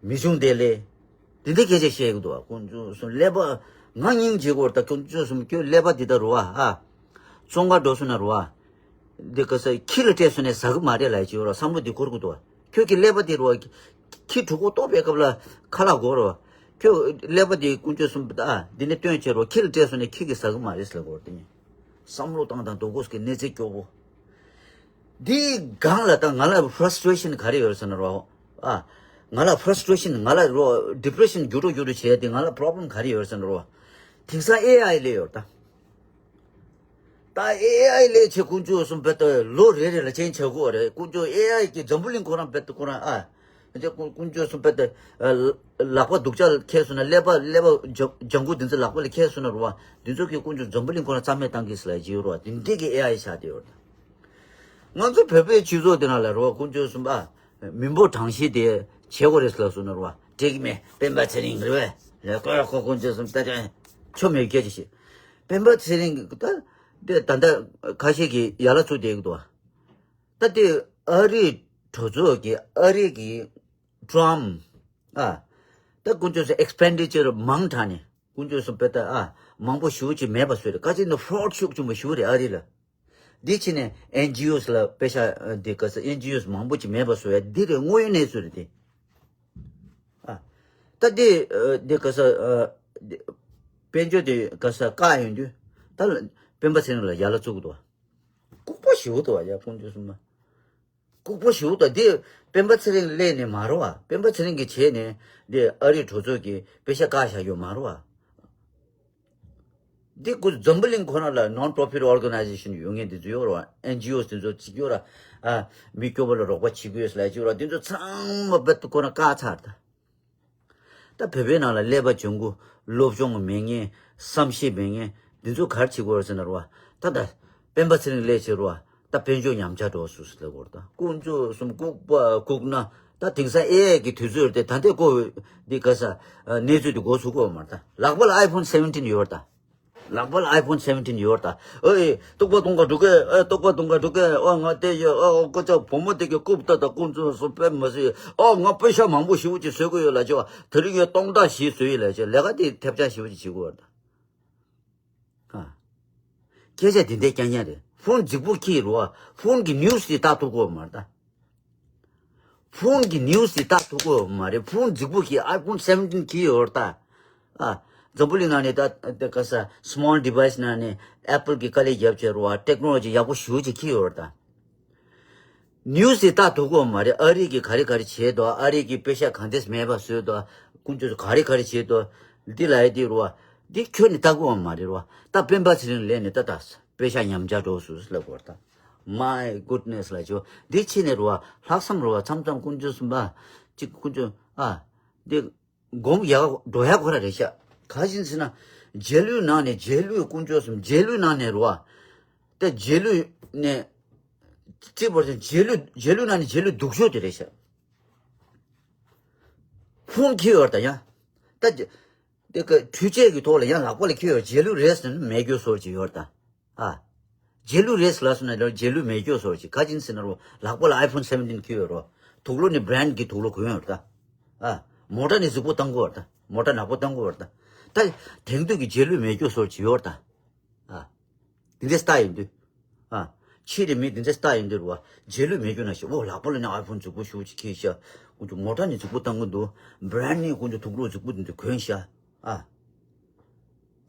མི་ཆུང་དེ་ལས། དེ་འདྲའི་སྐད་ཆ་བཤད་ཀྱི་འདུག་བ། དཀོན་མཆོག་གསུམ་ཀླད་པ། ང་སྙིང་རྗེ་གི་ཡོད་རེད་ད། དཀོན་མཆོག་གསུམ་ཁྱོད་ཀླད་པ་འདི་ལྟ་རེད་བ། ཨ། བཙོན་ཁང་འགྲོ་སོང་ན་རེད་བ། འདི་ག་ས་ཁྱི་ལ་སྤྲད་སོང་ནས་ཟ་གི་མ་རེད་ལབ་ཀྱི་ཡོད་རེད། བསམ་བློ་འདི་འཁོར་གི་འདུག་བ། ཁྱོད་ཀྱི་ཀླད་པ་འདི་རེད་བ། ཁྱི་གྲུ་གུ་གཏོར་བའི་སྐབས་ལ་ཁ་ལག་དགོས་རེད་བ། ཁྱོད་ཀླད་པ་འདི་དཀོན་མཆོག་གསུམ། ཨ། འདི་ནས་བཏོན་བྱས་རེད་བ། ཁྱི་ལ་སྤྲད་སོང་ནས་ཁྱི་གིས་ཟ་གི་མ་རེད་ཟེར་ལབ་དགོས་རེད་དེ་ནས། བསམ་བློ་བཏང་དང་དོ་དགོས་ཀྱི་གནས་ཚུལ་སྐྱོ་པོ། འདིའི་སྒང་ལ་ད་ང་ལ་frustration ག་རེ་ཡོད་ཟེར་ན་རོ། ཨ། ང་ལ་frustration ང་ལ་རོ་depression རྒྱུག་རུ་རྒྱུག་རུ་བྱས་ཏེ་ང་ལ་problem ག་རེ་ཡོད་ཟེར་ན་རོ། དེང་སང་ཨེ་ཨའི་སླེབས་ཡོད་ད། ད་ཨེ་ཨའི་སླེབས་བྱས་དཀོན་མཆོག་གསུམ་བེད་ད་ལོ་རེ་རེ་ལ་ཅན་ཆགས་ཀྱི་ཡོད་རེད། དཀོན་མཆོག་ཨེ་ཨའི་གི་འཛམ་བུ་གླིང་ཁོ་རང་བེད་ད་ཁོ་རང་ཨ། དེ་དཀོན་དཀོན་མཆོག་གསུམ་བེད་ད་ལག་པ་སྡུག་ཅག་འཁྱེར་སོང་ན། ཀླད་པ་ཀླད་པ་ལྗང་ལྗང་ཁུ་འདི་ཚོ་ལག་པ་ལ་འཁྱེར་སོང་ན་རོ་བ། འདི་ཚོ་གི་དཀོན་མཆོག་འཛམ་བུ་གླིང་ཁོ་རང་རྩ་མེད་བཏང་གི་ཟེར་ལབ་ཀྱི་ཡོད་རེད་བ། འདི་འདྲས་ཀྱི་ཨེ་ཨའི་ཆགས་བསྡད་ཡོད་རེད། ང་ཚོ་བོད་པའི་སྤྱི་ཚོགས་དེ་ནང་ལ་རོ་དཀོན་མཆོག་གསུམ་ཨ། མི་འབོར་གྲངས་གཞི་དེ་བྱེད་དགོས་རེད་ལབ་སོང་ན་རོ་བ། འགྲིག་གི་མེད། སྤེན་པ་ཚེ་རིང་རེད་བས། ལས་ཀོ་ཡ་ཁོ་དཀོན་མཆོག་གསུམ་ལྟ་ཅང་ཆོ་མེད་སྐད་ཆ་བཤད། སྤེན་པ་ཚེ་རིང་གི་ད་དེ་ད་ལྟ་ཁ་ཤས་ཀྱིས་ཡ་ལ་ཚུགས་བསྡད་ཀྱི་འདུག་བ། ད་དེ་ཨ་རིའི་གྲོས་ཚོགས་ཀྱི་ཨ་རི་གི་ཀྲམ། ཨ། ད་དཀོན་མཆོག་གསུམ་expenditure མང་དྲགས་ནས་དཀོན་མཆོག་གསུམ་བེད་ད་ཨ། མང་པོ་ཞེ་པོ་ཅིག་མེད་པ་བཟོས་རེད། ཁ་ཅིག་ནི་fraud ཤུགས་ཆེན་པོ་ཞེ་པོ་རེད་ཨ་རི་ལ། འདི་ཕྱིན་ནས་ཨེན་ཇི་ཨོས་ལ་པེ་ཤ་འདི་ག་ས་ཨེན་ཇི་ཨོས་མང་པོ་ཅིག་མེད་པ་བཟོ་ཡ་འདི་རེད། དངོས་ཡོད་གནས་ཚུལ་རེད་དེ། ཨ། ད་འདི་འདི་ག་ས་དཔལ་འབྱོར་དེ་ག་ས་བཀག་ཡོང་དུས་ད་སྤེན་པ་ཚེ་རིང་ལ་ཡ་ལ་བཙུགས་འདུག་བ། ལྐུགས་པ་ཞེ་པོ་འདུག་བ་ཡ་དཀོན་མཆོག་གསུམ་མ། ལྐུགས་པ་ཞེ་པོ་འདུག་འདི་སྤེན་པ་ཚེ་རིང་སླེབས་ནས་མ་རེད་བ། སྤེན་པ་ཚེ་རིང་གིས་བྱས་ནས་འདི་ཨ་རིའི་གྲོས་ཚོགས་ཀྱིས་པེ་ཤ་བཀག་བཞག་ཡོད་མ་རེད་བ། འདི་ཁོ་འཛམ་བུ་གླིང་ཁོ་ན་ལ་non profit organization ཡོད་མཁན་འདི་ཚོ་ཡོད་རེད་བ། ཨེན་ཇི་ཨོ་འདི་ཚོ་ཅིག་ཡོད་ར། ཨ། མི་སྐྱོ་པོ་ལ་རོགས་པ་བྱེད་ཀྱི་ཡོད་ཟེར་ལབ་ཅིག་ཡོད་ར། འདི་ཚོ་ཚང་མ་བེད་ཁོ་ན་བཀག་ཚར་ད། ད་བོད་པའི་ནང་ལ་ཀླད་པ་ལྗང་ཁུ་སློབ་སྦྱོང་མེད་མཁན་བསམ་ཤེས་མེད་མཁན་འདི་ཚོ་ག་རེ་བྱེད་ཀྱི་ཡོད་རེད་ཟེར་ན་རེད་བ། ད་ད་སྤེན་པ་ཚེ་རིང་སླེབས་བྱས་རེད་བ། ད་དཔལ་འབྱོར་ཉམས་ཆག་འགྲོ་སོང་ཟེར་ལབ་ཀྱི་ཡོད་རེད་ད། དཀོན་མཆོག་གསུམ་ལྐུགས་པ་ལྐུགས་ན་ད་དེང་སང་ཨེ་ཨའི་གི་དུས་ཚོད་རེད་དེ། ད་ལྟའི་ཀོ་བིཌ་འདི་ག་ས་གནས་ཚུལ་འདི་འགོ་ཚུགས་ཀྱི་ཡོད་མ་རེད་ད། ལག་པ་ལ་ཨའི་ཕོན་seventeen ཡོད་རེད་ད། ལག་པ་ལ་ཨའི་ཕོན་seventeen ཡོད་རེད་ད། ཨོའི་རྟོགས་པ་གཏོང་ག་འགྲོ་གི། ཨེ་རྟོགས་པ་གཏོང་ག་འགྲོ་གི། ཨོ་ང་དེ་ཡོད། ཨོ་ཨོ་ཀོ་ཅག་བུ་མོ་དེ་གི་རྐུབ་ལྟ་ད་དཀོན་མཆོག་གསུམ་དཔེ་མ་སྲིད། ཨོ་ང་པེ་ཤ་མང་པོ་ཞེ་པོ་ཅིག་བཟོ་གི་ཡོད་ལབ་བྱས་བ། དེ་རིང་ངས་སྟོང་ཕྲག་བཞི་བཟོས་ཡོད་ལབ་བྱས་ལས་ཀ་དེ་ཐེབས་ཆག་ཞེ་པོ་ཅིག་བྱེད་དགོས་རེད་ད། ཨ། སྐད་ཆ་དེ་འདྲའི་རྐྱང་རྐྱང་རེད། ཕུང་རྫིག་པོ་ཁྱེར་རོ། ཕུང་གི་ནིའུ་སི་དེ་ལྟ་ཐུབ་ཀྱི་ཡོད་མ་རེད་ད། ཕུང་གི་ནིའུ་སི་དེ་ལྟ་ཐུབ་ཀྱི་ཡོད་མ་རེད། ཕུང་རྫིག་པོ་ཁྱེར་ཨའི་ཕོན་སེ་བེན་ཊིན་ཁྱེར་ཡོད་རེད་ད། ཨ། འཛམ་བུ་གླིང་ནང་ནས་ད་ད་ག་ས་སི་མོལ་ཌི་བའི་སི་ནང་ནས་ཨེ་པལ་གྱི་དཀའ་ལས་རྒྱབ་བྱས་རོ། ཨ། ཊེག་ནོ་ལོ་ཇི་ཡག་པོ་ཞེ་པོ་ཅིག་ཁྱེར་ཡོད་རེད་ད། ནིའུ་སི་དེ་ལྟ་ཐུབ་ཀྱི་ཡོད་མ་རེད། ཨ་རི་གིས་ག་རེ་ག་རེ་བྱས་འདུག་ཨ་རི་གིས་པེ་ཤ་གང་འདྲས་མེད་པ་བཟོས་འདུག་དཀོན་མཆོག་གིས་ག་རེ་ག་རེ་བྱས་འདུག་འདི་ལབ་ཡ་དེ་རོ། འདི་ཁྱོན་ནས་ལྟ་གི་ཡོད་མ་རེད་རོ། ད་སྤེན་པ་ཚེ་རིང་ལབ་ནས་ད་ད་པེ་ཤ་ཉམས་ཆག་འགྲོ་སོང་ལབ་དགོས་རེད་ད། My goodness ལབ་བྱས། འདི་ཕྱི་ནས་རོ། ལྷག་བསམ་རོ། མཚམས་མཚམས་དཀོན་མཆོག་གསུམ་པ། ཅིག་དཀོན་མཆོག་ཨ། འདི་སྒོམ་ཡག་འགྲོ་ཡག་ཁོ་རང་རེད་ཤག་ག་རེ་ཡིན་ཟེར་ན། རྗེས་ལུས་ནང་ནས་རྗེས་ལུས། དཀོན་མཆོག་གསུམ། རྗེས་ལུས་ནང་ནས་རོ། ད་རྗེས་ལུས་ནས། རྩིས་པར་བྱས་རྗེས་ལུས། རྗེས་ལུས་ནང་ནས་རྗེས་ལུས་སྡུག་ཤོས་དེ་རེད་ཤག་ཕུང་ཁྱེར་ཡོད་རེད་ད་ཡ། ད་དེ་ག་འཕྲུལ་ཆས་ཀྱི་ཐོག་ལ་ཡང་ལག་པ་ལ་ཁྱེར་ཡོད། རྗེས་ལུས་རེད་ཟེར་ན་མེད་རྒྱུ་བཟོ་འདྲ་ཅིག་ཡོད་རེད་ད། ཨ། རྗེས་ལུས་རེད་ཟེར་ལབ་སོང་ན་རྗེས་ལུས་མེད་རྒྱུ་བཟོ་འདྲ་ཅིག་ག་རེ་ཡིན་ཟེར་ན་རོ། ལག་པ་ལ་ཨའི་ཕོན་སེ་བེན་ཊིན་ཁྱེར་ཡོད་རོ། དུག་ལོག་ནི་བྷི་རེན་ཌི་གི་དུག་ལོག་གོན་ཡོད་རེད་ད། ཨ། མོ་ཊ་ནི་རྫིག་པོ་བཏང་གི་ཡོད་རེད་ད། མོ་ཊ་ནག་པོ་བཏང་གི་ཡོད་རེད་ད། ད་དེང་དུས་ཀྱི་རྗེས་ལུས་མེད་རྒྱུ་བཟོ་འདྲ་ཅིག་ཡོད་རེད་ད། ཨ། དེ་འདྲའི་སྟ་ཡིན་དུས། ཨ། ཕྱི་རེ་མི་དེ་འདྲའི་སྟ་ཡིན་དུས་རེད་བ། རྗེས་ལུས་མེད་རྒྱུ་ན་ཞེ་པོ། ལག་པ་ལ་ནི་ཨའི་ཕོན་རྫིག་པོ་ཞེ་པོ་ཅིག་ཁྱེར་ཤག་དཀོན་མཆོག་མོ་ཊ་ནི་རྫིག་པོ་བཏང་གི་འདུག་བྷི་རེན་ཌི་ནི་དཀོན་མཆོག་དུག་ལོག་རྫིག་པོ་དེ་འདྲ་གོན་ཤག་ཨ།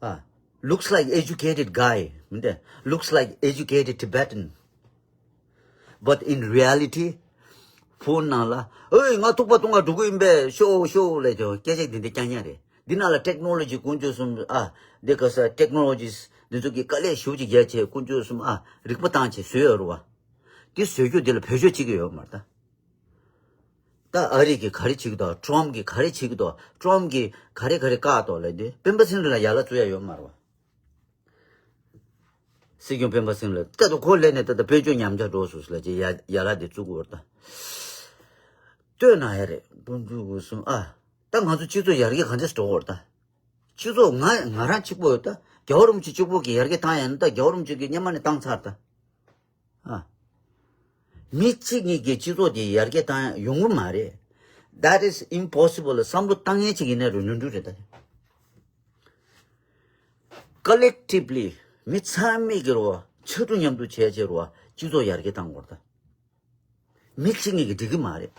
ཨ། Looks like educated guy མི་འདྲ། Looks like educated Tibetan. But in reality, ཕོན་ནང་ལ། ཨོའི་ང་ཐུག་པ་གཏོང་ག་འགྲོ་གི་ཡིན་པས། ཤོག་ཤོག་ལབ་ཀྱང་སྐད་ཆ་འདི་འདྲ་རྐྱང་རྐྱང་རེད། འདི་ནང་ལ་ཊེག་ནོ་ལོ་ཇི་དཀོན་མཆོག་གསུམ། ཨ། འདི་ག་ས་ཊེག་ནོ་ལོ་ཇིས་འདི་ཚོ་གི་དཀའ་ལས་ཞེ་པོ་ཅིག་རྒྱག་བྱས། དཀོན་མཆོག་གསུམ། ཨ། རིག་པ་བཏང་བྱས་བཟོས་ཡོད་རེད་བ། འདི་བཟོ་རྒྱུ་འདི་ལ་བེད་སྤྱོད་བྱེད་ཀྱི་ཡོད་མ་རེད་ད། ད་ཨ་རི་གིས་ག་རེ་བྱེད་ཀྱི་འདུག་ཊརམ་གིས་ག་རེ་བྱེད་ཀྱི་འདུག་ཊརམ་གིས་ག་རེ་ག་རེ་བཀག་འདུག་ལབ་དུས། སྤེན་པ་ཚེ་རིང་ལ་ཡར་ལངས་བཙུགས་ཡ་ཡོད་མ་རེད་བ། སྲིད་སྐྱོང་སྤེན་པ་ཚེ་རིང་ལ་ད་ལྟ་ཁོ་སླེབས་ནས་ད་ལྟ་དཔལ་འབྱོར་ཉམས་ཆག་འགྲོ་སོང་ཟེར་ལབ་བྱས་ཡ་ཡར་ལངས་དེ་བཙུགས་ཡོད་རེད་ད། ལྟོས་ན་ཡ་རེད། དཀོན་མཆོག་གསུམ། ཨ། ད་ང་ཚོ་སྤྱི་ཚོགས་ཡར་རྒྱས་ག་འདྲས་འགྲོ་གི་ཡོད་རེད་ད། སྤྱི་ཚོགས་ང་ང་རང་གཅིག་པོ་ཡོད་ད། རྒྱལ་བ་རིན་པོ་ཆེ་གཅིག་པོ་གིས་ཡར་རྒྱས་བཏང་ཡ་ཡིན་ན་ད་རྒྱལ་བ་རིན་པོ་ཆེ་གིས་སྔོན་མ་ནས་བཏང་ཚར་ད། ཨ། མི་གཅིག་གཉིས་ཀྱིས་སྤྱི་ཚོགས་དེ་ཡར་རྒྱས་བཏང་ཡ་ཡོང་གི་མ་རེད། That is impossible. བསམ་བློ་བཏང་མཁན་གཅིག་ཡིན་ན་རུ་ནོར་འཁྲུལ་རེད་ད། Collectively མི་ཚང་མས་ཀྱི་རོ། ཕྱར་གྲུ་མཉམ་དུ་བྱས་བྱས་རོ། སྤྱི་ཚོགས་ཡར་རྒྱས་བཏང་དགོས་རེད་ད། མི་གཅིག་གཉིས་ཀྱིས་འགྲིག་གི་མ་རེད།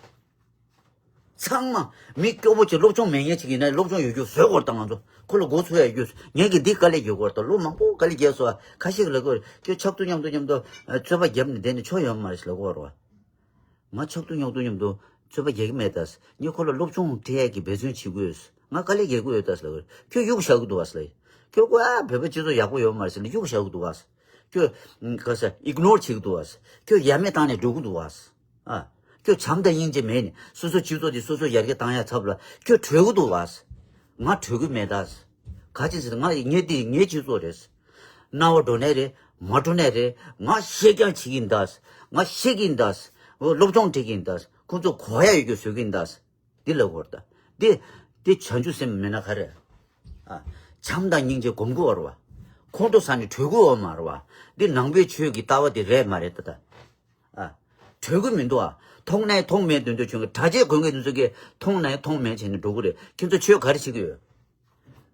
ཚང་མ་མི་སྐྱོ་པོ་ཅིག་སློབ་སྦྱོང་མེད་མཁན་ཅིག་ཡིན་ན་སློབ་སྦྱོང་ཡོད་རྒྱུ་བཟོས་དགོས་རེད་ད། ང་ཚོ་ཁོ་ལ་མགོ་ཚོད་ཡ་ཡོད་རྒྱུ། ངས་ཀྱི་འདི་དཀའ་ལས་རྒྱག་དགོས་རེད་ད། ལོ་མང་པོ་དཀའ་ལས་རྒྱག་སོང་། ཁ་ཤས་ཀྱིས་ལབ་ཀྱི་ཡོད་རེད། ཁྱོད་ཕྱར་གྲུ་མཉམ་དུ་མཉམ་དུ་རྩོད་པ་བརྒྱབ་ནས་བསྡད་ནས་ཆོ་ཡོད་མ་རེད་ཟེར་ལབ་ཀྱི་ཡོད་རེད་བ། ང་ཕྱར་གྲུ་མཉམ་དུ་མཉམ་དུ་རྩོད་པ་རྒྱག་གི་མེད་ད། ངས་ཁོ་ལ་སློབ་སྦྱོང་སྤྲད་ཡས་ཀྱི་འབད་བརྩོན་བྱེད་ཀྱི་ཡོད། ང་དཀའ་ལས་རྒྱག་གི་ཡོད་ད་ཟེར་ལབ་ཀྱི་ཡོད་རེད། ཁྱོད་གཡུག་བཞག་གི་འདུག་བ་ཟེར་ལབ་ཀྱི་ཡོད། ཁྱོད་ཀོ་ཨ་བོད་པའི་སྤྱི་ཚོགས་ཡག་པོ་ཡོད་མ་རེད་ཟེར་ནས་གཡུག་བཞག་གི་འདུག་བ། ཁྱོད་ག་ས་ཨིག་ནོར་བྱེད་ཀྱི་འདུག་བ། ཁྱོད་ཡ་མེད་བཏང་ནས་འགྲོ་གི་འདུག་བ། ཨ། ཁྱོད་བྱམས་དང་སྙིང་རྗེ་མེད་ནས་སོ་སོ་སྤྱི་ཚོགས་དེ་སོ་སོ་ཡར་རྒྱས་བཏང་ཡ་ཚབ་ལ་ཁྱོད་བྲོས་ཀྱི་འདུག་བ། ང་བྲོས་ཀྱི་མེད་ད། ག་ཅི་ཟེར་ང་ངས་འདི་ངའི་སྤྱི་ཚོགས་རེད། རྣ་བ་འགྲོ་ནས་རེད། མ་འགྲོ་ནས་རེད། ང་བཤད་རྐྱང་བྱེད་ཀྱི་ཡིན་ད། ང་བཤད་ཀྱི་ཡིན་ད། སློབ་སྦྱོང་སྤྲད་ཀྱི་ཡིན་ད། ཁོང་ཚོ་གོ་ཡ་ཡོད་རྒྱུ་བཟོ་གི་ཡིན་ད། འདི་ལབ་དགོས་རེད་ད། འདི་འདི་བྱང་ཆུབ་སེམས་མེད་ན་ག་རེ། ཨ། བྱམས་དང་སྙིང་རྗེ་སྒོམ་དགོས་རེད་བ། ཁོང་ཁྲོ་ཟ་ནས་བྲོས་དགོས་ཡོད་མ་རེད་བ། འདི་ནང་པའི་ཆོས་ཀྱི་ལྟ་བ་དེ་རེད་མ་རེད་ད་ད། ཨ། བྲོས་ཀྱི་མི་འདུག་ཨ། མཐོང་ནའི་མཐོང་མེད་དོན་དུ་བྱུང་གི། གྲྭ་ཆས་གོན་མཁན་དེ་ཚོ་གིས་མཐོང་ནའི་མཐོང་མེད་བྱས་ནས་འགྲོ་གི་རེད། ཁྱེད་ཚོ་ཆོས་ག་རེ་བྱེད་ཀྱི་ཡོད།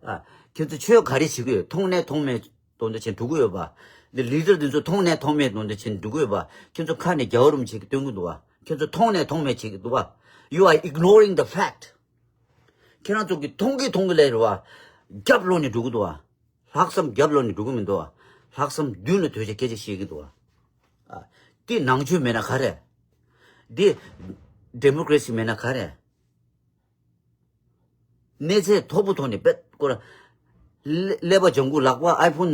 ཨ། ཁྱེད་ཚོ་ཆོས་ག་རེ་བྱེད་ཀྱི་ཡོད། མཐོང་ནའི་མཐོང་མེད་དོན་དུ་བྱས་འགྲོ་གི་ཡོད་པ། འདི་ལི་ཌར་དེ་ཚོ་མཐོང་ནའི་མཐོང་མེད་དོན་དུ་བྱས་འགྲོ་གི་ཡོད་པ། ཁྱེད་ཚོ་ཁ་ནས་རྒྱལ་བ་རིན་པོ་ཆེ་གིས་སྟོན་གྱི་འདུག་བ། ཁྱེད་ཚོ་མཐོང་ནའི་མཐོང་མེད་བྱེད་ཀྱི་འདུག་བ། You are ignoring the fact. ཁྱེད་རང་ཚོ་གིས་མཐོང་གི་མཐོང་གི་ལབ་རེད་བ། རྒྱབ་ལོག་ནས་འགྲོ་གི་འདུག་བ། ལྷག་བསམ་རྒྱབ་ལོག་ནས་འགྲོ་གི་མི་འདུག་བ། ལྷག་བསམ་མདུན་ལ་སྡོད་བྱས་སྐད་ཆ་བཤད་ཀྱི་འདུག་བ། ཨ། འདི་ནང་ཆོས་མེད་ན་ག་རེ། འདི་ཌེ་མོ་ཀ་རེ་སི་མེད་ན་ག་རེ། གནས་ཚད་མཐོ་པོ་ཐོག་ནས་དཔེ་ཁོ་རང་ཀླད་པ་ལྗང་གུ། ལག་པ་ཨའི་ཕོན་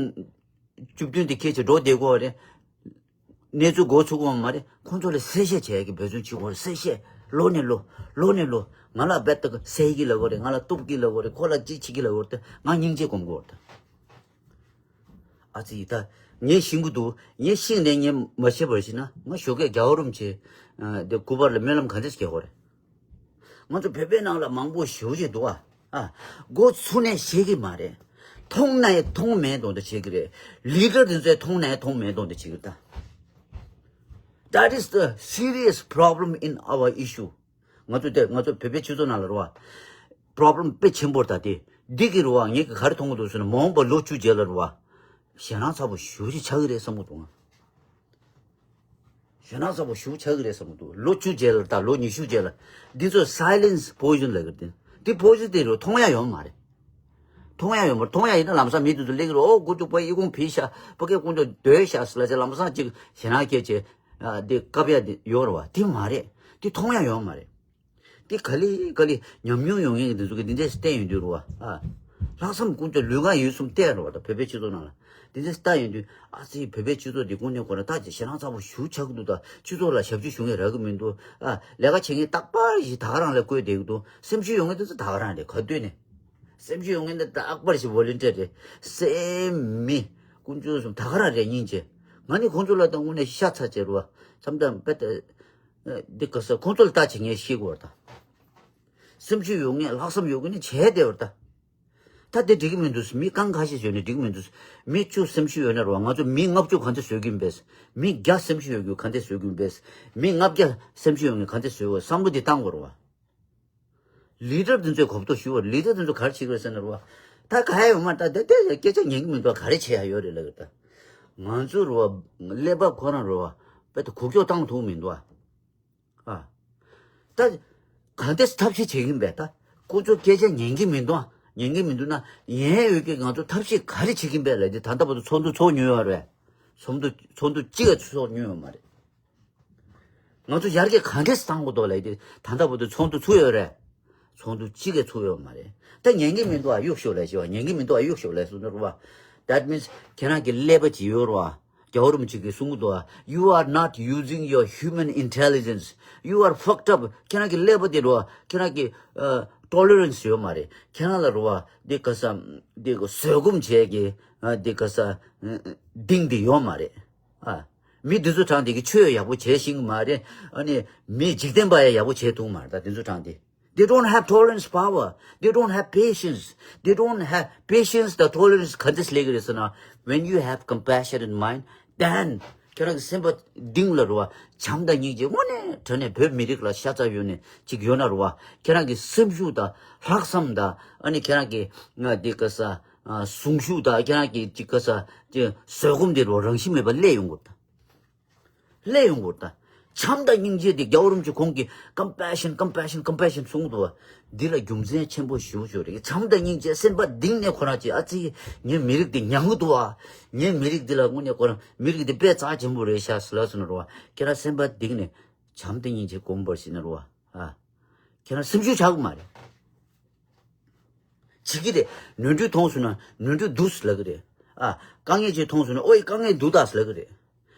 བཅུ་བདུན་དེ་འཁྱེར་བྱས་འགྲོ་བསྡད་ཀྱི་ཡོད་རེད། གནས་ཚུལ་མགོ་ཚོས་ཀྱི་ཡོད་མ་རེད། ཁོང་ཚོ་ལ་གསལ་བཤད་བྱེད་ཡག་གི་འབད་བརྩོན་བྱེད་དགོས་རེད། གསལ་བཤད། ལོ་ནས་ལོ། ལོ་ནས་ལོ། ང་ལ་རྦད་དེ་གསལ་གྱི་ལབ་ཀྱི་ཡོད་རེད། ང་ལ་གཏུབ་ཀྱི་ལབ་ཀྱི་ཡོད་རེད། ཁོ་ལ་ཅི་བྱེད་ཀྱི་ལབ་ཀྱི་ཡོད་རེད། ང་སྙིང་རྗེ་སྒོམ་གྱི་ཡོད་རེད། ཨ་ཙི་ད། ངས་ཤེས་ཀྱི་འདུག་ངས་ཤེས་ནས་ངས་མ་ཤེས་པར་བྱས་ན། ང་ཞོགས་ཀས་རྒྱལ་བ་རིན་པོ་ཆེ་དེ་སྐུ་པར་ལ་སྨོན་ལམ་ག་འདྲས་བརྒྱབ་དགོས་རེད། ང་ཚོ་བོད་པའི་ནང་ལ་མང་པོ་ཞེ་པོ་ཅིག་འདུག་ཨ། ཨ། མགོ་ཚུགས་ནས་བཤད་ཀྱི་མ་རེད། མཐོང་ནའི་མཐོང་མེད་དོན་དུ་བྱེད་ཀྱི་རེད། ལི་ཌར་དེ་ཚོས་མཐོང་ནའི་མཐོང་མེད་དོན་དུ་བྱེད་ཀྱི་རེད་ད། That is the serious problem in our issue. ང་ཚོ་དེ་ང་ཚོ་བོད་པའི་སྤྱི་ཚོགས་ནང་ལ་རེད་བ། པོ་རོབ་ལེམ་དཔེ་ཆེན་པོ་རེད་ད་དེ། འདི་གི་རེད་བ། ངས་ག་རེ་མཐོང་གི་འདུག་ཟེར་ན། མ་འོངས་པ་ལོ་བཅུ་རྗེས་ལ་རེད་བ། ཞེད་སྣང་ཚ་པོ་ཞེ་པོ་ཅིག་ཆགས་ཀྱི་རེད་བསམ་གྱི་འདུག་ང་། ཞེད་སྣང་ཚ་པོ་ཞེ་པོ་ཆགས་ཀྱི་རེད་བསམ་གྱི་འདུག་ལོ་བཅུ་རྗེས་ལ་དང་ལོ་ཉི་ཤུ་རྗེས་ལ། འདི་ཚོ་silence poison ལབ་ཀྱི་རེད། འདི་poison དེ་རུ་མཐོང་ཡ་ཡོད་མ་རེད། མཐོང་ཡ་ཡོད་མ་རེད། མཐོང་ཡ་ཡིན་ན་ལམ་སང་མི་དེ་ཚོ་སླེབས་ཀྱི་རེད། ཨོ་དཀོན་མཆོག་ཕ་ཡི་ཀུང་ཕི་ཤ་ཕ་སྐད་ཀུན་ཏུ་སྡོད་ཤག་ཟེར་ལ་ཟེར། ལམ་སང་ཅིག་ཞེད་སྣང་སྐྱེས་བྱས། ཨ་འདི་བཀབ་ཡ་དེ་ཡོད་རེད་བ། དེ་མ་རེད། དེ་མཐོང་ཡ་ཡོད་མ་རེད། དེ་ག་ལེ་ག་ལེ་ཉམས་མྱོང་ཡོད་མཁན་གྱི་དེ་ཚོ་གི་འདི་འདྲས་བལྟས་ཡོང་དུས་རེད་བ། ཨ་ལྷག་བསམ་ཀུན་སྤྱོད་ལུས་ངག་ཡིད་གསུམ་བལྟས་རེད་བ། ད་བོད་པའི་སྤྱི་ཚོགས་ནང་ལ་འདི་འདྲས་བལྟས་ཡོང་དུས། ཨ་ཙི་བོད་པའི་སྤྱི་ཚོགས་འདི་དངོས་གནས་ཁོ་རང་ད་ཅིག་ཞེད་སྣང་ཚ་པོ་ཞེ་པོ་ཆགས་ཀྱི་འདུག་ད་སྤྱི་ཚོགས་ལ་ཞབས་ཕྱི་ཞུ་མཁན་རག་གི་མི་འདུག་ཨ་ལས་ཀ་བྱེད་མཁན་རྟག་པར་ཞིག་ད་ག་རང་ལ་བསྐོས་བསྡད་ཀྱི་འདུག་སེམས་ཤུགས་ཡོད་མཁན་དེ་ཚོ་ད་ག་རང་རེད། ག་དུས་ནས། སེམས་ཤུགས་ཡོད་མཁན་དེ་རྟག་པར་ཞིག་volunteer རེད། སེམས་མི་ཀུན་སྤྱོད་གསུམ་ད་ག་རང་རེད། སྙིང་རྗེ། ང་ནི་ཁོང་ཚོ་ལ་ད་དངོས་གནས་ཤ་ཚ་བྱེད་རུ་བ། མཚམས་དང་དཔེ་ད་འདི་ག་ས་ཁོང་ཚོ་ལ་ལྟ་བྱེད་ངས་ཤེས་དགོས་པ་དང་། སེམས་ཤུགས་ཡོད་མཁན་ལྷག་བསམ་ཡོད་མཁན་ནི་བྱས་བསྡད་པ་དང་། ད་དེ་འགྲིག་གི་མི་འདུག་མི་རྐང་ཁ་ཤས་བཟོས་ནས་འགྲིག་གི་མི་འདུག་མི་བཅུ་སེམས་ཤུགས་ཡོད་ན་རུ་བ། ང་ཚོ་མི་ལྔ་བཅུ་ག་འདྲ་བཟོ་གི་ཡིན་པས། མི་བརྒྱ་སེམས་ཤུགས་ཡོད་རྒྱུ་ག་འདྲ་བཟོ་གི་ཡིན་པས། མི་ལྔ་བརྒྱ་སེམས་ཤུགས་ཡོད་མཁན་ག་འདྲ་བཟོ་དགོས། བསམ་བློ་འདི་བཏང་དགོས་རུ་བ། ལི་ཌར་དེ་ཚོས་གོ་རྟོགས་ཞུ་བར། ལི་ཌར་དེ་ཚོ་ག་རེ་བྱེད་དགོས་ཟེར་ན་རུ་བ། ད་ག་ཡ་ཡོད་མ་རེད། ད་དེ་དེ་སྐད་ཆ་ཉན་གི་མི་འདུག་ག་རེ་བྱེད་ཡ་ཡོད་རེད་ལབ་ཀྱི། ད་ང་ཚོ་རུ་བ་ཀླད་པ་ཁོ་རང་རུ་བ་དཔེ་ད་གུག་ཀྱོག་བཏང་ཐུབ་མི་འདུག་ཨ། ད་ག་འདྲས་ཐབས་ཤེས་བྱེད་ཀྱི་ཡིན་པས། ད་ཁོ་ཚོ་སྐད་ཆ་ཉན་གི་མི་འདུག་ཉན་གི་མི་འདུག་ན་ཉན་ཡོད་ཀྱི། ང་ཚོ་ཐབས་ཤེས་ག་རེ་བྱེད་ཀྱི་ཡིན་པས་ལབ་དུས། ད་ལྟ་བར་དུ་ཚོགས་འདུ་ཚོགས་མྱོང་ཡོད་རེད། ཚོགས་འདུ་ཚོགས་འདུ་གཅིག་ཡང་ཚོགས་མྱོང་ཡོད་མ་རེད། ང་ཚོ་ཡར་རྒྱས་ག་འདྲས་བཏང་དགོས་འདུག་ལབ་དུས། ད་ལྟ་བར་དུ་ཚོགས་འདུ་ཚུགས་ཡོད་རེད། ཚོགས་འདུ་གཅིག་ཡང་ཚུགས་ཡོད་མ་རེད། ད་ཉན་གི་མི་འདུག་ཨ་གཡུག་ཤོག་ལབ་ཞུ་བ། ཉན་གི་མི་འདུག་ཨ་གཡུག་ཤོག་ལབ་སོང་ན་རུ་བ། That means ཁྱེད་རང་གི་ཀླད་པ་ཅིག་ཡོད་རུ་བ། རྒྱལ་བ་རིན་པོ་ཆེ་གིས་གསུང་གི་འདུག་ཨ། You are not using your human intelligence. You are fucked up. ཁྱེད་རང་གི་ཀླད་པ་དེ་རུ་བ། ཁྱེད་རང་གི་ཨ་tolerance ཡོད་མ་རེད། ཁྱེད་རང་ལ་རུ་བ་འདི་ག་ས་འདི་ག་བཟོད་སྒོམ་བྱེད་ཀྱི་ཨ་འདི་ག་ས་ཨ་གདེང་འདི་ཡོད་མ་རེད། ཨ། མི་འདི་ཚོ་དྲངས་དེ་གི་ཆོས་ཡག་པོ་བྱེད་ཤེས་ཀྱི་མ་རེད། ཨ་ནི་མི་འཇིག་རྟེན་པ་ཡང་ཡག་པོ་བྱེད་ཐུབ་མ་རེད། ད་འདི་ཚོ་དྲངས་དེ། They don't have tolerance power. They don't have patience. They don't have patience དང་tolerance ག་འདྲས་སླེབས་ཀྱི་རེད་ཟེར་ན། When you have compassionate mind, then ཁྱེད་རང་གི་སེམས་པ་གཏིང་ལ་རུ་བ་བྱམས་དང་སྙིང་རྗེ་དངོས་གནས་དྲང་གནས་བོད་མི་རིགས་ལ་ཤ་ཚ་ཡོད་ནས་ཅིག་ཡོད་ན་རུ་བ། ཁྱེད་རང་གི་སེམས་ཤུགས་དང་ལྷག་བསམ་དང་ཨ་ནི་ཁྱེད་རང་གི་ང་འདི་ག་ས་ཨ་གཟུངས་གཞུག་དང་ཁྱེད་རང་གི་ཅིག་ག་ས་ཅིག་བཟོད་སྒོམ་འདི་རུ་རང་བཞིན་མེད་པ་སླེབས་ཡོང་དགོས་ད། སླེབས་ཡོང་དགོས་ད། བྱམས་དང་སྙིང་རྗེ་འདི་རྒྱལ་བ་རིན་པོ་ཆེ་ཁོང་གིས་compassion, compassion, compassion གསུངས་འདུག་བ། འདི་ལ་རྒྱུ་མཚན་ཆེན་པོ་ཞེ་པོ་ཅིག་ཡོད་རེད། བྱམས་དང་སྙིང་རྗེ་སེམས་པ་གཏིང་ནས་ཁོ་རང་ཅིག་ཨ་ཙི་ངའི་མི་རིགས་འདི་མྱང་གི་འདུག་བ། ངའི་མི་རིགས་འདི་ལ་དངོས་གནས་ཁོ་རང་མི་རིགས་འདི་དཔེ་རྩ་ཆེན་པོ་རེད་ཤག་ཟེར་ལབ་སོང་ན་རུ་བ། ཁྱེད་རང་སེམས་པ་གཏིང་ནས་བྱམས་དང་སྙིང་རྗེ་སྒོམ་པར་བྱེད་ན་རུ་བ། ཨ། ཁྱེད་རང་སེམས་ཤུགས་ཆག་གི་མ་རེད། བྱེད་ཀྱི་རེད། ནོར་འཁྲུལ་མཐོང་སོང་ན་ནོར་འཁྲུལ་འདུག་ལབ་ཀྱི་རེད། ཨ། དཀའ་ངལ་ཅིག་མཐོང་སོང་ན་ཨོ་ཡ་དཀའ་ངལ་འདུག་ད་ལབ་ཀྱི་རེད།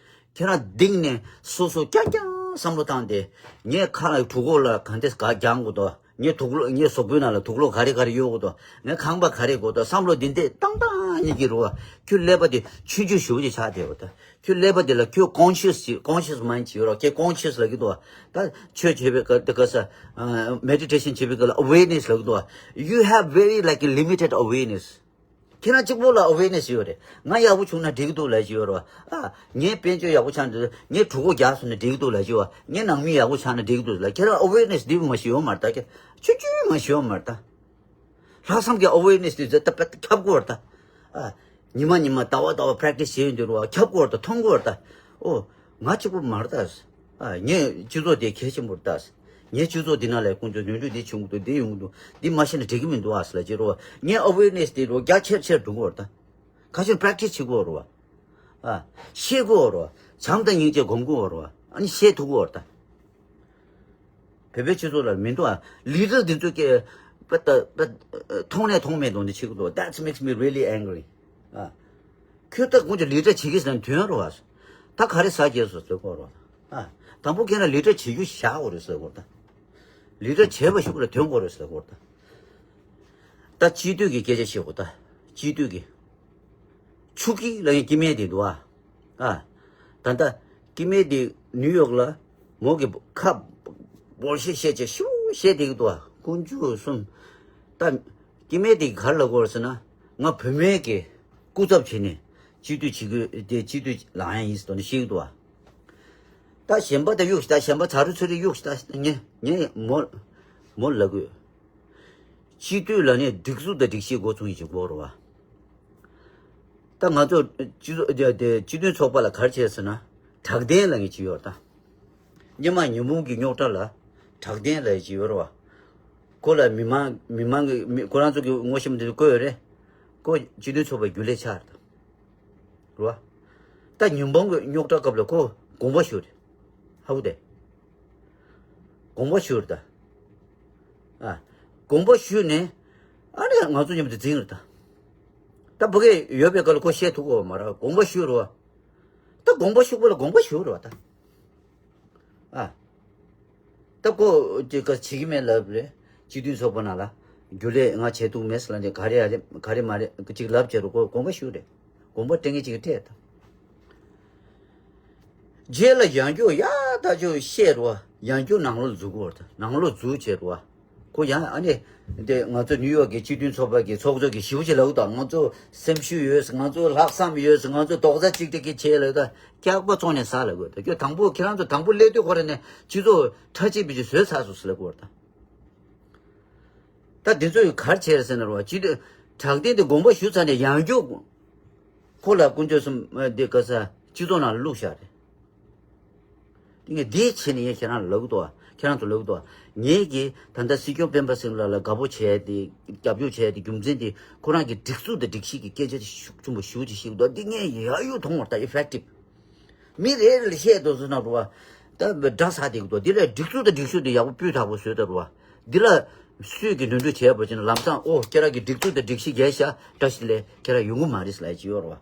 ཁྱེད་རང་གཏིང་ནས་སོ་སོ་རྐྱང་རྐྱང་བསམ་བློ་བཏང་སྟེ། ངས་ཁ་ལ་གྲོད་ཁོག་ལ་ག་འདྲས་ག་རྒྱག་དགོས་དོ། ངས་དུག་ལོག་ངའི་གཟུགས་པོའི་ནང་ལ་དུག་ལོག་ག་རེ་ག་རེ་ཡོད་དགོས་དོ། ངས་ཁང་པ་ག་རེ་དགོས་དོ། བསམ་བློ་འདི་འདྲས་བཏང་བཏང་ཉིད་ཀྱི་རུ་བ། ཁྱོད་ཀླད་པ་དེ་ཆུང་ཆུང་ཞེ་པོ་ཅིག་ཆགས་བསྡད་པ་དང་། ཁྱོད་ཀླད་པ་དེ་ལ་ཁྱོད་conscious ཅིག conscious mind ཅིག་ཡོད་རོགས། ཁྱེད་conscious ལབ་ཀྱི་འདུག་བ། ད་ཆོས་བྱེད་པའི་སྐབས་དེ་ག་ས་meditation བྱེད་པའི་སྐབས་ལ་awareness ལབ་ཀྱི་འདུག་བ། You have very like a limited awareness. ཁྱེད་རང་གཅིག་པོ་ལ་awareness ཡོད་རེད། ང་ཡག་པོ་བྱུང་ན་འགྲིག་གི་འདུག་ལབ་ཀྱི་ཡོད་རེད་བ། ཨ། ངའི་དཔལ་འབྱོར་ཡག་པོ་ཆགས་འདུག་ངའི་གྲོད་ཁོག་རྒྱགས་སོང་ན་འགྲིག་གི་འདུག་ལབ་ཀྱི་ཡོད་བ། ངའི་ནང་མི་ཡག་པོ་ཆགས་ན་འགྲིག་གི་འདུག་ལབ། ཁྱེད་རང་awareness འདི་མ་ཤེས་ཡོད་མ་རེད་ད། ཁྱེད་ཆུང་ཆུང་མ་ཤེས་ཡོད་མ་རེད་ད། ལྷག་བསམ་གྱི་awareness དེ་ཚོ་ད་ཁྱབ་དགོས་རེད་ད། ཨ། ཉི་མ་ཉི་མ་ཟླ་བ་ཟླ་བ་practice བྱེད་ཡོང་དུས་རུ་ཁྱབ་དགོས་རེད་ད། མཐོང་དགོས་རེད་ད། ཨོ། ང་གཅིག་པོ་མ་རེད་ད། ཨ། ངའི་སྤྱི་ཚོགས་དེ་གལ་ཆེན་པོ་རེད་ད། ངའི་སྤྱི་ཚོགས་འདི་ནང་ལ་ཀུན་སྤྱོད་ནོར་འཁྲུལ་འདི་བྱུང་གི་འདུག་འདི་ཡོང་གི་འདུག་འདི་མ་ཤེས་ན་འགྲིག་གི་མི་འདུག་ཨ་ཟེར་ལབ་ཀྱི་རེད་བ། ངའི་awareness དེ་རུ་རྒྱ་ཆེར་ཆེར་འགྲོ་གི་རེད་ད། ཁ་ཤས་practice བྱེད་དགོས་རེད་བ། ཨ། ཤེས་དགོས་རེད་བ། བྱམས་དང་སྙིང་རྗེ་སྒོམ་དགོས་རེད་བ། ཨ་ནི་ཤེས་ཐུབ་ཀྱི་རེད་ད། བོད་པའི་སྤྱི་ཚོགས་ལ་མི་འདུག་ཨ། ལི་ཌར་འདི་ཚོ་སྐད་པ་ད་པ་མཐོང་ནས་མཐོང་མེད་མཐོང་ནས་བྱེད་ཀྱི་འདུག That makes me really angry. ཨ། ཁྱོད་ད་དགོངས་ཀྱི་ལི་ཌར་བྱེད་ཀྱི་ཟེར་ན་དོན་རུ་བ། ད་ག་རེ་ཟ་རྒྱལ་སོ་ཟེར་གོ་རོ། ཨ། དང་པོ་ཁྱེད་རང་ལི་ཌར་བྱེད་རྒྱུ་བཞག་གོ་རེད་ཟེར་གོ་ད། ལི་ཌར་བྱས་པ་ཞིག་ལ་དོན་གོ་རེད་ཟེར་གོ་ད། ད་སྤྱི་འཐུས་ཀྱི་སྐད་ཆ་བཤད་གོ་ད། སྤྱི་འཐུས་ཀྱི། ཆུ་སྐྱིད་ལ་ཡང་སྐྱེ་དམན་དེ་འདུག་ཨ། ཨ། ད་ལྟ་སྐྱེ་དམན་དེ་ནིའུ་ཡོག་ལ་མོ་གི་ཁ་སྦོལ་ཤེས་བཤད་ཅེས་ཤུ་བཤད་དེ་གི་འདུག་ཨ། ཀུན་སྤྱོད་གསུམ། ད་སྐྱེ་དམན་དེ་ག་རེ་ལབ་དགོས་རེད་ཟེར་ན། ང་བུད་མེད་ཀྱི་སྐུ་ཚབ་བྱས་ནས་སྤྱི་འཐུས་བྱེད་དགོས་དེ་སྤྱི་འཐུས་ལངས་ཡ་ཡིན་ཟེར་དོན་བཤད་གི་འདུག་ཨ། ད་གཞན་པ་ད་གཡུག་ཤི་ད་གཞན་པ་ཚ་རུ་ཚུ་རི་གཡུག་ཤི་ད་ངས་ངས་མོ་མོ་ལབ་དགོས། སྤྱི་འཐུས་ལ་ནི་སྒྲིག་འཛུགས་དང་སྒྲིག་གཞི་འགོ་ཚུགས་ཡིན་གྱི་འགོ་རུ་བ། ད་ང་ཚོ་སྤྱི་ཚོགས་དེ་དེ་སྤྱི་མཐུན་ཚོགས་པ་ལ་ག་རེ་བྱས་ཟེར་ན། དྲག་ལྡན་ལ་ངས་བྱས་ཡོད་ད། སྔོན་མ་ཉི་འབུམ་གྱི་རྙོག་དྲ་ལ་གྲགས་ལྡན་ལབ་ཅིག་ཡོད་རེད་བ། ཁོ་ལ་མི་མང་མི་མང་གི་མི་ཁོ་རང་ཚོ་གི་ངོ་ཤེས་མི་འདུག་བསྐོས་ཡོད་རེད། ཁོ་སྤྱི་མཐུན་ཚོགས་པའི་རྒྱུན་ལས་ཆགས་རེད་ད། རེད་བ། ད་ཉི་འབུམ་གྱི་རྙོག་དྲ་སྐབས་ལ་ཁོ་དགོངས་པ་ཞུས་རེད། ཧ་གོ་དེ། དགོངས་པ་ཞུས་རེད་ད། ཨ། དགོངས་པ་ཞུས་ནས། ཨ་ནི་ང་ཚོ་མཉམ་དུ་འཛིང་རེད་ད། ད་ཕ་གི་ཡོད་པའི་སྐབས་ལ་ཁོ་བཤད་ཐུབ་ཀྱི་ཡོད་མ་རེད། དགོངས་པ་ཞུས་རེད་བ། ད་དགོངས་པ་ཞུ་དགོས་ལ་དགོངས་པ་ཞུས་རེད་བ་ད། ཨ། ད་ཁོ་ཅིག་ག་བྱེད་ཀྱི་མེད་ལབ་རེད། སྤྱི་མཐུན་ཚོགས་པ་ནང་ལ་རྒྱུན་ལས་ང་བྱེད་ཐུབ་མེད་ཟེར་ལབ་ནས་ག་རེ་ཨ་རེ་ག་རེ་མ་རེད་ཅིག་ལབ་བྱས་རུ་ཁོ་དགོངས་པ་ཞུ་རེད། དགོངས་པ་སྤྲད་མཁན་ཅིག་སྤྲད་ད། རྗེས་ལ་ཡང་བསྐྱར་ཡ་ད་ཅོ་བཤད་རུ་བ། ཡང་བསྐྱར་ནང་ལོགས་འཛུལ་དགོས་རེད་ད། ནང་ལོགས་འཛུལ་བྱས་རུ་བ། ཁོ་ཡང་ཨ་ནི། དེ་ང་ཚོ་ནིའུ་ཡོག་གི་སྤྱི་མཐུན་ཚོགས་པ་གི་ཚོགས་གཙོ་གི་ཞིབ་ཅིག་ལབ་དང་ང་ཚོ་སེམས་ཤུགས་ཡོད། ང་ཚོ་ལྷག་བསམ་ཡོད། ང་ཚོ་རྡོག་རྩ་གཅིག་སྒྲིལ་གྱི་ཆེད་ལ་ད་སྐྱག་པ་བཙོང་ནས་ཟ་ལ་དགོས། ད་ཁྱོད་དང་པོ་ཁྱེད་རང་ཚོ་དང་པོ་སླེབས་དུས་ཁོ་ར་ནས་སྤྱི་ཚོགས་ཁྲ་ཆིལ་བུ་ཅིག་བཟོས་ཚར་སོང་ཟེར་ལ་དགོས་ད། ད་འདི་ཚོ་ཡི་གར་བྱས་ཟེར་ན་ར་བ་སྤྱི་འཐུས་དྲག་གདན་དེ་དགོངས་པ་ཞུ་ཚར་ནས་ཡང་བསྐྱར་ཁོ་ལ་དཀོན་མཆོག་གསུམ་འདི་ག་ས་སྤྱི་ཚོགས་ནང་བླུགས་བཞག་རེད། དེ་ངས་དེའི་ཆེད་ནས་ངས་ཁྱེད་རང་ལ་ལབ་འདུག་ཁྱེད་རང་ཚོ་ལབ་འདུག་ངས་ཀྱིས་ད་ལྟ་སྲིད་སྐྱོང་སྤེན་པ་སེང་ལགས་ལ་དགའ་པོ་བྱས་ཏེ་རྒྱབ་སྐྱོར་བྱས་ཏེ་རྒྱུ་མཚན་དེ་ཁོ་རང་གི་སྒྲིག་འཛུགས་དང་སྒྲིག་གཞི་གི་སྐད་ཆ་དེ་ཤུགས་ཆེན་པོ་ཞུ་ཅིག་ཞུ་འདུག་འདི་ངས་ཡག་ཡོད་མཐོང་བར་ད་ཨི་ཕེག་ཊིབ། མི་རེ་རེ་ལ་བཤད་དུ་སོང་ན་རུ་བ། ད་འདྲ་ས་དེ་གི་འདུག་འདི་ལ་སྒྲིག་འཛུགས་དང་སྒྲིག་གཞི་དེ་ཡག་པོ་སྤུས་དག་པོ་བཟོས་ད་རུ་བ། འདི་ལ་སུས་ཀྱི་འདོན་སྤྲོད་བྱས་པ་ཅིག་ན་ལམ་སང་ཨོ་ཁྱེད་རང་གི་སྒྲིག་འཛུགས་དང་སྒྲིག་གཞི་རྒྱས་ཤ་བཀྲ་ཤིས་བདེ་ལེགས་ཁྱེད་རང་ཡོང་གི་མ་རེད་ཟེར་ལབ་ཀྱི་ཡོད་རུ་བ།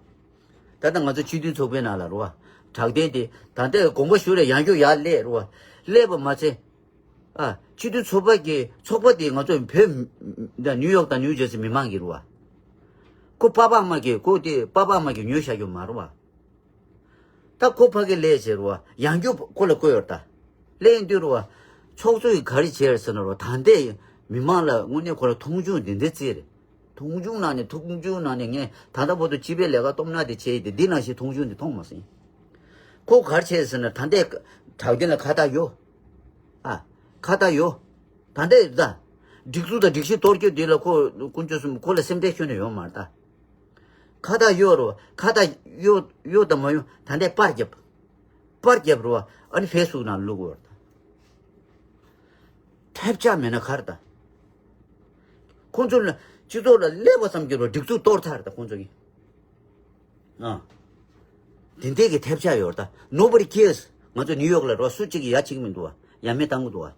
ད་ལྟ་ང་ཚོ་སྤྱི་མཐུན་ཚོགས་པའི་ནང་ལ་རུ་བ། དྲག་གདན་དེ་ད་ལྟའི་དགོངས་པ་ཞུ་རེ་ཡང་བསྐྱར་ཡར་སླེབས་རུ་བ། སླེབས་པ་མ་ཚད། ཨ་སྤྱི་མཐུན་ཚོགས་པ་གི་ཚོགས་པ་དེ་ང་ཚོ་བོད་ནིའུ་ཡོག་དང་ནིའུ་ཇར་སི་མི་མང་གི་རུ་བ། ཁོ་པ་པ་མ་གི་ཁོ་དེ་པ་པ་མ་གི་ཉོས་བཞག་རྒྱུ་མ་རུ་བ། ད་ཁོ་ཕ་གི་ལས་བྱེད་རུ་བ་ཡང་རྒྱུ་ཁོ་ལ་བསྐོས་ཡོད་ད། ལས་ཡིན་དུས་རུ་བ། ཚོགས་གཙོ་ཡི་ག་རེ་བྱས་ཟེར་ན་རུ་བ་ད་ལྟའི་མི་མང་ལ་དངོས་གནས་ཁོ་ལ་མཐོང་ཆུང་འདི་འདྲ་བརྩི་རེད། མཐོང་ཆུང་ནང་ནས་མཐོང་ཆུང་ནང་ནས་ངས་ད་ལྟ་བར་དུ་སྤྱི་པའི་ལས་ཀ་སྟོབས་ན་དེ་བྱས་ཏེ་འདི་ནང་བཞིན་མཐོང་ཆུང་འདི་མཐོང་མ་སོང་། ཁོ་ག་རེ་བྱས་ཟེར་ན་ད་ལྟའི་དྲག་གདན་ལ་ཁ་བཏགས་ཡོད། ཨ། ཁ་བཏགས་ཡོད། ད་ལྟའི་ད། སྒྲིག་འཛུགས་དང་སྒྲིག་གཞི་གཏོར་རྒྱུ་འདི་ལ་ཁོ་དཀོན་མཆོག་གསུམ་ཁོ་ལ་སེམས་ཁྲལ་ཁྱོན་ནས་ཡོད་མ་རེད་ད། ཁ་བཏགས་ཡོད་རོ། ཁ་བཏགས་ཡོད་ཡོད་དང་མ་ཡོད་ད་ལྟའི་པར་རྒྱབ། པར་རྒྱབ་རོ། ཨ་ནི་ཕེ་སི་བུག་ནང་བླུག་གོ་རེད་ད། ཐབས་ཆག་མེད་ན་ག་རེ་ད། ཁོང་ཚོ་ལ་སྤྱི་ཚོགས་ལ་སླེབས་པ་ཙམ་གྱིས་རོ་སྒྲིག་འཛུགས་གཏོར་ཚར་རེད་ད་ཁོང་ཚོ་གིས། ཨ། དེ་འདྲས་ཀྱི་ཐབས་ཆག་ཡོད་རེད་ད། Nobody cares། ང་ཚོ་ནིའུ་ཡོག་ལ་རོ་སུ་གཅིག་གིས་ཡ་གཅིག་མི་འདུག་བ། ཡ་མེད་བཏང་གི་འདུག་བ།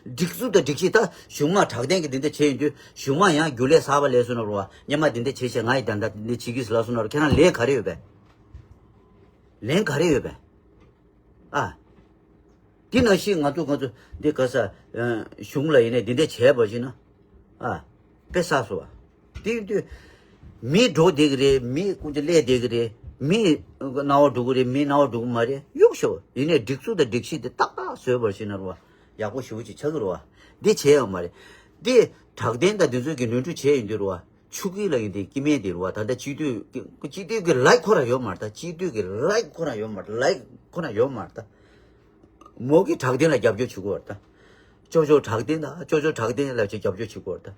སྒྲིག་འཛུགས་དང་སྒྲིག་གཞི་ད་གཞུང་མང་དྲག་ལྡན་གྱི་འདི་འདྲ་བྱས་ཡིན་དུས་གཞུང་མང་ཡང་རྒྱུན་ལས་གསར་པ་ལས་སོང་ན་རུ་བ་སྙན་མ་འདི་འདྲ་བྱས་བྱས་ང་ཡི་ད་ལྟ་འདི་འདྲ་བྱེད་ཀྱི་ཟེར་ལབ་སོང་ན་རུ་ཁྱེད་རང་ལན་ག་རེ་ཡོད་པས། ལན་ག་རེ་ཡོད་པས། ཨ། འདི་ནང་བཞིན་ང་ཚོ་ང་ཚོ་འདི་ག་ས་གཞུང་ལ་ཡིན་ནས་འདི་འདྲ་བྱས་པ་ཞིག་ན། ཨ། དཔེ་བསགས་སོ། དེ་ཡིན་དུས། མི་འགྲོ་བསྡད་ཀྱི་རེད། མི་ཀུན་གྱི་ཀླད་བསྡད་ཀྱི་རེད། མི་རྣ་བ་འགྲོ་གི་རེད། མི་རྣ་བ་འགྲོ་གི་མ་རེད། གཡུག་ཤོག་ཡིན་ནའི་སྒྲིག་འཛུགས་དང་སྒྲིག་གཞི་དེ་ཏག་ཏག་བཟོས་པར་བྱས་ན་རོ། ཡག་པོ་ཞེ་པོ་ཅིག་ཆགས་ཀྱི་རེད་བ། འདི་བྱས་ཡོད་མ་རེད། འདི་དྲག་ལྡན་དང་འདི་ཚོས་ཀྱི་ནོར་འཁྲུལ་བྱས་ཡིན་དུས་རེད་བ། ཆུ་སྐྱིད་ལ་ཡིན་དེ་སྐྱིད་མེད་དེ་རེད་བ། ད་ལྟ་སྤྱི་འཐུས་ཀྱི་སྤྱི་འཐུས་ཀྱི་ལའིག་ཁོ་རང་ཡོད་མ་རེད་ད། སྤྱི་འཐུས་ཀྱི་ལའིག་ཁོ་རང་ཡོད་མ་རེད། ལའིག་ཁོ་རང་ཡོད་མ་རེད་ད། མོ་གི་དྲག་ལྡན་ལ་རྒྱབ་སྐྱོར་བྱེད་དགོས་རེད་ད། ཅོ་ཅོ་དྲག་ལྡན་དང་ཅོ་ཅོ་དྲག་ལྡན་ལ་ཅིག་རྒྱབ་སྐྱོར་བྱེད་དགོས་རེད་ད།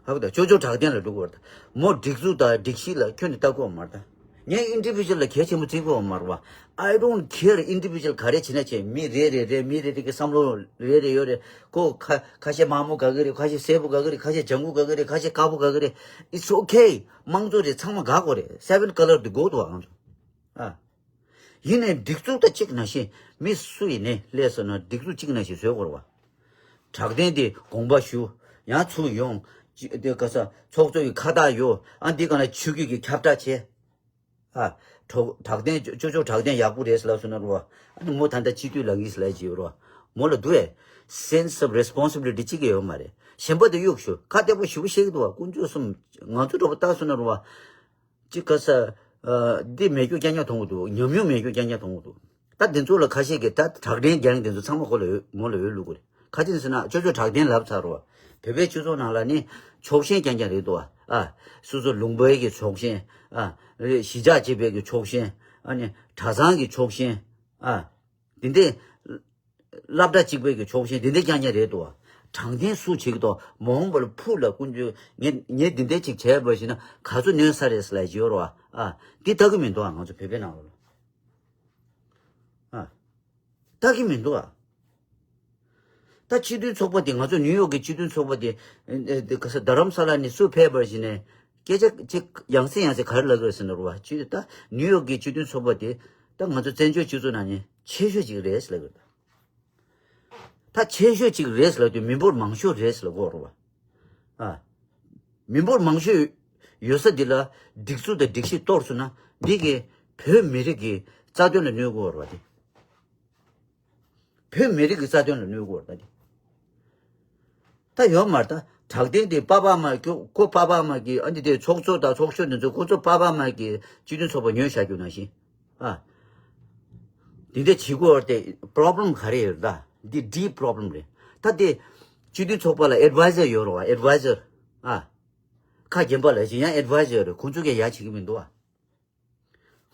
ཧ་གོ་ད། ཅོ་ཅོ་དྲག་ལྡན་ལ་འགྲོ་གི་ཡོད་རེད། མོ་སྒྲིག་འཛུགས་དང་སྒྲིག་གཞི་ལ་ཁྱོན་ནས་ལྟ་གི་ཡོད་མ་རེད་ད། ངས་ཨིན་ཌི་བི་ཇུ་ཨལ་ལ་གལ་ཆེན་པོ་བརྩི་གི་ཡོད་མ་རེད་བ། I don't care ཨིན་ཌི་བི་ཇུ་ཨལ་ག་རེ་བྱེད་ན་བྱེད། མི་རེ་རེ་རེ་མི་རེ་རེ་གི་བསམ་བློ་རེ་རེ་ཡོད་རེད། ཁོ་ཁ་ཁ་ཤས་དམར་མོ་དགའ་གི་རེད། ཁ་ཤས་སེར་པོ་དགའ་གི་རེད། ཁ་ཤས་ལྗང་གུ་དགའ་གི་རེད། ཁ་ཤས་དཀར་པོ་དགའ་གི་རེད། It's okay། དམངས་གཙོ་རེད། ཚང་མ་དགའ་དགོས་རེད། Seven colour དེ་དགོས་འདུག་བ་ང་ཚོ། ཨ། ཡིན་ནའི་སྒྲིག་འཛུགས་དང་གཅིག་ནང་བཞིན་མི་སུ་ཡིན་ནའི་སླེབས་སོང་ན་སྒྲིག་འཛུགས་གཅིག་ནང་བཞིན་བཟོས་དགོས་རེད་བ། དྲག་ལྡན་དེ་དགོངས་པ་ཞུ། ཡང་ཚུར་ཡོང་། ཅི་དེ་ག་ས་ཚོགས་གཙོ་ཡི་ཁ་བཏགས་ཡོད། ཨ་འདི་ག་ན་ཆུ་སྐྱིད་ཀྱི་ཁྱབ་བསྒྲགས་བྱས། ཨ། གྲོགས་དྲག་ལྡན་ཅོ་ཅོ་དྲག་ལྡན་ཡག་པོ་རེད་ཟེར་ལབ་སོང་ན་རོ། ཨ་ནི་མོ་ད་ལྟ་སྤྱི་འཐུས་ལངས་ཀྱི་ཟེར་ལབ་ཀྱི་ཡོད་རོ། མོ་ལ་འདུག་ཨེ། Sense of responsibility གཅིག་ཀྱང་ཡོད་མ་རེད། གཞན་པ་དེ་གཡུག་ཞུ། ཁ་བདེ་པོ་ཞེ་པོ་བཤད་ཀྱི་འདུག་བ། དཀོན་མཆོག་གསུམ། ང་ཚོ་འདྲ་པོ་ལྟ་སོང་ན་རོ། ཅི་ག་ས། ཨ། འདི་མེད་རྒྱུ་རྐྱང་རྐྱང་མཐོང་གི་འདུག་ཉམས་མྱོང་མེད་རྒྱུ་རྐྱང་རྐྱང་མཐོང་གི་འདུག་ད་འདི་ཚོ་ལ་ཁ་ཤས་ཀྱིས་ད་དྲག་ལྡན་རྒྱང་འདི་ཚོ་ཚང་མ་ཁོ་ལ་འོས་མོ་ལ་འོས་བླུག་གི་རེད། ཁ་ཅིག་ཟེར་ན་ཅོ་ཅོ་དྲག་ལྡན་ལབ་ཚར་རོ། བོད་པའི་སྤྱི་ཚོགས་ནང་ལ་ནི་ཕྱོགས་ཞེན་རྐྱང་རྐྱང་རེད་འདུག་ཨ། སོ་སོ་ལུང་པའི་གི་ཕྱོགས་ཞེན། ཨ། གཞིས་ཆགས་གཅིག་པའི་གི་ཕྱོགས་ཞེན། ཨ་ནི་གྲྭ་ཚང་གི་ཕྱོགས་ཞེན། ཨ། འདི་འདྲའི་སློབ་གྲྭ་གཅིག་པའི་གི་ཕྱོགས་ཞེན་འདི་འདྲའི་རྐྱང་རྐྱང་རེད་འདུག་བ། དྲང་བདེན་སུ་བྱེད་ཀྱི་འདུག་མ་འོངས་པ་ལ་ཕུགས་ལ་ཀུན་སྤྱོད་ངས་ངས་འདི་འདྲའི་ཅིག་བྱས་པ་ཞིག་ན་ག་ཚོད་གནོད་ས་རེད་ཟེར་ལབ་ཀྱི་ཡོད་རེད་བ། ཨ། འདི་ལྟ་གི་མི་འདུག་ཨ་ང་ཚོ་བོད་པའི་ནང་ལོགས་ལ། ཨ། ལྟ་གི་མི་འདུག་ཨ། ད་སྤྱི་མཐུན་ཚོགས་པ་དེ་ང་ཚོ་ནིའུ་ཡོག་གི་སྤྱི་མཐུན་ཚོགས་པ་དེ་ཨེ་ཨེ་ག་ས་རྡ་རམ་ས་ལ་ནས་སུ་ཕེབས་པར་བཞིན་ནས་སྐད་ཆ་ཅིག་ཡང་སེ་ཡང་སེ་ག་རེ་ལབ་དགོས་ཟེར་ན་རུ་བ་སྤྱི་ད་ནིའུ་ཡོག་གི་སྤྱི་མཐུན་ཚོགས་པ་དེ་ད་ང་ཚོ་བཙན་བྱོལ་སྤྱི་ཚོགས་ནང་ནས་ཆེ་ཤོས་ཅིག་རེད་ཟེར་ལབ་དགོས། ད་ཆེ་ཤོས་ཅིག་རེད་ཟེར་ལབ་དུས་མི་འབོར་མང་ཤོས་རེད་ཟེར་ལབ་དགོས་རུ་བ། ཨ། མི་འབོར་མང་ཤོས་ཡོད་ས་འདི་ལ་སྒྲིག་འཛུགས་དང་སྒྲིག་གཞི་གཏོར་སོང་ན་འདི་གི་བོད་མི་རིགས་ཀྱི་རྩ་དོན་ལ་གནོད་དགོས་རུ་བ་དེ། བོད་མི་རིགས་ཀྱི་རྩ་དོན་ལ་གནོད་སྐོར་ད་དེ། ད་ཡོད་མ་རེད་ད། དྲག་དེང་དེ་པ་པ་མ་ཀྱོ་ཁོ་པ་པ་མ་གི་ཨ་འདི་དེ་ཚོགས་གཙོ་དང་ཚོགས་གཞོན་འདི་ཚོ་ཁོ་ཚོ་པ་པ་མ་གི་སྤྱི་མཐུན་ཚོགས་པ་ཉོས་བཞག་རྒྱུ་ནང་བཞིན། ཨ། འདི་འདྲ་བྱེད་དགོས་བར་དེ་པོ་རོབ་ལེམ་ག་རེ་ཡོད་ད། འདི་ཌིབ་པོ་རོབ་ལེམ་རེད། ད་དེ་སྤྱི་མཐུན་ཚོགས་པ་ལ་ཨེཌ་ཝའི་ཛར་ཡོད་རེད་བ། ཨེཌ་ཝའི་ཛར། ཨ། ཁ་རྒན་པ་ལ་ཞིག་ཡང་ཨེཌ་ཝའི་ཛར་ཡོད་རེད། ཁོང་ཚོ་གིས་ཡ་བྱེད་ཀྱི་མི་འདུག་ཨ།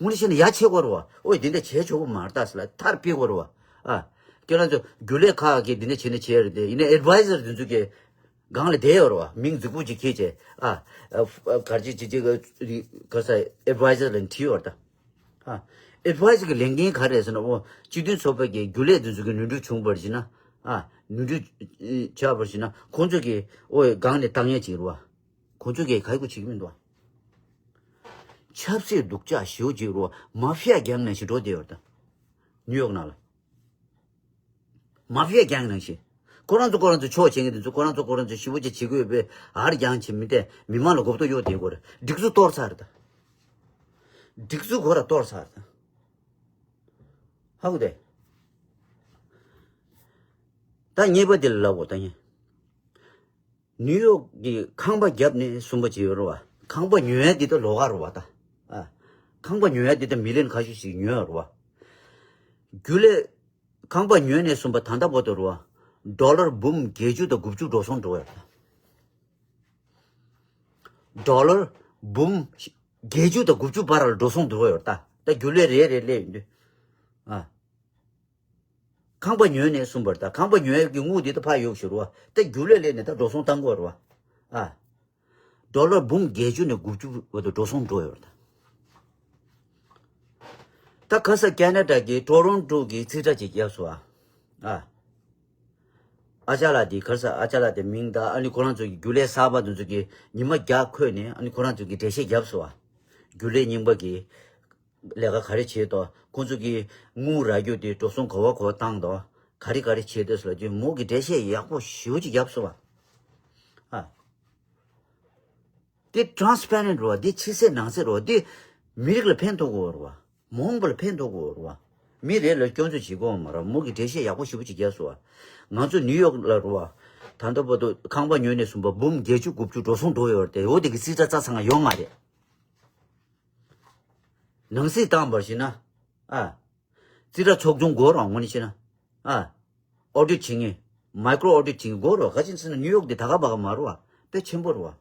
དངོས་གནས་བཤད་ན་ཡ་ཆེ་གོ་རུ་བ། ཨོ་དེ་འདྲ་བྱས་ཆོག་གི་མ་རེད་ད་ཟེར་ལ་མཐར་ཕེབས་གོ་རུ་བ། ཨ། ཁྱེད་རང་ཚོ་རྒྱུན་ལས་ཁག་གིས་འདི་འདྲ་བྱས་ནས་བྱས་རེད་དེ་ཡིན་ན་ཨེཌ་ཝའི་ཛར་དེ་ཚོ་གི་སྒང་ལ་བསྡད་ཡོད་རུ་བ། མིང་རྫིག་པོ་ཅིག་འཁྱེར་བྱས། ཨ། ཨ། གར་ཅིག་ཅིག་ཅིག་ག་ས་ཨེཌ་ཝའི་ཛར་ལ་བྲིས་ཡོད་རེད་ད། ཨ། ཨེཌ་ཝའི་ཛར་གི་ལས་འགན་ག་རེ་རེད་ཟེར་ན། ཨོ་སྤྱི་མཐུན་ཚོགས་པ་གི་རྒྱུན་ལས་དེ་ཚོ་གི་ནོར་འཁྲུལ་བྱུང་བར་བྱས་ན། ཨ། ནོར་འཁྲུལ་ཆགས་པར་བྱས་ན་ཁོང་ཚོ་གི་ཨོ་སྒང་ནས་བཏང་ཡས་ཅིག་རུ་བ། ཁོང་ཚོ་གིས་ག་ཡི་གུ་བྱེད་ཀྱི་མི་འདུག་བ། ཆབ་སྲིད་སྡུག་ཅག་ཞེ་པོ་ཅིག་རུ་མ་ཧྥི་ཡ་གྷེང་ནང་བཞིན་འགྲོ་བསྡད་ཡོད་རེད་ད། ནིའུ་ཡོག་ནང་ལ། མ་ཧྥི་ཡ་གྷེང་ནང་བཞིན། ཁོ་རང་ཚོ་ཁོ་རང་ཚོ་ཕྱོགས་བྱེད་མཁན་དེ་ཚོ་ཁོ་རང་ཚོ་ཁོ་རང་ཚོ་ཞེ་པོ་ཅིག་བྱེད་ཀྱི་ཡོད་པས་ཨར་རྒྱང་བྱེད་མི་དེ་མི་མང་ལ་མགོ་སྐོར་གཡོག་བསྡད་དགོས་རེད། སྒྲིག་འཛུགས་གཏོར་ཚར་རེད་ད། སྒྲིག་འཛུགས་ཁོ་རང་གཏོར་ཚར་རེད་ད། ཧ་གོ་དེ། ད་གཉིས་པ་དེ་ལ་ལབ་འོ་ད་ངས། ནིའུ་ཡོག་གི་ཁང་པ་བརྒྱབ་ནས་གསུམ་པ་བྱས་ཡོད་རེད་བ། ཁང་པ་ཉོ་ཡ་འདི་ད་ལོགས་ཀ་རེད་བ་ད། ཨ། ཁང་པ་ཉོ་ཡ་འདི་ད་མི་ལི་ཡོན་ཁ་ཤས་ཤིག་ཉོས་ཡོད་རེད་བ། རྒྱུན་ལས་ཁང་པ་ཉོས་ནས་གསུམ་པ་ད་ལྟ་བར་དུ་རེད་བ། ཌོ་ལར་འབུམ་བརྒྱད་ཅུ་དང་དགུ་བཅུ་འགྲོ་སོང་འགྲོ་ཡོད་རེད་ད། ཌོ་ལར་འབུམ་བརྒྱད་ཅུ་དང་དགུ་བཅུ་བར་ལ་འགྲོ་སོང་འགྲོ་ཡོད་རེད་ད། ད་རྒྱུན་ལས་རེ་རེ་སླེབས་ཡོང་དུས། ཨ། ཁང་པ་ཉོས་ནས་གསུམ་པར་ད་ཁང་པ་ཉོས་ཀྱི་དངུལ་འདི་ད་ཕར་གཡུག་ཞུ་རུ་བ། ད་རྒྱུན་ལས་ལས་ནས་ད་འགྲོ་སོང་བཏང་དགོས་རུ་བ། ཨ། ཌོ་ལར་འབུམ་བརྒྱད་ཅུ་ནས་དགུ་བཅུ་བར་དུ་འགྲོ་སོང་འགྲོ་ཡོད་རེད་ད། ད་ཁ་ས་ཁེ་ན་ཌ་གི་ཊོ་རོན་ཊོ་གི་རྩིས་ཁྲ་ཅིག་བརྒྱབ་སོང་ཨ། ཨ། ཨ་ཅག་ལགས་འདི་ཁ་ས་ཨ་ཅག་ལགས་དེ་མིང་ད་ཨ་ནི་ཁོ་རང་ཚོ་གི་རྒྱུན་ལས་གསར་པ་དེ་ཚོ་གི་ཉི་མ་བརྒྱ་འཁོད་ནས་ཨ་ནི་ཁོ་རང་ཚོ་གི་འགྲེལ་བཤད་བརྒྱབ་སོང་ཨ། རྒྱུན་ལས་རྙིང་པ་གི་ལས་ཀ་ག་རེ་བྱེད་དོ། ཁོང་ཚོ་གིས་དངུལ་རག་རྒྱུ་དེ་འགྲོ་སོང་ག་བ་ག་བ་བཏང་དོ། ག་རེ་ག་རེ་བྱེད་དོ་ཟེར་ལབ་དུས་མོ་གིས་འགྲེལ་བཤད་ཡག་པོ་ཞེ་པོ་ཅིག་བརྒྱབ་སོང་བ། ཨ། དེ་ཊ་རན་སི་པེ་རེན་ཊི་རེད་བ། དེ་ཕྱི་གསལ་ནང་གསལ་རེད་བ། དེ་མི་རིགས་ལ་ཕན་ཐོགས་ཀྱི་ཡོད་རེད་བ། མ་འོངས་པ་ལ་ཕན་ཐོགས་ཀྱི་ཡོད་རེད་བ། མི་རེ་ལ་སྐྱོན་འཛུགས་བྱེད་ཀྱི་ཡོད་མ་རེད། མོ་གིས་འགྲེལ་བཤད་ཡག་པོ་ཞེ་པོ་ཅིག་བརྒྱབ་སོང་བ། ང་ཚོ་ནིའུ་ཡོག་ལ་རེད་བ། ད་ལྟ་བར་དུ་ཁང་པ་ཉོས་ནས་གསུམ་པ་འབུམ་བརྒྱད་ཅུ་དགུ་བཅུ་འགྲོ་སོང་འགྲོ་ཡོད་རེད་དེ། འོ་དེ་གི་རྩིས་ཁྲ་རྩ་ཚང་ཡོད་མ་རེད། ནང་གསེས་བཏང་བར་བྱས་ན། ཨ། རྩིས་ཁྲ་ཚོགས་ཆུང་དགོས་རེད་དངོས་གནས་བྱས་ན། ཨ། ཨོ་ཌིཊ་བྱེད་མཁན། མའི་ཀྲོ་ཨོ་ཌིཊ་བྱེད་མཁན་དགོས་རེད། ག་ཅི་ཟེར་ན་ནིའུ་ཡོག་འདི་ད་ག་པ་ག་མ་རེད་བ། དཔེ་ཆེན་པོ་རེད་བ།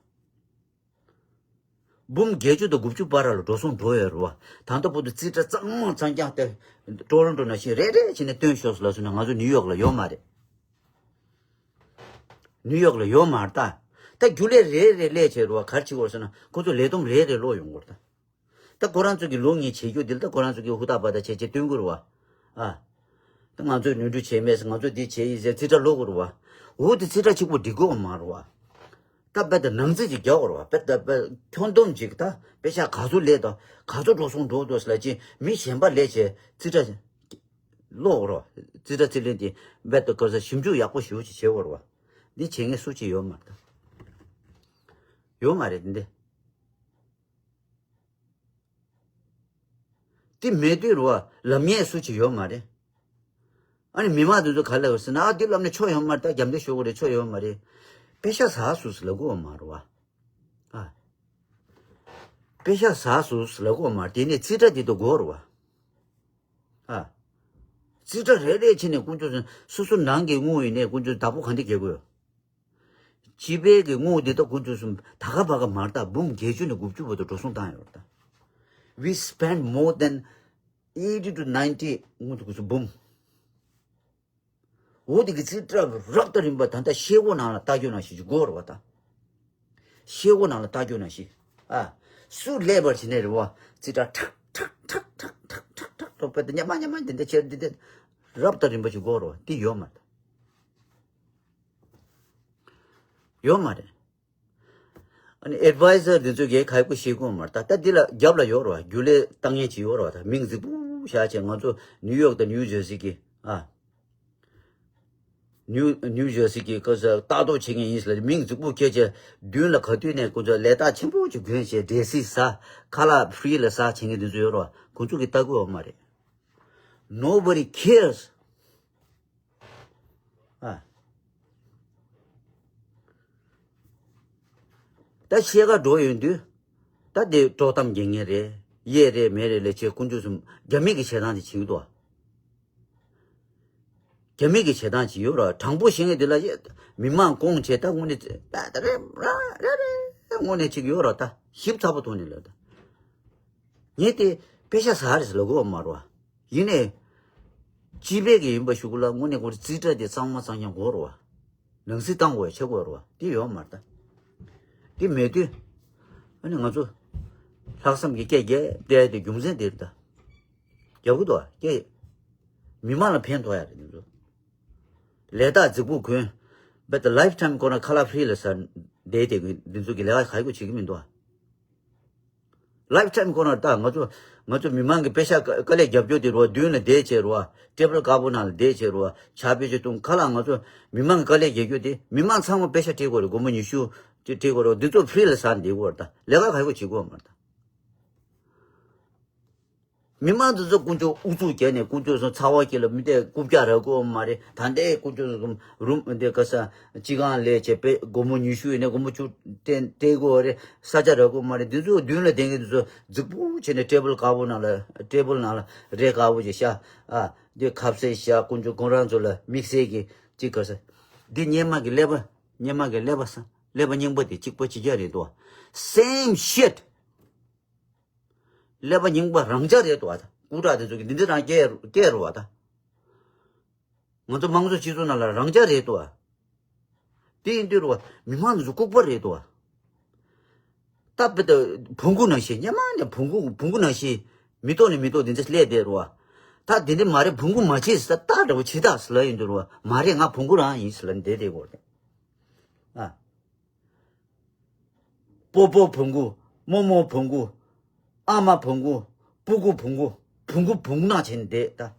འབུམ་བརྒྱད་ཅུ་དང་དགུ་བཅུ་བར་ལ་འགྲོ་སོང་འགྲོ་ཡོད་རེད་བ། ད་ལྟ་བར་དུ་རྩིས་ཁྲ་གཙང་མ་གཙང་རྐྱང་དེ་ཊོ་རོན་ཊོ་ནང་བཞིན་རེ་རེ་བྱས་ནས་སྟོན་ཤོག་ཟེར་ལབ་སོང་ན་ང་ཚོ་ནིའུ་ཡོག་ལ་ཡོད་མ་རེད། ནིའུ་ཡོག་ལ་ཡོད་མ་རེད་ད། ད་རྒྱུན་ལས་རེ་རེ་སླེབས་བྱས་རེད་བ། ག་རེ་བྱེད་དགོས་ཟེར་ན་ཁོ་ཚོ་ལས་བསྡོམས་རེ་རེ་ཀློག་ཡོང་དགོས་རེད་ད། ད་ཁོ་རང་ཚོ་གི་ལོ་གཉིས་བྱེད་རྒྱུ་འདི་ལ་ད་ཁོ་རང་ཚོ་གི་ཧུར་ཐག་པ་ཐག་བྱས་བྱས་སྟོན་དགོས་རེད་བ། ཨ། ད་ང་ཚོས་ནོར་འཁྲུལ་བྱས་མེད་ཟེར། ང་ཚོས་འདི་བྱས་ཡིན་ཟེར་རྩིས་ཁྲ་ཀློག་དགོས་རེད་བ། འོ་དེ་རྩིས་ཁྲ་གཅིག་པོ་འགྲིག་གི་ཡོད་མ་རེད་བ། ད་དཔེ་ད་ནང་རྩིས་ཅིག་རྒྱག་དགོས་རེད་བ། དཔེ་ད་དཔེ་ཁྱོན་བསྡོམས་ཅིག་ད་དཔེ་ཤག་ག་ཚོད་སླེབས་དང་ག་ཚོད་འགྲོ་སོང་འགྲོ་འདུག་ཟེར་ལབ་ཅིག་མི་གཞན་པ་སླེབས་བྱས་རྩིས་ཁྲ་ཀློག་དགོས་རེད་བ། རྩིས་ཁྲ་རྩིས་ལེན་དེ་དཔེ་ད་ག་ས་ཞིབ་འཇུག་ཡག་པོ་ཞེ་པོ་ཅིག་བྱེད་དགོས་རེད་བ། འདི་བྱེད་མཁན་སུ་གཅིག་ཡོད་མ་རེད་ད། ཡོད་མ་རེད་འདི། དེ་མེད་དུས་རུ་བ་ལབ་མཁན་སུ་གཅིག་ཡོད་མ་རེད། ཨ་ནི་མི་མང་དེ་ཚོ་ག་ལ་ཡོད་ཟེར་ན། ཨ་འདི་ལབ་ནས་ཆོ་ཡོད་མ་རེད། ད་རྒྱབ་འདེགས་ཞུ་དགོས་རེད། ཆོ་ཡོད་མ་རེད། པེ་ཤག་ཟ་སོང་ཟེར་ལབ་དགོས་མ་རེད་བ། ཨ། པེ་ཤག་ཟ་སོང་ཟེར་ལབ་དགོས་མ་རེད། དེ་ནས་རྩིས་ཁྲ་དེ་ཚོ་དགོས་རེད་བ། ཨ། རྩིས་ཁྲ་རེ་རེ་བྱས་ནས་དཀོན་མཆོག་གསུམ། སོ་སོ་ནང་གི་དངུལ་ཡིན་ནའི་དཀོན་མཆོག་བདག་པོ་ག་འདྲ་རྒྱག་དགོས། སྤྱི་པའི་གི་དངུལ་འདི་དག་དཀོན་མཆོག་གསུམ་ད་ག་བ་ག་མར་ད་འབུམ་བརྒྱད་ཅུ་ནས་དགུ་བཅུ་བར་དུ་འགྲོ་སོང་བཏང་ཡོད་རེད་ད། We spend more than eighty to ninety དངུལ་དུ་དགུ་བཅུ་འབུམ། འོ་དེ་གི་རྩིས་ཁྲ་རགས་དང་རིམ་པ་ད་ལྟ་ཤེལ་སྒོ་ནང་ལ་ལྟ་རྒྱུ་ནང་བཞིན་ཅིག་དགོས་རེད་བ་ད། ཤེལ་སྒོ་ནང་ལ་ལྟ་རྒྱུ་ནང་བཞིན། ཨ། སུ་ལས་པར་བྱས་ནས་རེད་བ། རྩིས་ཁྲ་ཁྲག་ཁྲག་ཁྲག་ཁྲག་ཁྲག་ཁྲག་ཁྲག་ཏོ་པད་དེ་ཉམས་མ་ཉམས་མ་འདི་འདྲ་བྱས་འདི་འདྲ། རབ་དང་རིམ་པ་ཅིག་དགོས་རེད་བ། དེ་ཡོད་མ་རེད། ཡོད་མ་རེད། ཨ་ནི་ཨེཌ་ཝའི་ཟར་འདི་ཚོ་གིས་ག་ཡི་ཁུ་ཤེས་ཀྱི་ཡོད་མ་རེད། ད་ད་འདི་ལ་རྒྱབ་ལ་ཡོད་རེད་བ། རྒྱུན་ལས་བཏང་མཁན་ཅིག་ཡོད་རེད་བ། ད་མིང་རྫིག་པོ་བཞག་བྱས། ང་ཚོ་ནིའུ་ཡོག་དང་ནིའུ་ཇར་སི་གི། ཨ། ནིའུ་ནིའུ་ཇར་སི་གི་ཁ་ས་ལྟ་རྟོག་བྱེད་མཁན་ཡིན་ཟེར་ལ། མིང་རྫིག་པོ་ཁྱེར་བྱས། མདུན་ལ་ག་དུས་ནས་ཁོ་ཚོ་ལས་རྟགས་ཆེན་པོ་ཅིག་གྱོན་བྱས། འགྲེལ་བཤད་ཟ། ཁ་ལག་ཕི་རི་ལ་ཟ་བྱེད་མཁན་འདི་ཚོ་ཡོད་རེད་བ། ཁོ་ཚོ་གིས་ལྟ་གི་ཡོད་མ་རེད། Nobody cares. ཨ། ད་ཤེལ་དཀར་འགྲོ་ཡོང་དུས། ད་དེ་དཀྲོག་གཏམ་རྒྱག་མཁན་རེད། གཡས་རེད་མེད་རེད་ལས་བྱེད་དཀོན་མཆོག་གསུམ། རྒྱ་མི་གི་བྱེད་སྟངས་དེ་བྱེད་ཀྱི་འདུག་རྒྱ་མི་གི་བྱེད་སྟངས་ཅིག་ཡོད་ར། དྲང་པོ་བཤད་མཁན་དེ་ལ་མི་མང་སྐོང་བྱས། ད་དངོས་གནས་ད་རེ་ར་རེ་རེ་དངོས་གནས་ཅིག་ཡོད་ར། ད་ཞིབ་ཚགས་པོ་ཐོག་ནས་ལབ། ད་ངས་དེ་པེ་ཤ་ཟ་རེད་ཟེར་ལབ་གི་ཡོད་མ་རེད་བ། ཡིན་ནའི་སྤྱི་པའི་གི་ཡིན་པ་ཞུ་གི་ལ། དངོས་གནས་ཁོ་རང་རྩིས་ཁྲ་དེ་གཙང་མ་གཙང་རྐྱང་དགོས་རེད་བ། ནང་སྲིད་བཏང་དགོས་ཡ་ཆེ་དགོས་རེད་བ། དེ་ཡོད་མ་རེད། ད་དེ་མེད་དུས་ཨ་ནི་ང་ཚོ་ལྷག་བསམ་གྱི་སྐད་རྒྱག་བསྡད་དེ་རྒྱུ་མཚན་དེ་རེད། ད་རྒྱབ་གི་འདུག་བ། སྐད་མི་མང་ལ་ཕན་ཐོགས་ཡ་རེད། འདི་ཚོ་ལས་རྟགས་རྫིག་པོ་གྱོན། རྦད་དེ་ལའིཕ་ཊའིམ་ཁོ་ན་ཁ་ལག་ཕི་རི་ལ་ཟ་བསྡད་དེ། འདི་ཚོ་གི་ལས་ཀ་ག་ཡི་གུ་བྱེད་ཀྱི་མི་འདུག་བ། ལའིཕ་ཊའིམ་ཁོ་ན་ད་ང་ཚོ་ང་ཚོ་མི་མང་གི་པེ་ཤ་དཀའ་ལས་རྒྱབ་སྐྱོར་དེ་རུ་བ། མདུན་ལ་བསྡད་བྱས་རུ་བ། ཊེ་བལ་དཀར་པོ་ནང་ལ་བསྡད་བྱས་རུ་བ། ཕྱག་དཔེ་ཅིག་གཏོང་། ཁ་ལག་ང་ཚོ་མི་མང་གི་དཀའ་ལས་རྒྱག་རྒྱུ་དེ། མི་མང་ཚང་མ་པེ་ཤ་སྤྲད་དགོས་རེད། སྒོར་མོ་ཉི་ཤུ་ཅིག་སྤྲད་དགོས་རེད། འདི་ཚོ་ཕི་རི་ལ་ཟ་བསྡད་དགོས་རེད། ད་ལས་ཀ་ག་ཡི་གུ་བྱེད་དགོས་མ་རེད། ད་མི་མང་དེ་ཚོ་དཀོན་མཆོག་ཨུ་ཚུགས་བརྒྱབ་ནས། དཀོན་མཆོག་གསུམ་ཚ་བ་སྐྱེ་ལ་མི་དེ་རྐུབ་བཀྱག་རག་གི་ཡོད་མ་རེད། ད་ལྟའི་དཀོན་མཆོག་གསུམ་རུམ་དེ་ག་ས་སྤྱི་ཁང་ལས་བྱས་པས། སྒོར་མོ་ཉི་ཤུ་ཡིན་ནའི་སྒོར་མོ་བཅུ་སྤྲད་སྤྲད་དགོས་རེད། ས་ཆ་རག་གི་ཡོད་མ་རེད། འདི་ཚོ་མདུན་ལ་བསྡད་མཁན་དེ་ཚོ་རྫིག་པོ་བྱས་ནས་ཊེ་བལ་དཀར་པོ་ནང་ལ། ཊེ་བལ་ནང་ལ་རས་དཀར་པོ་ཅིག་བཞག་ཨ། འདི་ཁ་ཟས་བཞག་དཀོན་མཆོག་ཁོང་རང་ཚོ་ལ་དམིགས་བསལ་གྱི་ཅིག་ག་ས། འདི་སྔོན་མ་གི་ཀླད་པ། སྔོན་མ་གི་ཀླད་པ་ས། ཀླད་པ་རྙིང་པ་དེ་གཅིག་པ་གཅིག་རྐྱང་རེད་འདུག Same shit. ཀླད་པ་རྙིང་པ་རང་འཇགས་རེད་འདུག་བ། ད་སྐུ་དྲག་དེ་ཚོ་གིས་འདི་འདྲ་རང་སྐྱེལ་སྐྱེལ་རུ་བ། ད་ང་ཚོ་དམངས་གཙོ་སྤྱི་ཚོགས་ནང་ལ་རང་འཇགས་རེད་འདུག་བ། དེ་ཡིན་དུས་རུ་བ། མི་མང་དེ་ཚོ་ལྐུགས་པ་རེད་འདུག་བ། ད་དཔེ་ད་བོང་གུ་ནང་བཞིན། སྔོན་མ་ནས་བོང་གུ་བོང་གུ་ནང་བཞིན་མི་ཐོག་ནས་མི་ཐོག་དེ་འདྲ་སླེབས་བསྡད་རུ་བ། ད་དེ་འདྲ་མ་རེད། བོང་གུ་མ་བྱེད་ཟེར། ད་སྟག་འདྲ་བོ་བྱེད་དང་ཟེར་ལབ་ཡོང་དུས་རུ་བ། མ་རེད། ང་བོང་གུ་རང་ཡིན་ཟེར་ལབ་བསྡད་བསྡད་དགོས་རེད། ཨ། སྤོ་སྤོ་བོང་གུ། རྨོ་རྨོ་བོང་གུ། ཨ་མ་བོང་གུ། སྤུ་གུ་བོང་གུ། བོང་གུ་བོང་གུ་ནང་བྱས་ནས་བསྡད་ད།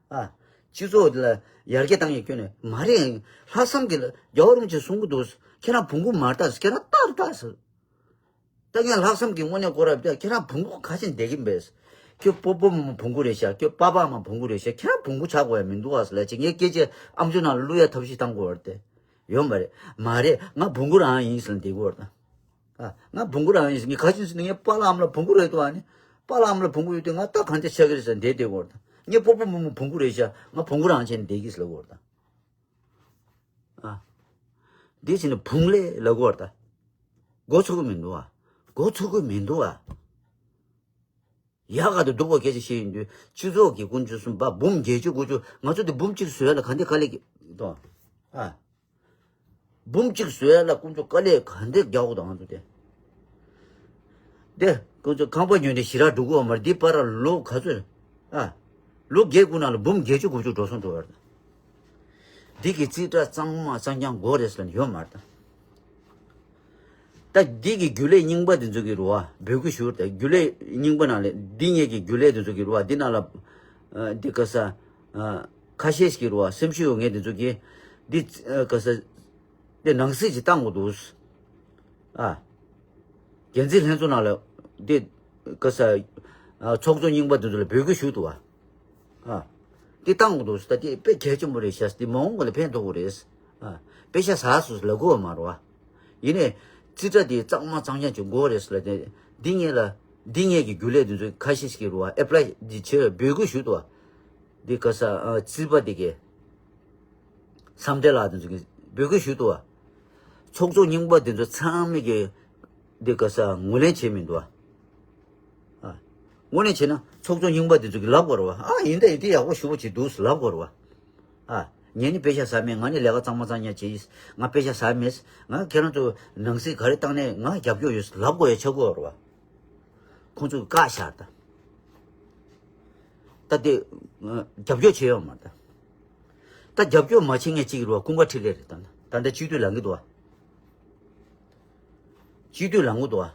ཨ། སྤྱི་ཚོགས་འདི་ལ་ཡར་རྒྱས་བཏང་ཡས་སྐྱོན་ནས་མ་རེད། ལྷག་བསམ་གྱིས་རྒྱལ་བ་རིན་པོ་ཆེས་གསུང་གི་འདུག་ཁྱེད་རང་བོང་གུ་མ་རེད་ད། ཁྱེད་རང་སྟག་རེད་ད་ཟེར། ད་ངས་ལྷག་བསམ་གྱིས་དངོས་གནས་སྐོར་ར་བལྟས། ཁྱེད་རང་བོང་གུ་ག་ཅིག་བསྡད་ཀྱིན་པས། ཁྱོད་སྤོ་སྤོ་རྨོ་རྨོ་བོང་གུ་རེད་ཤག་ཁྱོད་པ་པ་ཨ་མ་བོང་གུ་རེད་ཤག་ཁྱེད་རང་བོང་གུ་ཆགས་དགོས་ཡ་མི་འདུག་ཨ་ཟེར་ལབ་བྱས། ངས་སྐད་ཆ་ཨམ་ཅོག་ནང་ལ་བླུག་ཡ་ཐབས་ཤེས་བཏང་དགོས་རེད་དེ། ཡོད་མ་རེད། མ་རེད། ང་བོང་གུ་རང་ཡིན་ཟེར་ལབ་བསྡད་ཀྱི་ཡོད་རེད་ད། ཨ། ང་བོང་གུ་རང་ཡིན་ཟེར། ངས་ག་ཅིག་ཟེར་ན། ངའི་པཱ་ལགས་ཨ་མ་ལགས་བོང་གུ་རེད་འདུག་ཨ་ནི། པཱ་ལགས་ཨ་མ་ལགས་བོང་གུ་ཡོད་དུས་ང་སྟག་གང་འདྲ་ཆགས་ཀྱི་རེད་ཟེར་བསྡད་བསྡད་ཀྱི་ཡོད་རེད་ད། ངའི་སྤོ་སྤོ་རྨོ་རྨོ་བོང་གུ་རེད་ཤག་ང་བོང་གུ་རང་བྱས་ནས་བསྡད་ཀྱི་ཟེར་ལབ་ཀྱི་ཡོད་རེད་ད། ཨ། འདི་བྱས་ནས་བུང་ལས་ལབ་ཀྱི་ཡོད་རེད་ད། མགོ་ཚོས་ཀྱི་མི་འདུག་ཨ། མགོ་ཚོས་ཀྱི་མི་འདུག་ཨ། ཡག་ག་དུ་སྡུག་པ་སྐད་ཆ་བཤད་ཡོང་དུས། སྤྱི་ཚོགས་ཀྱི་དཀོན་མཆོག་གསུམ་པ། འབུམ་བརྒྱད་ཅུ་དགུ་ཅུ། ང་ཚོ་དེ་འབུམ་གཅིག་བཟོ་ཡ་ལ་ག་འདྲ་དཀའ་ལས་ཀྱི་དོ། ཨ། འབུམ་གཅིག་བཟོ་ཡ་ལ་དཀོན་མཆོག་དཀའ་ལས་ག་འདྲ་རྒྱག་དགོས་དང་། ང་ཚོ་དེ། དེ་དཀོན་མཆོག་ཁང་པ་ཉོས་ནས་ཞེ་དྲག་འགྲོ་གི་ཡོད་མ་རེད། འདི་བར་ལ་ལོ་ག་ཚོད། ཨ། ལོ་བརྒྱད་དགུ་ནང་ལ་འབུམ་བརྒྱད་ཅུ་དགུ་ཅུ་འགྲོ་སོང་འགྲོ་བ་རེད། འདི་གི་རྩིས་ཁྲ་གཙང་མ་གཙང་རྐྱང་དགོས་རེད་ཟེར་ལབ་ནས་ཡོད་མ་རེད་ད། ད་འདི་གི་རྒྱུན་ལས་རྙིང་པ་འདི་ཚོ་གིས་རེད་བ། འབོད་སྐུལ་ཞུ་རེད། རྒྱུན་ལས་རྙིང་པ་ནང་ལ་འདི་ངེད་ཀྱི་རྒྱུན་ལས་འདི་ཚོ་གིས་རེད་བ། འདི་ནང་ལ་ཨ་འདི་ག་ས་ཨ་ཁ་ཤས་ཤིག་གིས་རེད་བ། སེམས་ཤུགས་ཡོད་མཁན་འདི་ཚོ་གིས་འདི་ཨ་ག་ས་འདི་ནང་སྲིད་ཅིག་བཏང་དགོས་འདུག་ཨ། འགན་འཛིན་ལྷན་ཚོགས་ནང་ལ་འདི་ག་ས་ཨ་ཚོགས་གཙོ་རྙིང་པ་འདི་ཚོ་ལ་འབོད་སྐུལ་ཞུ་འདུག་བ། ཨ། འདི་བཏང་དགོས་འདུག་ད་འདི་དཔེ་གལ་ཆེན་པོ་རེད་ཤག་འདི་མ་འོངས་པ་ལ་ཕན་ཐོགས་ཀྱི་རེད། ཨ། པེ་ཤ་ཟ་སོང་ལབ་དགོས་མ་རེད་བ། ཡིན་ནའི་རྩིས་ཁྲ་འདི་གཙང་མ་གཙང་རྐྱང་ཅིག་དགོས་རེད་ཟེར་ལབ་དེ། འདི་ངེད་ལ་འདི་ངེད་ཀྱི་རྒྱུན་ལས་འདི་ཚོ་ཁ་ཤས་ཤིག་གིས་རེད་བ། ཨེ་པ་ལའི་འདི་བྱས་འབོད་སྐུལ་ཞུ་འདུག་བ། འདི་ག་ས་ཨ་རྩིས་པ་འདི་གས། བསམ་གྲུབ་ལགས་དེ་ཚོ་གིས་འབོད་སྐུལ་ཞུས་འདུག་བ། ཚོགས་གཙོ་རྙིང་པ་དེ་ཚོ་ཚང་མས་ཀྱི་འདི་ག་ས་ངོས་ལེན་བྱས་མི་འདུག་བ། ཨ། ངོས་ལེན་བྱས་ན་ཚོགས་གཙོ་རྙིང་པ་དེ་ཚོ་གིས་ལབ་དགོས་རེད་བ། ཨ་ཡིན་ད་ཡིན་དེ་ཡག་པོ་ཞེ་པོ་ཅིག་འདུག་ལབ་དགོས་རེད་བ། ཨ། ངས་ནི་པེ་ཤ་ཟ་མེད། ང་ནི་ལས་ཀ་གཙང་མ་གཙང་རྐྱང་བྱས་ཡིན། ང་པེ་ཤ་ཟ་མེད། ང་ཁྱེད་རང་ཚོ་ནང་སྲིད་ག་རེ་བཏང་ནའི་ང་རྒྱབ་སྐྱོར་ཡོད་ལབ་དགོས་ཡ་ཆགས་ཀྱི་ཡོད་རེད་བ། ཁོང་ཚོས་བཀག་བཞག་ད། ད་དེ་རྒྱབ་སྐྱོར་བྱེད་ཡོད་མ་རེད། ད་རྒྱབ་སྐྱོར་མ་བྱེད་མཁན་གཅིག་རེད་བ། ཀུན་དགའ་འཕྲིན་ལས་རེད། ད་ད་ལྟ་སྤྱི་འཐུས་ལངས་ཀྱི་འདུག་བ། སྤྱི་འཐུས་ལངས་ཀྱི་འདུག་བ།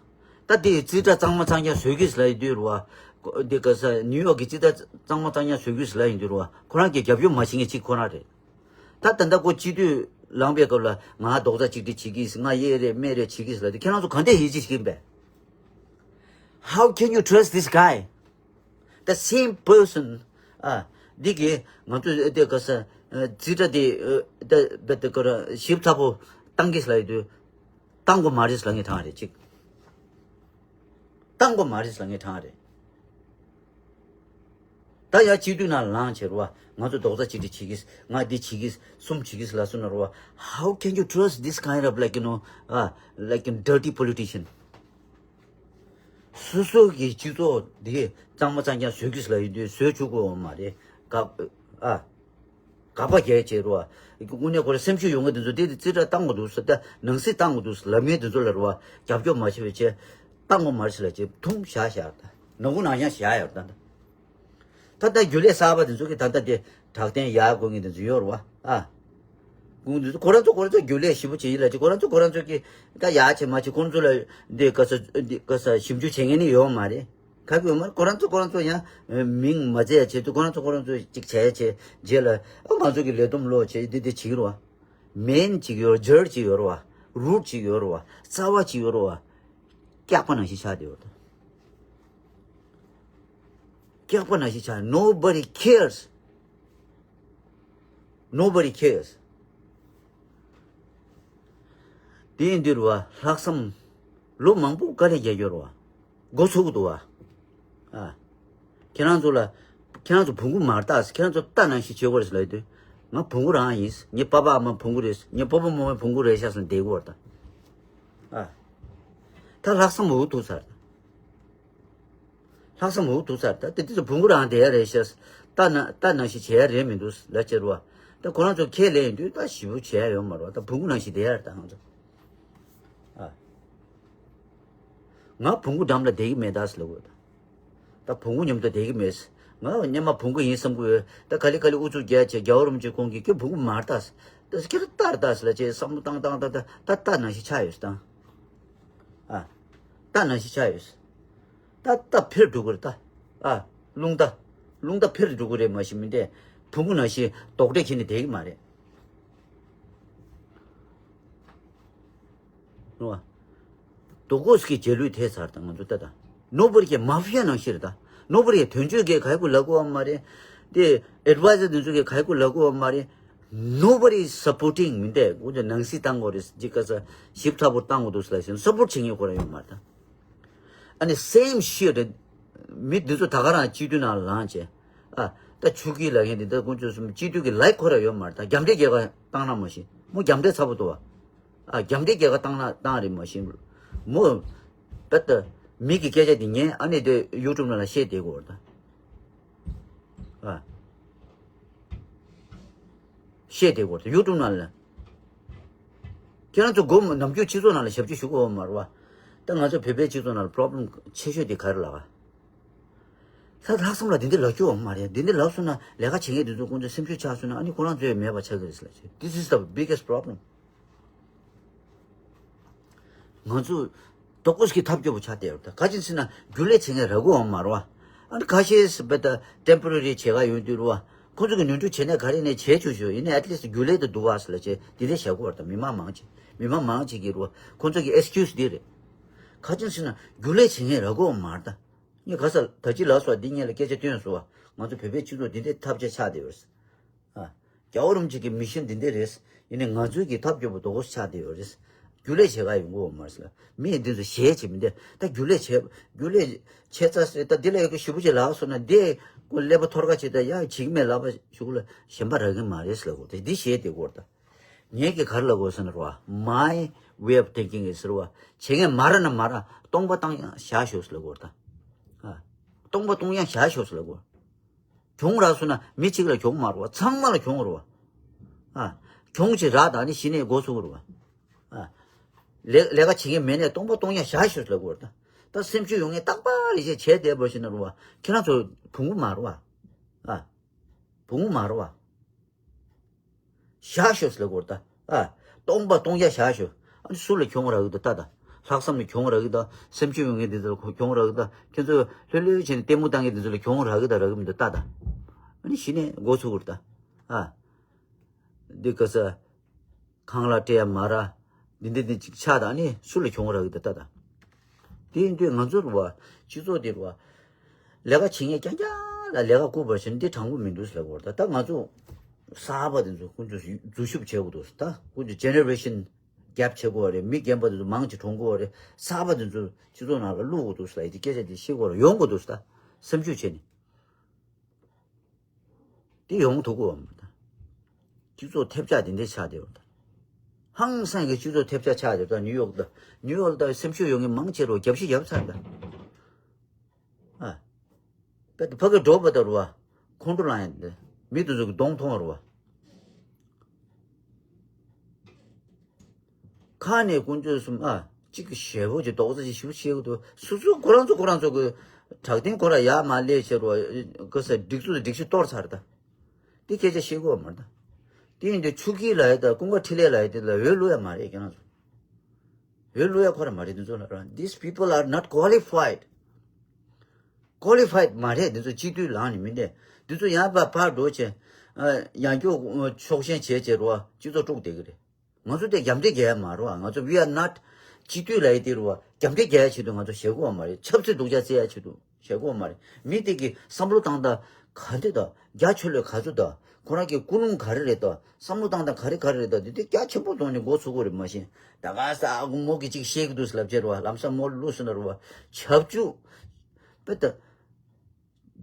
ད་དེ་རྩིས་ཁྲ་གཙང་མ་གཙང་རྐྱང་བཟོ་གི་ཟེར་ལབ་ཡོང་དུས་རེད་བ། དེ་ག་ས་ནིའུ་ཡོག་གི་རྩིས་ཁྲ་གཙང་མ་གཙང་རྐྱང་བཟོ་གི་ཟེར་ལབ་ཡོང་དུས་རེད་བ། ཁོ་རང་གི་རྒྱབ་སྐྱོར་མ་བྱེད་མཁན་གཅིག་ཁོ་རང་རེད། ད་ད་ལྟ་ཁོ་སྤྱི་འཐུས་ལངས་པའི་སྐབས་ལ་ང་རྡོག་རྩ་གཅིག་སྒྲིལ་བྱེད་ཀྱི་ཟེར། ང་ཡེ་རེད་མེ་རེད་བྱེད་ཀྱི་ཟེར་ལབ་དུས། ཁྱེད་རང་ཚོ་ག་འདྲས་ཡིད་ཆེས་བྱེད་ཀྱི་ཡིན་པས། How can you trust this guy? The same person. ཨ། འདི་གིས་ང་ཚོས་དེ་ག་ས་རྩིས་ཁྲ་དེ་ད་ད་ག་ར་ཞིབ་ཚགས་པོ་བཏང་གི་ཟེར་ལབ་ཡོང་དུས། བཏང་དགོས་མ་རེད་ཟེར་ལབ་མཁན་གྲས་རེད་གཅིག་བཏང་དགོས་མ་རེད་ཟེར་ལབ་མཁན་གྲས་རེད། ད་ཡ་སྤྱི་འཐུས་ནང་ལངས་བྱས་རེད་བ། ང་ཚོ་རྡོག་རྩ་གཅིག་སྒྲིལ་བྱེད་ཀྱི། ང་འདི་བྱེད་ཀྱི། གསུམ་བྱེད་ཀྱི་ལབ་སོང་ན་རེད་བ། How can you trust this kind of, like, you know, uh, like, you know, dirty politician? སོ་སོ་གི་སྤྱི་ཚོགས་འདི་གཙང་མ་གཙང་རྐྱང་བཟོ་གི་ཟེར་ལབ་ཡོང་དུས་བཟོ་བཅུག་དགོས་མ་རེད། དགག་ཨ། དགག་པ་རྒྱག་བྱས་རེད་བ། དངོས་གནས་ཁོ་རང་སེམས་ཤུགས་ཡོད་མཁན་དེ་ཚོ་དེ་རྩིས་ཁྲ་བཏང་དགོས་འདུག་ཟེར། ད་ནང་སྲིད་བཏང་དགོས་འདུག་ཟེར་ལབ་མཁན་དེ་ཚོ་ལ་རེད་བ། རྒྱབ་སྐྱོར་མ་བྱས་པ་བྱས། བཏང་དགོས་མ་རེད་ཟེར་ལབ་བྱས་ཐུམ་བཞག་བཞག་ད་ནང་ཁུལ་ནང་བཞིན་བཞག་ཡོད་ད། ད་ལྟ་རྒྱུན་ལས་གསར་པ་དེ་ཚོ་གིས་ད་ལྟ་དེ་དྲག་བརྟན་ཡར་དགོས་མཁན་དེ་ཚོ་ཡོད་རེད་བ། ཨ། ཁོང་ཚོ་ཁོ་རང་ཚོ་ཁོ་རང་ཚོ་རྒྱུན་ལས་ཞིབ་པོ་བྱེད་ཡིན་ལབ་ཅིག་ཁོ་རང་ཚོ་ཁོ་རང་ཚོ་གིས་ད་ཡར་བྱེད་མར་བྱེད་ཁོང་ཚོ་ལ་འདི་ག་ས་འདི་ག་ས་ཞིབ་འཇུག་བྱེད་མཁན་ནི་ཡོད་མ་རེད། ག་གི་ཡོད་མ་རེད། ཁོ་རང་ཚོ་ཁོ་རང་ཚོ་ཡང་མིང་མ་བརྗེད་བྱེད་དུས་ཁོ་རང་ཚོ་ཁོ་རང་ཚོ་ཅིག་བྱས་བྱས་རྗེས་ལ། ཨ། ང་ཚོ་གི་ལས་བསྡོམས་ལོག་བྱས་འདི་འདི་བྱེད་ཀྱི་རེད་བ། མེན་ཅིག་ཡོད་རེད་བ། ཇར་ཅིག་ཡོད་རེད་བ། རུ་ཊི་ཅིག་ཡོད་རེད་བ། རྩ་བ་ཅིག་ཡོད་རེད་བ། སྐྱག་པ་ནང་བཞིན་ཆགས་བསྡད་ཡོད་རེད། སྐྱག་པ་ནང་བཞིན་ཆགས། Nobody cares. Nobody cares. དེ་ཡིན་དུས་རེད་བ། ལྷག་བསམ་ལོ་མང་པོ་དཀའ་ལས་རྒྱག་རྒྱུ་རེད་བ། འགོ་ཚུགས་འདུག་བ། ཨ། ཁྱེད་རང་ཚོ་ལ། ཁྱེད་རང་ཚོ་བོང་གུ་མ་རེད་ད། ཁྱེད་རང་ཚོ་རྟ་ནང་བཞིན་བྱེད་དགོས་རེད་ཟེར་ལབ་དུས། ང་བོང་གུ་རང་ཡིན། ངའི་པ་ཕ་ཨ་མ་བོང་གུ་རེད། ངའི་སྤོ་བོ་རྨོ་མོ་བོང་གུ་རེད་ཤག་ཟེར་བསྡད་དགོས་རེད་ད། ཨ། ད་ལྷག་བསམ་འུ་ཐུག་ཚར། ལྷག་བསམ་འུ་ཐུག་ཚར། ད་དེ་དུས་ཚོ་བོང་གུ་རང་བསྡད་ཡ་རེད་ཤག་རྟ་ནང་རྟ་ནང་བཞིན་བྱེད་ཡ་རེད་མི་འདུག་ལབ་བྱས་རེད་བ། ད་ཁོ་རང་ཚོ་ཁས་ལེན་ཡོང་དུས་ད་ཞེ་པོ་བྱེད་ཡ་ཡོད་མ་རེད་བ། ད་བོང་གུ་ནང་བཞིན་བསྡད་ཡ་རེད་ད་ང་ཚོ། ཨ། ང་བོང་གུ་འགྲམ་ལ་བསྡད་ཀྱི་མེད་ད་ཟེར་ལབ་དགོས་ད། ད་བོང་གུ་མཉམ་དུ་བསྡད་ཀྱི་མེད། ང་སྔོན་མ་བོང་གུ་ཡིན་བསམ་གྱི་ཡོད། ད་ག་ལེ་ག་ལེ་ཨུ་ཚུགས་རྒྱག་བྱས། རྒྱལ་བ་རིན་པོ་ཆེ་ཁོང་གིས་ཁྱོད་བོང་གུ་མ་རེད་ད་ཟེར། ད་ཁྱོད་རྟ་རེད་ད་ཟེར་ལབ་བྱས་བསམ་བློ་བཏང་བཏང་བཏང་བཏང་། ད་རྟ་ནང་བཞིན་ཆགས་ཡོད་ཟེར་བཏང་། ཨ། རྟ་ནང་བཞིན་ཆགས་ཡོད་ཟེར། ད་རྟ་འཕིར་འགྲོ་གི་རེད་ད། ཨ། རླུང་རྟ། རླུང་རྟ་འཕིར་འགྲོ་གི་རེད། མ་གཞི་མིན་ཏེ། བོང་གུ་ནང་བཞིན་རྡོག་ཁྲེས་ཁྱེར་ནས་བསྡད་ཀྱི་མ་རེད། རེད་བ། དོ་ཀོས་ཀྱི་རྗེས་ལུས་ཐེབས་ཚར་དང་ང་ཚོ་ལྟ་དང་། ནོ་བོར་གྱི་མ་ཧྥི་ཡ་ནང་བཞིན་རེད་ད། ནོ་བོར་ཡ་དོན་གཅོད་ཀྱི་ག་ཡི་གུ་ལབ་དགོས་བ་མ་རེད། དེ་ཨེ་ཌི་ཝའི་ཛར་དེ་ཚོ་གི་ག་ཡི་གུ་ལབ་དགོས་བ་མ་རེད། Nobody is supporting མིན་ཏེ། ཁོ་ཚོ་ནང་སྲིད་བཏང་དགོས་རེད། ཅིག་ག་ས་ཞིབ་ཚགས་པོ་བཏང་དགོས་འདུག་ཟེར་ལབ་བཞིན་སབ་པོར་བྱེད་མཁན་ཁོ་རང་ཡོད་མ་རེད་ད། ཨ་ནི་same shit རེད། མི་འདི་ཚོ་ད་ག་རང་སྤྱི་འཐུས་ནང་ལངས་བྱས། ཨ། ད་ཆོས་སྐྱིད་ལབ་མཁན་འདི་ད་ཁོང་ཚོ་གསུམ་སྤྱི་འཐུས་ཀྱི་ལའིག་ཁོ་རང་ཡོད་མ་རེད་ད། རྒྱབ་འདྲེ་རྒྱག་ག་བཏང་ན་མ་གཞི་མོ་རྒྱབ་འདྲེ་ཚ་པོ་འདུག་བ། ཨ། རྒྱབ་འདྲེ་རྒྱག་ག་བཏང་ན་བཏང་རེད། མ་གཞི་མོ་ད་ལྟ་མི་གི་སྐད་ཆ་འདི་ཉན། ཨ་ནི་དེ་ཡུ་ཊུབ་ནང་ལ་བཤད་བསྡད་དགོས་རེད་ད། ཨ། བཤད་བསྡད་དགོས་རེད་ཡུ་ཊུབ་ནང་ལ། ཁྱེད་རང་ཚོ་སྒོ་མོ་ནམ་རྒྱུན་སྤྱི་ཚོགས་ནང་ལ་ཞབས་ཕྱི་ཞུ་དགོས་བ་མ་རེད་བ། ད་ང་ཚོ་བོད་པའི་སྤྱི་ཚོགས་ནང་ལ་པོ་རོབ་ལེམ་ཆེ་ཤོས་དེ་ག་རེ་ལབ་ག་ད་ལྷག་བསམ་ལ་འདི་འདྲ་ལབ་རྒྱུ་ཡོད་མ་རེད། འདི་འདྲ་ལབ་སོང་ན་ལས་ཀ་བྱེད་མཁན་དེ་ཚོ་ཁོང་ཚོ་སེམས་ཤུགས་ཆག་སོང་ན་ཨ་ནི་ཁོ་རང་ཚོ་ཡང་མེད་པ་ཆགས་ཀྱི་རེད་ཟེར་ལབ་བྱས། This is the biggest problem. ང་ཚོ་དོ་ཀོས་ཀྱི་ཐབས་སྐྱོ་པོ་ཆགས་བསྡད་ཡོད་ད། ག་ཅི་ཟེར་ན་རྒྱུན་ལས་བྱེད་མཁན་རག་གི་ཡོད་མ་རེད་བ། ཨ་ནི་ཁ་ཤས་སུ་བེ་ད་ཊེམ་པོ་རེ་རི་བྱེད་ག་ཡོང་དུས་རེད་བ། ཁོ་ཚོ་གི་ནོར་འཁྲུལ་བྱས་ནས་ག་རེ་ནས་བྱས་ཆོག་ཆོག་ཡིན་ནའི་at least རྒྱུན་ལས་དེ་འདུག་བ་ཟེར་ལབ་བྱས་འདི་འདྲ་བྱ་དགོས་རེད་ད། མི་མང་མང་ཆེ་མི་མང་མང་ཆེ་གི་རེད་བ། ཁོ་ཚོ་གི་ཨེག་སི་ཀིའུ་སི་འདི་རེད། ག་ཅི་ཟེར་ན་རྒྱུན་ལས་བྱེད་མཁན་རག་གི་ཡོད་མ་རེད་ད། ངས་ག་ས་ད་ཅི་ལབ་སོང་། འདི་སྔོན་ལ་སྐད་ཆ་བཏོན་སོང་བ། ང་ཚོ་བོད་པའི་སྤྱི་ཚོགས་འདི་འདྲའི་ཐབས་ཆག་ཆགས་བསྡད་ཡོད་རེད། ཨ། རྒྱལ་བ་རིན་པོ་ཆེ་གི་མི་ཤན་འདི་འདྲ་རེད། ཡིན་ནའི་ང་ཚོའི་གི་ཐབས་སྐྱོ་པོ་དོ་ཀོས་ཆགས་བསྡད་ཡོད་རེད། རྒྱུན་ལས་བྱེད་ག་ཡོང་གི་ཡོད་མ་རེད་ཟེར། མི་འདི་ཚོ་ཞེད་བྱེད་མི་འདི་ད་རྒྱུན་ལས་བྱེད་རྒྱུན་ལས་བྱེད་ཚར་ཟེར། ད་འདི་ལ་ཡོད་གི་ཞུ་བ་ཅིག་ལབ་སོང་ན་འདི་ཀོ་ཀླད་པ་ཐོར་ཁ་བྱེད། ད་ཡ་བྱེད་ཀྱི་མེད་ལབ་པ་ཞུ་གི་ལ་གཞན་པ་རག་གི་མ་རེད་ཟེར་ལབ་གོ། ད་འདི་ཞེད་བསྡད་གོ་ད། ངས་ཀྱི་ག་རེ་ལབ་དགོས་ཟེར་ན་རེད་བ། My way of thinking is རེད་བ། བྱེད་མཁན་མ་རག་ན་མ་རག་སྟོང་པ་བཏང་ཡང་བཞག་ཤོག་ཟེར་ལབ་དགོས་རེད་ད། ཨ། སྟོང་པ་བཏང་ཡང་བཞག་ཤོག་ཟེར་ལབ་དགོས། གྱོང་རག་སོང་ན་མི་གཅིག་ལ་གྱོང་མ་རེད་བ། ཚང་མ་ལ་གྱོང་རེད་བ། ཨ། གྱོང་ཅིག་རག་ད་ནི་གཞི་ནས་འགོ་ཚུགས་རེད་བ། ཨ། ལས་ལས་ཀ་བྱེད་མཁན་མེད་ནས་སྟོང་པ་བཏང་ཡང་བཞག་ཤོག་ཟེར་ལབ་དགོས་རེད་ད། ད་སེམས་ཤུགས་ཡོད་མཁན་རྟག་པར་རེ་བྱས་བྱས་བསྡད་པ་ཞིག་ན་རེད་བ། ཁྱེད་རང་ཚོ་བོང་གུ་མ་རེད་བ། ཨ། བུ་མོ་མ་རེད་བ། བཞག་ཤོག་ཟེར་ལབ་དགོས་རེད་ད། ཨ། སྟོང་པ་སྟོང་རྐྱང་བཞག་ཤོག་ཨ་ནི་སུ་ལ་གྱོང་རག་གི་འདུག་ལྟ་ད། ལྷག་བསམ་ལ་གྱོང་རག་གི་འདུག་སེམས་ཤུགས་ཡོད་མཁན་དེ་ཚོ་ལ་གྱོང་རག་གི་འདུག་ཁྱེད་ཚོ་ལྷོད་ལྷོད་བྱས་ནས་ལྟད་མོ་ལྟ་མཁན་དེ་ཚོ་ལ་གྱོང་རག་གི་འདུག་རག་གི་མི་འདུག་ལྟ་ད། ཨ་ནི་གཞི་ནས་མགོ་ཚོས་དགོས་རེད་ད། ཨ། འདི་ག་ས། ཁང་གླ་སྤྲད་ཡ་མ་རག་འདི་འདི་འདི་ཅིག་ཆགས་དང་ནི་སུ་ལ་གྱོང་རག་གི་འདུག་ལྟ་དང་། དེ་ཡིན་དུས་ང་ཚོ་རུ་བ་སྤྱི་ཚོགས་དེ་རུ་བ་ལས་ཀ་བྱེད་མཁན་རྐྱང་རྐྱང་ལ་ལས་ཀ་བསྐུར་བར་བྱེད་འདི་དྲང་པོ་མི་འདུག་ཟེར་ལབ་དགོས་རེད་ད། ད་ང་ཚོ་གསར་པ་དེ་ཚོ་ཀུན་སྤྱོད་འཛུལ་ཞུགས་བྱེད་དགོས་འདུག་ད་ཀུན་སྤྱོད་ཇེ་ནེ་རེ་ཤན་གེབ་བྱེད་དགོས་པ་རེད། མི་རྒན་པ་དེ་ཚོ་མང་ཆེ་གྲོངས་དགོས་པ་རེད། གསར་པ་དེ་ཚོ་སྤྱི་ཚོགས་ནང་ལ་བླུག་དགོས་འདུག་ཟེར་ལ་ཡི་དེ་སྐད་ཆ་དེ་ཤེས་དགོས་རེད། ཡོང་དགོས་འདུག་ད་སེམས་ཤུགས་བྱས་ནས། དེ་ཡོང་ཐུབ་ཀྱི་ཡོད་མ་རེད། སྤྱི་ཚོགས་ཐེབས་ཆག་དེ་འདྲ་ཆགས་བསྡད་ཡོད་རེད། ཧང་སང་གི་སྤྱི་ཚོགས་ཐེབས་ཆག་ཆགས་བསྡད་ཡོད་རེད། ད་ནིའུ་ཡོག་ད་ནིའུ་ཡོག་ད་སེམས་ཤུགས་ཡོད་མཁན་མང་ཆེ་རུ་རྒྱབ་ཤི་རྒྱབ་ཚར་ད། ཨ། ད་ཕ་གི་འགྲོ་བ་ད་རུ་བ་ཁོང་ཁྲོ་ལངས་ཡ་འདི་མི་དེ་ཚོ་གི་གདོང་མཐོང་བ་རུ་བ། ཁ་ནས་དཀོན་མཆོག་གསུམ་ཨ། གཅིག་གི་ཞེ་པོ་ཅིག་རྡོག་རྩ་ཅིག་ཞིབ་བཤད་གི་འདུག་སོ་སོ་ཁོ་རང་ཚོ་ཁོ་རང་ཚོ་གི་དྲག་དེང་ཁོ་ར་ཡ་མ་ལས་ཤེས་རོ། གི་ས་སྒྲིག་འཛུགས་སྒྲིག་གཞི་གཏོར་ཚར་ད། དེ་སྐད་ཆ་བཤད་གི་ཡོད་མ་རེད་ད། དེ་ཡིན་དུས་ཆུ་སྐྱིད་ལ་ཡ་ད་ཀུན་དགའ་འཕྲིན་ལས་ལ་ཡ་དེ་ལ་འོས་བླུག་ཡ་མ་རེད་ཁྱེད་རང་ཚོ། འོས་བླུག་ཡ་ཁོ་ར་མ་རེད་དེ་ཚོ་ལ་ར། These people are not qualified. Qualified མ་རེད་དེ་ཚོ། སྤྱི་འཐུས་ལངས་ནས་མི་འདས་དེ་ཚོ་ཡང་ཕར་ཕར་འགྲོ་བྱས། ཡང་སྐྱོ་ཕྱོགས་ཞེན་བྱས་བྱས་རོ་སྤྱི་ཚོགས་དཀྲུག་བསྡད་གི་རེད། ང་ཚོ་དེ་རྒྱབ་འདྲེ་རྒྱག་ཡ་མ་རེད་བ། ང་ཚོ་we are not སྤྱི་འཐུས་ལབ་ཡ་དེ་རེད་བ། རྒྱབ་འདྲེ་རྒྱག་ཡ་ཆེད་དུ་ང་ཚོ་བྱེད་དགོས་བ་མ་རེད། ཆབ་སྲིད་སྡུག་ཅག་རྩེ་ཡ་ཆེད་དུ་བྱེད་དགོས་བ་མ་རེད། མི་དེ་གི་བསམ་བློ་བཏང་སྟངས་ག་འདྲ་དང་། རྒྱ་ཆེ་ལོས་ག་ཚོད་དང་། ཁོ་རང་གི་ཀུན་སློང་ག་རེ་རེད་དང་། བསམ་བློ་བཏང་སྟངས་ག་རེ་ག་རེ་རེད་དང་། འདི་དེ་རྒྱ་ཆེན་པོ་གཏོང་ནས་མགོ་ཚོས་དགོས་རེད། མ་གཞི་ད་ག་ས་མོ་གི་ཅིག་བཤད་གི་འདུག་ཟེར་ལབ་བྱས་རེད་བ། ལམ་སང་མོ་བླུགས་སོང་ན་རེད་བ། ཆབ་ཆུ་དཔེ་ད།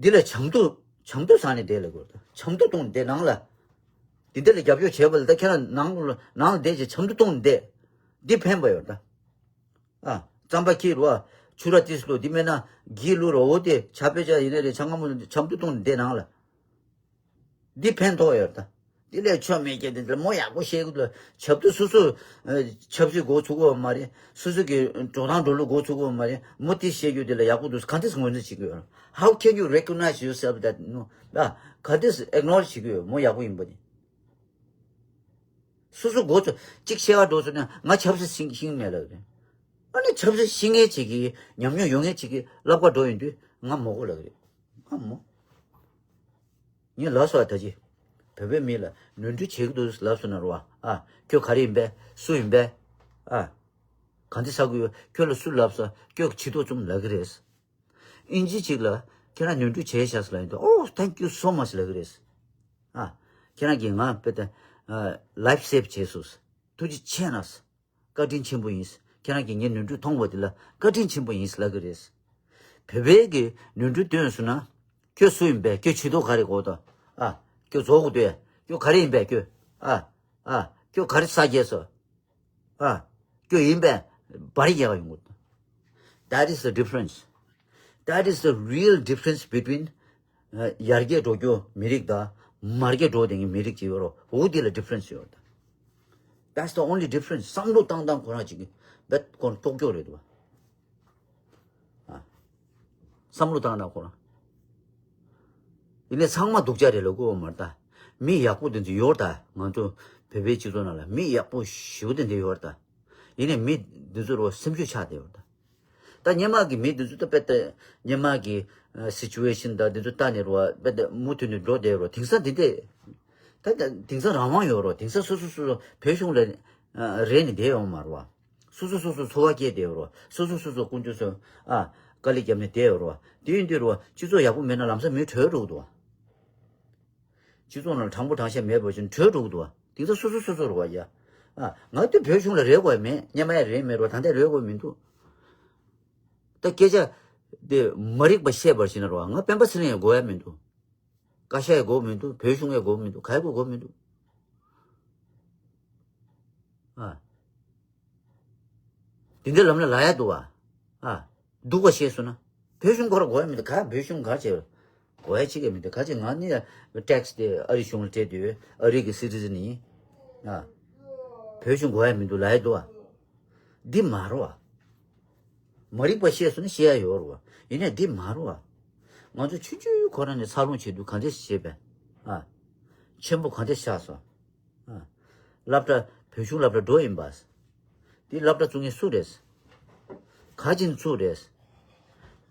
འདི་ལ་བྱམས་སྡོད་བྱམས་སྡོད་ཟ་ནས་བསྡད་ལ་དགོས་ད། བྱམས་སྡོད་གཏོང་ནས་བསྡད་ནང་ལ། འདི་འདི་ལ་རྒྱབ་སྐྱོར་བྱས་པ་ལ་ད་ཁྱེད་རང་ནང་ལ་ནང་ལ་བསྡད་ཅེས་བྱམས་སྡོད་གཏོང་ནས་བསྡད། འདི་ཕན་པ་ཡོད་ད། ཨ། རྩམ་པ་ཁྱེར་རོ། ཆུ་ར་ཏིས་ལོ་འདི་མེད་ན་གྱི་ལུ་རོ་འོ་དེ་ཆ་པེ་ཆ་ཡིན་ནའི་རེད། ཆ་ང་མོ་བྱམས་སྡོད་གཏོང་ནས་བསྡད་ནང་ལ། འདི་ཕན་ཐོགས་ཡོད་ད། འདི་ལས་ཆོ་མེད་ཀྱི་འདི་ལ་མོ་ཡག་པོ་བཤད་གི་འདུག་ཆབ་ཏུ་སོ་སོ་ཆབ་སྲིད་འགོ་ཚུགས་གོ་མ་རེད། སོ་སོ་གི་འགྲོ་སྟངས་འགྲོ་ལུགས་འགོ་ཚུགས་གོ་མ་རེད། མོ་དེ་བཤད་རྒྱུ་དེ་ལ་ཡག་པོ་འདུག་ག་འདྲས་ངོས་འཛིན་བྱེད་གི་ཡོད། How can you recognize yourself that no ཨ། ག་འདྲས་acknowledge བྱེད་གི་ཡོད། མོ་ཡག་པོ་ཡིན་པ་ནི། སོ་སོ་འགོ་ཚུགས་གཅིག་བཤད་པ་འགྲོ་ཚུགས་ན་ང་ཆབ་སྲིད་ཤེས་ཤེས་མེད་ལབ་རེད། ཨ་ནི་ཆབ་སྲིད་ཤེས་མཁན་ཅིག་གི་ཉམས་མྱོང་ཡོད་མཁན་ཅིག་གི་ལབ་ཀ་འགྲོ་ཡོང་དུས་ང་མོ་གོ་ལབ་རེད། ང་མོ། ངས་ལབ་སོང་ད་ཅི། བོད་པའི་མི་ལ་ནོར་འཁྲུལ་བྱེད་ཀྱི་འདུག་ལབ་སོང་ན་རེད་བ། ཨ། ཁྱོད་ག་རེ་ཡིན་པས། སུ་ཡིན་པས། ཨ། གང་འདི་ཟ་གི་ཡོད། ཁྱོད་ལ་སུ་ལབ་སོང་། ཁྱོད་ཀྱི་ཕྱི་ཐོག་ཙམ་ལབ་གི་རེད། ཨིན་ཇི་གཅིག་ལ་ཁྱེད་རང་ནོར་འཁྲུལ་བྱས་ཤག་ལབ་ཡིན་དུས། Oh, thank you so much ལབ་གི་རེད། ཨ། ཁྱེད་རང་གིས་ང་དཔེ་ད། ཨ། life save བྱས་སོང་། ཐུགས་རྗེ་ཆེ་གནང་། བཀའ་དྲིན་ཆེན་པོ་ཡིན། ཁྱེད་རང་གིས་ངའི་ནོར་འཁྲུལ་མཐོང་བ་དེ་ལ་བཀའ་དྲིན་ཆེན་པོ་ཡིན་ལབ་གི་རེད། བོད་པའི་གི་ནོར་འཁྲུལ་སྟོན་སོང་ན། ཁྱོད་སུ་ཡིན་པས། ཁྱོད་ཕྱི་ཐོག་ག་རེ་གོ་དང་། ཨ། ཁྱོད་རྫོགས་དགོས་དུས། ཁྱོད་ག་རེ་ཡིན་པས་ཁྱོད། ཨ། ཨ། ཁྱོད་ག་རེ་ས་རྒྱས་སོ། ཨ། ཁྱོད་ཡིན་པས་འབར་རྒྱག་ཡོང་དགོས། That is the difference. That is the real difference between ཡར་རྒྱས་འགྲོ་རྒྱུ་མི་རིགས་དང་མར་རྒྱས་འགྲོ་བསྡད་མཁན་མི་རིགས་ཅིག་ཡོད་རོ། འོ་དེ་ལ་difference ཡོད། That's the only difference. བསམ་བློ་བཏང་སྟངས་ཁོ་རང་ཅིག་གི་བེད་ཁོ་ལྟོགས་ཀྱོག་རེད་འདུག་བ། བསམ་བློ་བཏང་སྟངས་ཁོ་རང་། ཡིན་ནའི་ཚང་མ་སྡུག་ཅག་རེད་ལབ་དགོས་མ་རེད་ད། མི་ཡག་པོ་དེ་ཚོ་ཡོད་རེད་ད། ང་ཚོ་བོད་པའི་སྤྱི་ཚོགས་ནང་ལ་མི་ཡག་པོ་ཞེ་པོ་དེ་འདྲ་ཡོད་རེད་ད། ཡིན་ནའི་མི་འདི་ཚོ་རོ་སེམས་ཤུགས་ཆག་བསྡད་ཡོད་རེད་ད། ད་སྔོན་མ་གི་མི་འདི་ཚོ་ད་དཔེ་ད་སྔོན་མ་གི་situation དང་འདི་ཚོ་ལྟ་ནས་རོ་དཔེ་ད་མུ་མཐུད་ནས་འགྲོ་བསྡད་རོ། དེང་སང་འདི་འདྲས་ད་ད་དེང་སང་རང་དབང་ཡོད་རོ། དེང་སང་སོ་སོ་སོ་སོ་བོད་གཞུང་ལ་རེ་ནས་བསྡད་ཡོད་མ་རེད་བ། སོ་སོ་སོ་སོ་འཚོ་བ་སྐྱེལ་བསྡད་ཡོད་རོ། སོ་སོ་སོ་སོ་དཀོན་མཆོག་གསུམ་ཨ་དཀའ་ལས་བརྒྱབ་ནས་བསྡད་ཡོད་རོ། དེ་ཡིན་དུས་རོ་སྤྱི་ཚོགས་ཡག་པོ་མེད་ན་ལམ་སང་མི་བྲོས་འགྲོ་གི་འདུག་བ། སྤྱི་ཚོགས་ནང་ལ་དྲང་པོ་དྲང་བཞག་མེད་པ་བཞིན་བྲོས་འགྲོ་གི་འདུག་བ། དེང་སང་སོ་སོ་སོ་སོ་རུ་བ་ཡ། ཨ། ང་དེ་བོད་གཞུང་ལ་རེ་དགོས་ཡ་མེད། སྔོན་མ་ཡ་རེ་མེད་རོ། ད་ལྟ་རེ་དགོས་མི་འདུག་ད་སྐད་ཆ་དེ་མ་རིག་པ་བཤད་པར་ཞིག་ན་རོ། ང་སྤེན་པ་ཚེ་རིང་ཡ་དགོས་ཡ་མི་འདུག་བཀའ་ཤག་ཡ་དགོས་མི་འདུག་བོད་གཞུང་ཡ་དགོས་མི་འདུག་ག་ཡ་དགོས་དགོས་མི་འདུག་ཨ། དེ་འདྲའི་ལམ་ལ་ལ་ཡ་འདུག་བ། ཨ། སྡུག་པ་བཤད་སོང་ན། བོད་གཞུང་ཁོ་ར་དགོས་ཡ་མི་འདུག་ག་བོད་གཞུང་ག་བྱེད་དགོས་ཡ་ཅིག་ཡ་མི་འདུག་ག་ཅིག་ང་ནི་tax དེ་ཨ་རི་གཞུང་ལ་སྤྲད་དུས་ཨ་རི་གི་citizen ཡིན། ཨ། བོད་གཞུང་དགོས་ཡ་མི་འདུག་ལ་ཡ་འདུག་ཨ། འདི་མ་རོ་ཨ། མ་རིག་པ་བཤད་སོང་ན་བཤད་ཡ་ཡོད་རོ་ཨ། ཡིན་ནའི་འདི་མ་རོ་ཨ། ང་ཚོ་ཆུང་ཆུང་ཁོ་རང་ནས་འཚར་ལོངས་བྱེད་དུས་ག་འདྲས་བྱེད་པས། ཨ། ཆེན་པོ་ག་འདྲས་ཆགས་སོང་། ཨ། སློབ་གྲྭ་བོད་གཞུང་སློབ་གྲྭ་འགྲོ་ཡིན་པ། དེ་སློབ་གྲྭ་བཙུགས་མཁན་སུ་རེད། ག་ཅིན་ཚུགས་རེད།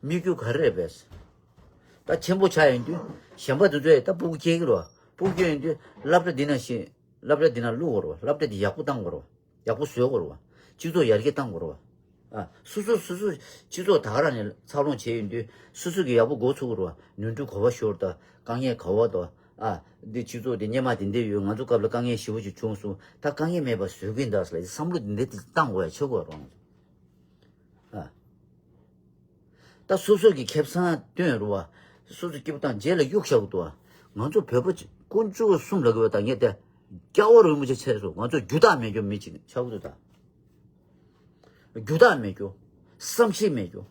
དམིགས་ཡུལ་ག་རེ་རེད་པས། ད་ཆེན་པོ་ཆགས་ཡོང་དུས་གཞན་པ་དེ་ཚོས་ད་སྤུ་གུ་སྐྱེ་གི་རོ། སྤུ་གུ་སྐྱེ་ཡོང་དུས་སློབ་གྲྭ་འདི་ན་ཤི། སློབ་གྲྭ་འདི་ན་བླུག་དགོས་རོ། སློབ་གྲྭ་འདི་ཡག་པོ་བཏང་དགོས་རོ། ཡག་པོ་བཟོ་དགོས་རོ། སྤྱི་ཚོགས་ཡར་རྒྱས་བཏང་དགོས་རོ། ཨ། སོ་སོ་སོ་སོ་སྤྱི་ཚོགས་ད་ག་རང་ནས་འཚར་ལོངས་བྱས་ཡོང་དུས་སོ་སོ་གི་ཡག་པོ་འགོ་ཚུགས་དགོས་རོ། ནོར་འཁྲུལ་ག་བ་ཤོར་ད། དཀའ་ངལ་ག་བ་དང་། ཨ། འདི་སྤྱི་ཚོགས་འདི་སྔོན་མ་འདི་འདྲ་ཡོད། ང་ཚོ་སྐབས་ལ་དཀའ་ངལ་ཞེ་པོ་ཅིག་བྱུང་སོང་། ད་དཀའ་ངལ་མེད་པ་བཟོ་གི་འདུག་ཟེར་ལ་བསམ་བློ་འདི་འདྲ་བཏང་དགོས་ཡ་ཆེ་དགོས་རོ། ཨ། ད་སོ་སོ་གི་ཁེ་བཟང་བཏོན་རུ་བ། སོ་སོ་སྐྱིད་པོ་དང་རྗེས་ལ་གཡུག་བཞག་འདུག་བ། ང་ཚོ་བོད་པ་དཀོན་མཆོག་གསུམ་ལ་དགོས་པ་དང་ངས་དེ་རྒྱལ་བ་རིན་པོ་ཆེ་ཚེ་སྲོག་ང་ཚོ་རྒྱུ་དག་མེད་རྒྱུ་མི་གཅིག་ཆགས་འདུག་ད། རྒྱུ་དག་མེད་རྒྱུ། བསམ་ཤེས་མེད་རྒྱུ།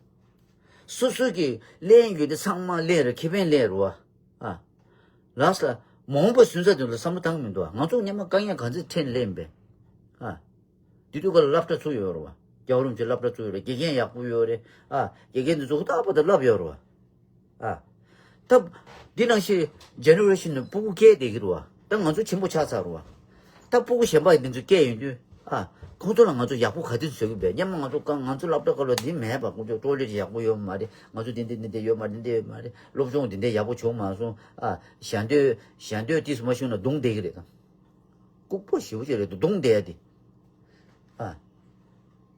སོ་སོ་གི་ལན་ཡོད་དེ་ཚང་མ་ལན་རེ་ཁེ་ཕན་ལན་རུ་བ། ཨ། ལགས་ལ། མ་འོངས་པ་སོན་རྩ་དེ་ལ་བསམ་བློ་བཏང་གི་མི་འདུག་བ། ང་ཚོ་སྔོན་མ་དཀའ་ངལ་ག་ཚོད་འཕྲད་ནས་སླེབས་པས། ཨ། དེ་དུས་སྐབས་ལ་སློབ་གྲྭ་ཚུགས་ཡོད་རེད་བ། རྒྱལ་བ་རིན་པོ་ཆེ་སློབ་གྲྭ་ཚུགས་ཡོད་རེད། དགེ་རྒན་ཡག་པོ་ཡོད་རེད། ཨ། དགེ་རྒན་དེ་ཚོ་ཧུར་ཐག་པ་དང་བསླབ་ཡོད་རེད་བ། ཨ། ད། འདི་ནང་བཞིན་ཇེ་ནེ་རེ་ཤན་ནས་སྤུ་གུ་སྐྱེས་བསྡད་ཀྱི་རེད་བ། ད་ང་ཚོ་ཆེན་པོ་ཆགས་ཚར་རེད་བ། ད་སྤུ་གུ་གཞན་པ་འདི་ཚོ་སྐྱེས་ཡོང་དུས། ཨ། ཁོང་ཚོ་ལ་ང་ཚོ་ཡག་པོ་ག་དུས་བཟོ་གི་བས། སྔོན་མ་ང་ཚོ་ང་ཚོ་སློབ་གྲྭ་སྐབས་ལ་འདི་མེད་པ། ཁོང་ཚོ་ཊོ་ལེཊ་ཡག་པོ་ཡོད་མ་རེད། ང་ཚོ་འདི་འདི་འདི་འདི་ཡོད་མ་རེད། འདི་འདི་ཡོད་མ་རེད། སློབ་སྦྱོང་འདི་འདྲ་ཡག་པོ་བྱུང་མ་སོང་། ཨ། ཞལ་འདོན་ཞལ་འདོན་ཏིས་མ་ཞུས་ན་རྡུང་བསྡད་ཀྱི་རེད་ད། ལྐུགས་པ་ཞེ་པོ་ཅིག་རེད་འདུག་རྡུང་བསྡད་ཡ་དེ། ཨ།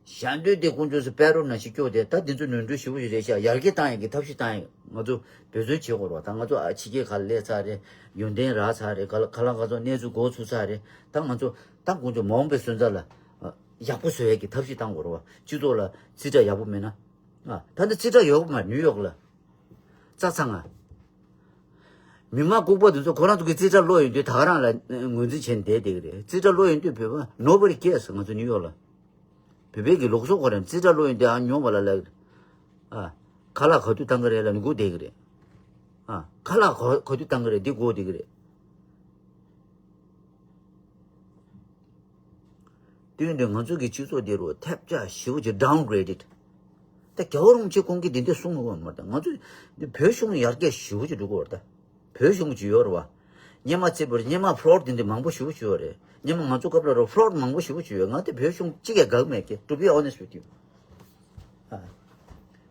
ཞལ་འདོན་དེ་དཀོན་མཆོག་སུ་པད་རོ་ནང་བཞིན་སྐྱོ་དེ། ད་འདི་ཚོ་ནོར་འཁྲུལ་ཞེ་པོ་ཞིག་རེད་ཤག་ཡར་རྒྱས་བཏང་ཡག་གི་ཐབས་ཤེས་བཏང་ཡག་ང་ཚོ་འབད་བརྩོན་བྱེད་དགོས་རེད་བ། ད་ང་ཚོ་ཨ་ཕྱི་རྒྱལ་ཁག་ལ་སླེབས་ཚར་རེད། ཡོན་ཏན་རག་ཚར་རེད། ག་ལ་ག་ལ་ག་ཚོད་གནས་ཚུལ་འགོ་ཚུགས་ཚར་རེད། ད་ང་ཚོ་ད་དཀོན་མཆོག་མ་འོངས་པའི་སོན་རྩ་ལ་ཡག་པོ་བཟོ་ཡག་གི་ཐབས་ཤེས་བཏང་དགོས་རེད་བ། སྤྱི་ཚོགས་ལ་རྩིས་ཁྲ་ཡག་པོ་མེད་ན། ཨ། ད་ནི་རྩིས་ཁྲ་ཡོད་མ་ནིའུ་ཡོག་ལ། ཙག་ཚང་ང་། མི་མང་ལྐུགས་པ་འདི་ཚོ་ཁོ་རང་ཚོ་གི་རྩིས་ཁྲ་ཀློག་ཡོང་དུས་ད་ག་རང་ལ་ངོས་འཛིན་བྱས་ནས་བསྡད་བསྡད་ཀྱི་རེད། རྩིས་ཁྲ་ཀློག་ཡོང་དུས་བོད་པ་nobody cares ང་ཚོ་ནིའུ་ཡོག་ལ། བོད་པའི་གི་ལུགས་སྲོལ་ཁོ་རང་རྩིས་ཁྲ་ཀློག་ཡོང་དུས་ཨ་ཉོ་བ་ལ་ལ། ཨ། ཁ་ལག་ག་དུས་བཏང་གི་རེད་ལ་ནི་སྒུག་བསྡད་ཀྱི་རེད། ཨ། ཁ་ལག་ག་ག་དུས་བཏང་གི་རེད་འདི་སྒུག་བསྡད་ཀྱི་རེད། དེ་ཡིན་དུས་ང་ཚོ་གི་སྤྱི་ཚོགས་འདི་རུ་ཐབས་ཆག་ཞེ་པོ་ཅིག་downgraded། ད་རྒྱལ་བ་རིན་པོ་ཆེ་ཁོང་གིས་འདི་འདྲ་གསུངས་ཡོད་མ་རེད། ང་ཚོ་འདི་བོད་གཞུང་ཡར་རྒྱས་ཞེ་པོ་ཅིག་འགྲོ་གི་ཡོད་རེད་ད། བོད་གཞུང་ཅིག་ཡོད་རེད་བ། སྔོན་མ་བརྩིས་པར་སྔོན་མ་fraud འདི་འདྲ་མང་པོ་ཞེ་པོ་ཅིག་ཡོད་རེད། སྔོན་མ་ང་ཚོ་སྐབས་ལ་རུ་fraud མང་པོ་ཞེ་པོ་ཅིག་ཡོད། ང་དེ་བོད་གཞུང་གཅིག་ཡང་དགའ་གི་མེད་ཀི to be honest with you། ཨ།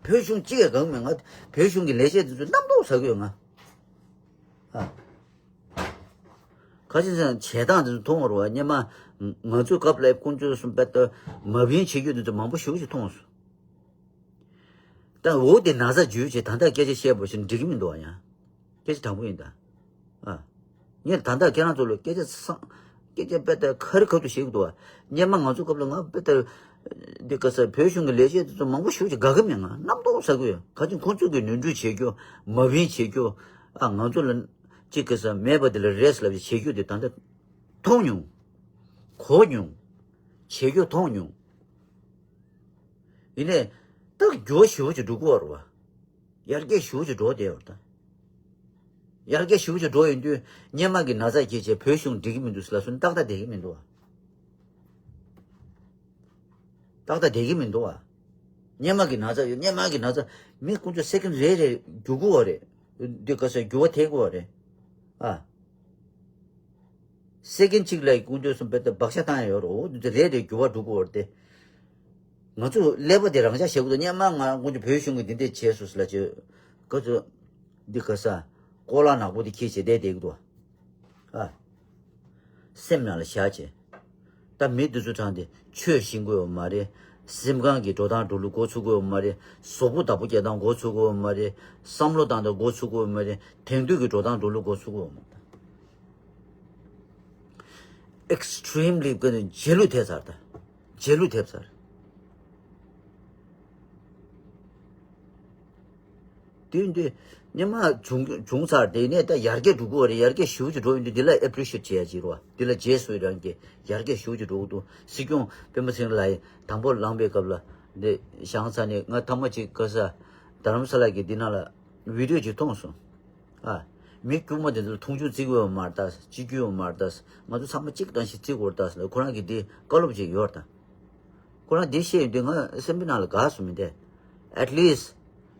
བོད་གཞུང་གཅིག་ཡང་དགའ་གི་མེད། ང་བོད་གཞུང་གི་ལས་བྱེད་འདི་ཚོ་རྣམ་རྟོག་ཟ་གི་ཡོད་ང་། ཨ། ཁ་ཅིག་ཚང་བྱེད་སྟངས་དེ་ཚོ་མཐོང་བ་རེད་བ། སྔོན་མ་ང་ཚོའི་སྐབས་ལ་དཀོན་མཆོག་གསུམ་དཔེ་ལྟ་མ་བིན་བྱེད་རྒྱུ་དེ་ཚོ་མང་པོ་ཞེ་པོ་ཞིག་མཐོང་སོང་། ད་འོ་དེ་ན་ཚ་བརྗོད་བྱེད་ད་ལྟ་སྐད་ཆ་བཤད་པ་ཞིག་འགྲིག་གི་མི་འདུག་བ། ཡང་སྐད་ཆ་དྲང་པོ་ཡིན་ད། ཨ། ངས་ད་ལྟ་ཁྱེད་རང་ཚོ་ལ་སྐད་ཆ་སང་སྐད་ཆ་དཔེ་ལྟ་ཁ་རི་ཁ་ཐུག་བཤད་གི་འདུག་བ། སྔོན་མ་ང་ཚོའི་སྐབས་ལ་ང་དཔེ་ལྟ་འདི་ག་ས་བོད་གཞུང་གི་ལས་བྱེད་དེ་ཚོ་མང་པོ་ཞེ་པོ་ཞིག་དགའ་གི་མེད། ང་རྣམ་རྟོག་ཟ་གི་ཡོད། ག་ཅིག་ཁོང་ཚོ་གི་ནོར་འཁྲུལ་བྱེད་རྒྱུ་མ་བིན་བྱེད་རྒྱུ། ཨ། ང་ཚོ་ལ་ཅིག་གི་ས་མེད་པ་དེ་ལ་རེས་ལབ་བྱེད་རྒྱུ་དེ་ད་ལྟ་མཐོང་མྱོང་། གོ་མྱོང་། བྱེད་རྒྱུ་མཐོང་མྱོང་། ཡིན་ནའི་ད་འགྱུར་བ་ཞེ་པོ་ཅིག་འགྲོ་གི་ཡོད་རེད་བ། ཡར་རྒྱས་ཞེ་པོ་ཅིག་འགྲོ་བསྡད་ཡོད་རེད་ད། ཡར་རྒྱས་ཞེ་པོ་ཅིག་འགྲོ་ཡོང་དུས་སྔོན་མ་གི་ན་ཚ་སྐྱེས་བྱས་བོད་གཞུང་འགྲིག་གི་མི་འདུག་ཟེར་ལབ་སོང་ན་ཏག་ཏག་བསྡད་ཀྱི་མི་འདུག་བ། ཏག་ཏག་བསྡད་ཀྱི་མི་འདུག་བ། སྔོན་མ་གི་ན་ཚ་ཡོད། སྔོན་མ་གི་ན་ཚ་མི་ཀུན་སྤྱོད་སེ་ཀེན་རེ་རེ་འགྱུར་གི་ཡོད་རེད། འདི་ག་ས་འགྱུར་བ་ཐེབས་ཀྱི་ཡོད་རེད། ཨ། སེ་ཀེན་གཅིག་ལ་ཀུན་སྤྱོད་གསུམ་དཔེ་ལྟ་བག་ཆགས་བཏང་ཡ་ཡོད་རེད། འོ་འདི་ཚོ་རེ་རེ་འགྱུར་བ་འགྲོ་གི་ཡོད་རེད་དེ། ང་ཚོ་ཀླད་པ་དེ་རང་འཇགས་བྱེད་དགོས་འདུག་སྔོན་མ་ང་ཀུན་སྤྱོད་བོད་གཞུང་གིས་འདི་འདྲས་བྱས་སོང་ཟེར་ལབ་བྱས། ཁོ་ཚོ་འདི་ག་ས་ཀོ་ལ་ནག་པོ་དེ་འཁྱེར་བྱས་བསྡད་བསྡད་ཀྱི་འདུག་ཨ། སེམས་ནང་ལ་བཞག་བྱས། ད་མི་འདི་ཚོ་དྲངས་ཏེ་ཆོས་ཤེས་ཀྱི་ཡོད་མ་རེད། སེམས་ཁམས་ཀྱི་འགྲོ་སྟངས་འགྲོ་ལུགས་འགོ་ཚུགས་ཀྱི་ཡོད་མ་རེད། གཟུགས་པོ་བདག་པོ་སྐྱེ་སྟངས་འགོ་ཚུགས་ཀྱི་ཡོད་མ་རེད། བསམ་བློ་བཏང་སྟངས་འགོ་ཚུགས་ཀྱི་ཡོད་མ་རེད། དེང་དུས་ཀྱི་འགྲོ་སྟངས་འགྲོ་ལུགས་འགོ་ཚུགས་ཀྱི་ཡོད་མ་རེད། extremely ཀྱི་རྗེས་ལུས་ཐེབས་ཚར་ད། རྗེས་ལུས་ཐེབས་ཚར། དུས་འདི་སྔོན་མ་བྱུང་བྱུང་ཚར། དེ་ནས་ད་ཡར་རྒྱས་འགྲོ་གི་ཡོད་རེད། ཡར་རྒྱས་ཞེ་པོ་ཅིག་འགྲོ་ཡོང་དུས་འདི་ལ་appreciate བྱེད་ཡ་ཅིག་རེད་བ། འདི་ལ་རྗེས་སུ་ཡི་རང་གི་ཡར་རྒྱས་ཞེ་པོ་ཅིག་འགྲོ་གི་འདུག་སྲིད་སྐྱོང་སྤེན་པ་ཚེ་རིང་ལགས་ཡིས་དང་པོ་ལངས་པའི་སྐབས་ལ་འདི་བཞེངས་ཚར་ནས་ང་ཐ་མ་ཅིག་ག་ས་རྡ་རམ་ས་ལ་གི་འདི་ནང་ལ་video ཅིག་མཐོང་སོང་། ཨ། མི་དཀྱུས་མ་དེ་ཚོ་མཐོང་ཆུང་བརྩི་གི་ཡོད་མ་རེད་ད། གཅིག་གྱུར་ཡོད་མ་རེད་ད། ང་ཚོ་ཚང་མ་གཅིག་དང་ཞིག་བརྩི་དགོས་རེད་ད་ཟེར་ལ་ཁོ་རང་གིས་འདི་བཀའ་སློབ་ཅིག་ཡོད་རེད་ད། ཁོ་རང་འདི་བཤད་ཡོང་དུས་ང་སེམས་པའི་ནང་ལ་དགའ་སོང་མི་འདས། at least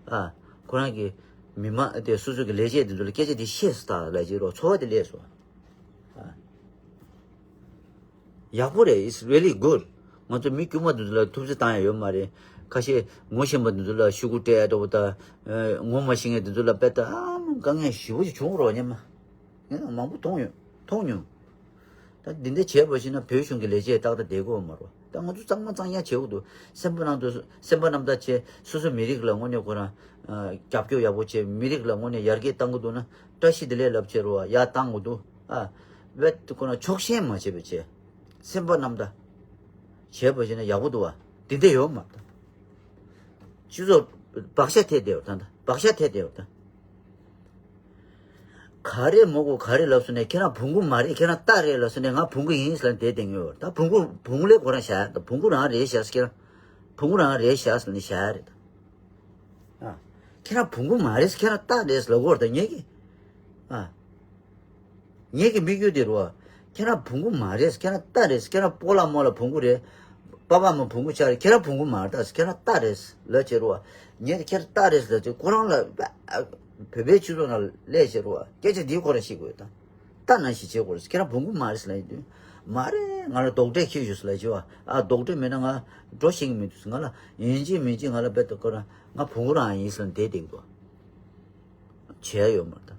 ཨ། ཁོ་རང་གིས་ མི་མང་དེ་སོ་སོ་གི་ལས་བྱེད་དེ་ཚོ་ལ་སྐད་ཆ་དེ་བཤད་སོང་ད་ལབ་ཀྱི་རོ། ཚོར་བ་དེ་སླེབས་སོང་། ཡག་པོ་རེད། It's really good. ང་ཚོ་མི་དཀྱུས་མ་དེ་ཚོ་ལ་ཐུབ་ཚོད་བཏང་ཡ་ཡོད་མ་རེད། ཁ་ཤས་ངོ་ཤེས་པ་དེ་ཚོ་ལ་ཤོག་གུ་སྤྲད་ཡ་འདྲ་པོ་དང་། ངོ་མ་ཤེས་མཁན་དེ་ཚོ་ལ་དཔེ་ད་ཨ་དཀའ་ངལ་ཞེ་པོ་ཅིག་བྱུང་རོགས་སྙམ་མ། ངས་མང་པོ་མཐོང་ཡོད། མཐོང་མྱོང་། ད་འདི་འདྲ་བྱས་པ་ཞིག་ན་བོད་གཞུང་གི་ལས་བྱེད་ཏག་ཏག་བསྡད་དགོས་མ་རེད། ད་ང་ཚོ་གཙང་མ་གཙང་ཡག་བྱེད་དགོས་འདུག་སེམས་པ་ནང་དུ་སེམས་པ་རྣམ་དག་བྱས། སོ་སོ་མི་རིགས་ལ་དངོས་གནས་ཁོ་རང་རྒྱབ་སྐྱོར་ཡག་པོ་བྱས། མི་རིགས་ལ་དངོས་གནས་ཡར་རྒྱས་གཏང་གི་འདུག་ན་བཀྲ་ཤིས་བདེ་ལེགས་ལབ་བྱས་རོགས། ཡར་གཏང་དགོས་འདུག་ཨ། བེད་ཁོ་རང་ཕྱོགས་ཞེན་མ་བྱས་པ་བྱས། སེམས་པ་རྣམ་དག་བྱས་པ་ཞིག་ན་ཡག་པོ་འདུག་བ། འདི་འདྲ་ཡོད་མ་རེད། སྤྱི་ཚོགས་བག་ཆགས་ཐེབས་བསྡད་ཡོད་ད། ད་བག་ཆགས་ཐེབས་བསྡད་ཡོད་ད། ག་རེ་མོ་གོ་ག་རེ་ལབ་སོང་ནས་ཁྱེད་རང་བོང་གུ་མ་རེད། ཁྱེད་རང་རྟ་རེད་ལབ་སོང་ནས་ང་བོང་གུ་ཡིན་ཟེར་ལ་དེ་དེ་ངོ་ད་བོང་གུ་བོང་ལས་ཁོ་རང་བཞག་ད། བོང་གུ་རང་རེད་བཞག་ཁྱེད་རང་བོང་གུ་རང་རེད་བཞག་ཟེར་ནས་བཞག་རེད་ད། ཨ། ཁྱེད་རང་བོང་གུ་མ་རེད། ཁྱེད་རང་རྟ་རེད་ལབ་གོ་ད་ངེད་ཀྱི། ཨ། ངེད་ཀྱི་དམིགས་ཡུལ་དེ་རུ། ཁྱེད་རང་བོང་གུ་མ་རེད། ཁྱེད་རང་རྟ་རེད། ཁྱེད་རང་སྤོ་ལགས་རྨོ་ལགས་བོང་གུ་རེད། པ་ཕ་མ་བོང་གུ་ཆགས་རེད། ཁྱེད་རང་བོང་གུ་མ་རེད། ཁྱེད་རང་རྟ་རེད་ལབ་བྱས་རུ། ངས་ཁྱེད་རང་རྟ་རེད་ལབ་བྱས་ཁོ་རང་ལ་བོད་པའི་སྤྱི་ཚོགས་ནང་སླེབས་བྱས་རུ་སྐད་ཆ་འདི་ཁོ་རང་བཤད་དགོས་ད། རྟ་ནང་བཞིན་བྱེད་དགོས་རེད། ཁྱེད་རང་བོང་གུ་མ་རེད་ལབ་ཡིན་དུས། མ་རེད། ང་ལ་རྡོག་ཁྲེས་འཁྱེར་ཞུ་ལབ་བྱས་བ། ཨ། རྡོག་ཁྲེས་མེད་ན་ང་འགྲོ་ཤེས་ཀྱི་མི་འདུག་ང་ལ་ཡིན་གཅིག་མིན་གཅིག་ང་ལ་བེད་ཁོ་རང་ང་བོང་གུ་རང་ཡིན་ཟེར་ནས་བསྡད་བསྡད་ཀྱི་འདུག་བྱས་ཡོད་མ་རེད་ད།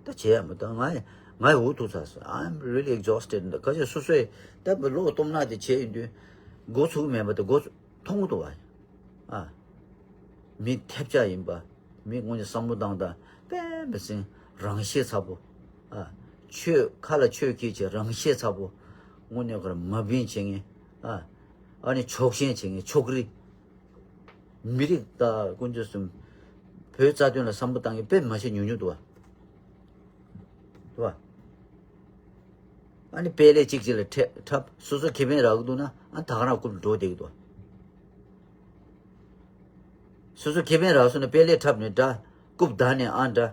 ད་བྱས་ཡ་མ་ད་ང་ང་འུ་ཐུག་ཚར་སོང་། I'm really exhausted. ད་ཁ་ཤས་སོ་སོས་ད་བློ་སྟོབས་ན་དེ་བྱས་ཡིན་དུས་འགོ་ཚུགས་མེད་པ་དེ་འགོ་མཐོང་གི་འདུག་བ། ཨ། མི་ཐེབས་ཆག་ཡིན་པ། མི་དངོས་གནས་བསམ་བློ་བཏང་དང་དཔེ་མི་སྲིད་རང་ཤེད་ཚ་པོ། ཨ། ཆོས་ཁ་ལ་ཆོས་ཁྱེར་བྱས་རང་ཤེད་ཚ་པོ། དངོས་གནས་ཁོ་རང་མ་བིན་བྱེད་མཁན། ཨ། ཨ་ནི་ཕྱོགས་ཞེན་བྱེད་མཁན་ཕྱོགས་རིས། མི་རིགས་དང་དཀོན་མཆོག་གསུམ། བོད་རྩ་དོན་ལ་བསམ་བློ་བཏང་མཁན་དཔེ་མ་ཤེས་ཉུང་ཉུང་འདུག་བ། འདུག་བ། ཨ་ནི་དཔལ་ལས་གཅིག་གཅིག་ལ་འཁྲབ་འཁྲབ། སོ་སོ་ཁེ་ཕན་རག་གི་འདུག་ན་ཨ་ད་ག་རང་རྐུབ་འགྲོ་བསྡད་ཀྱི་འདུག་བ། སོ་སོ་ཁེ་ཕན་རག་སོང་ན་དཔལ་ལས་འཁྲབ་ནས་འདྲ། རྐུབ་བདའ་ནས་ཨ་འདྲ།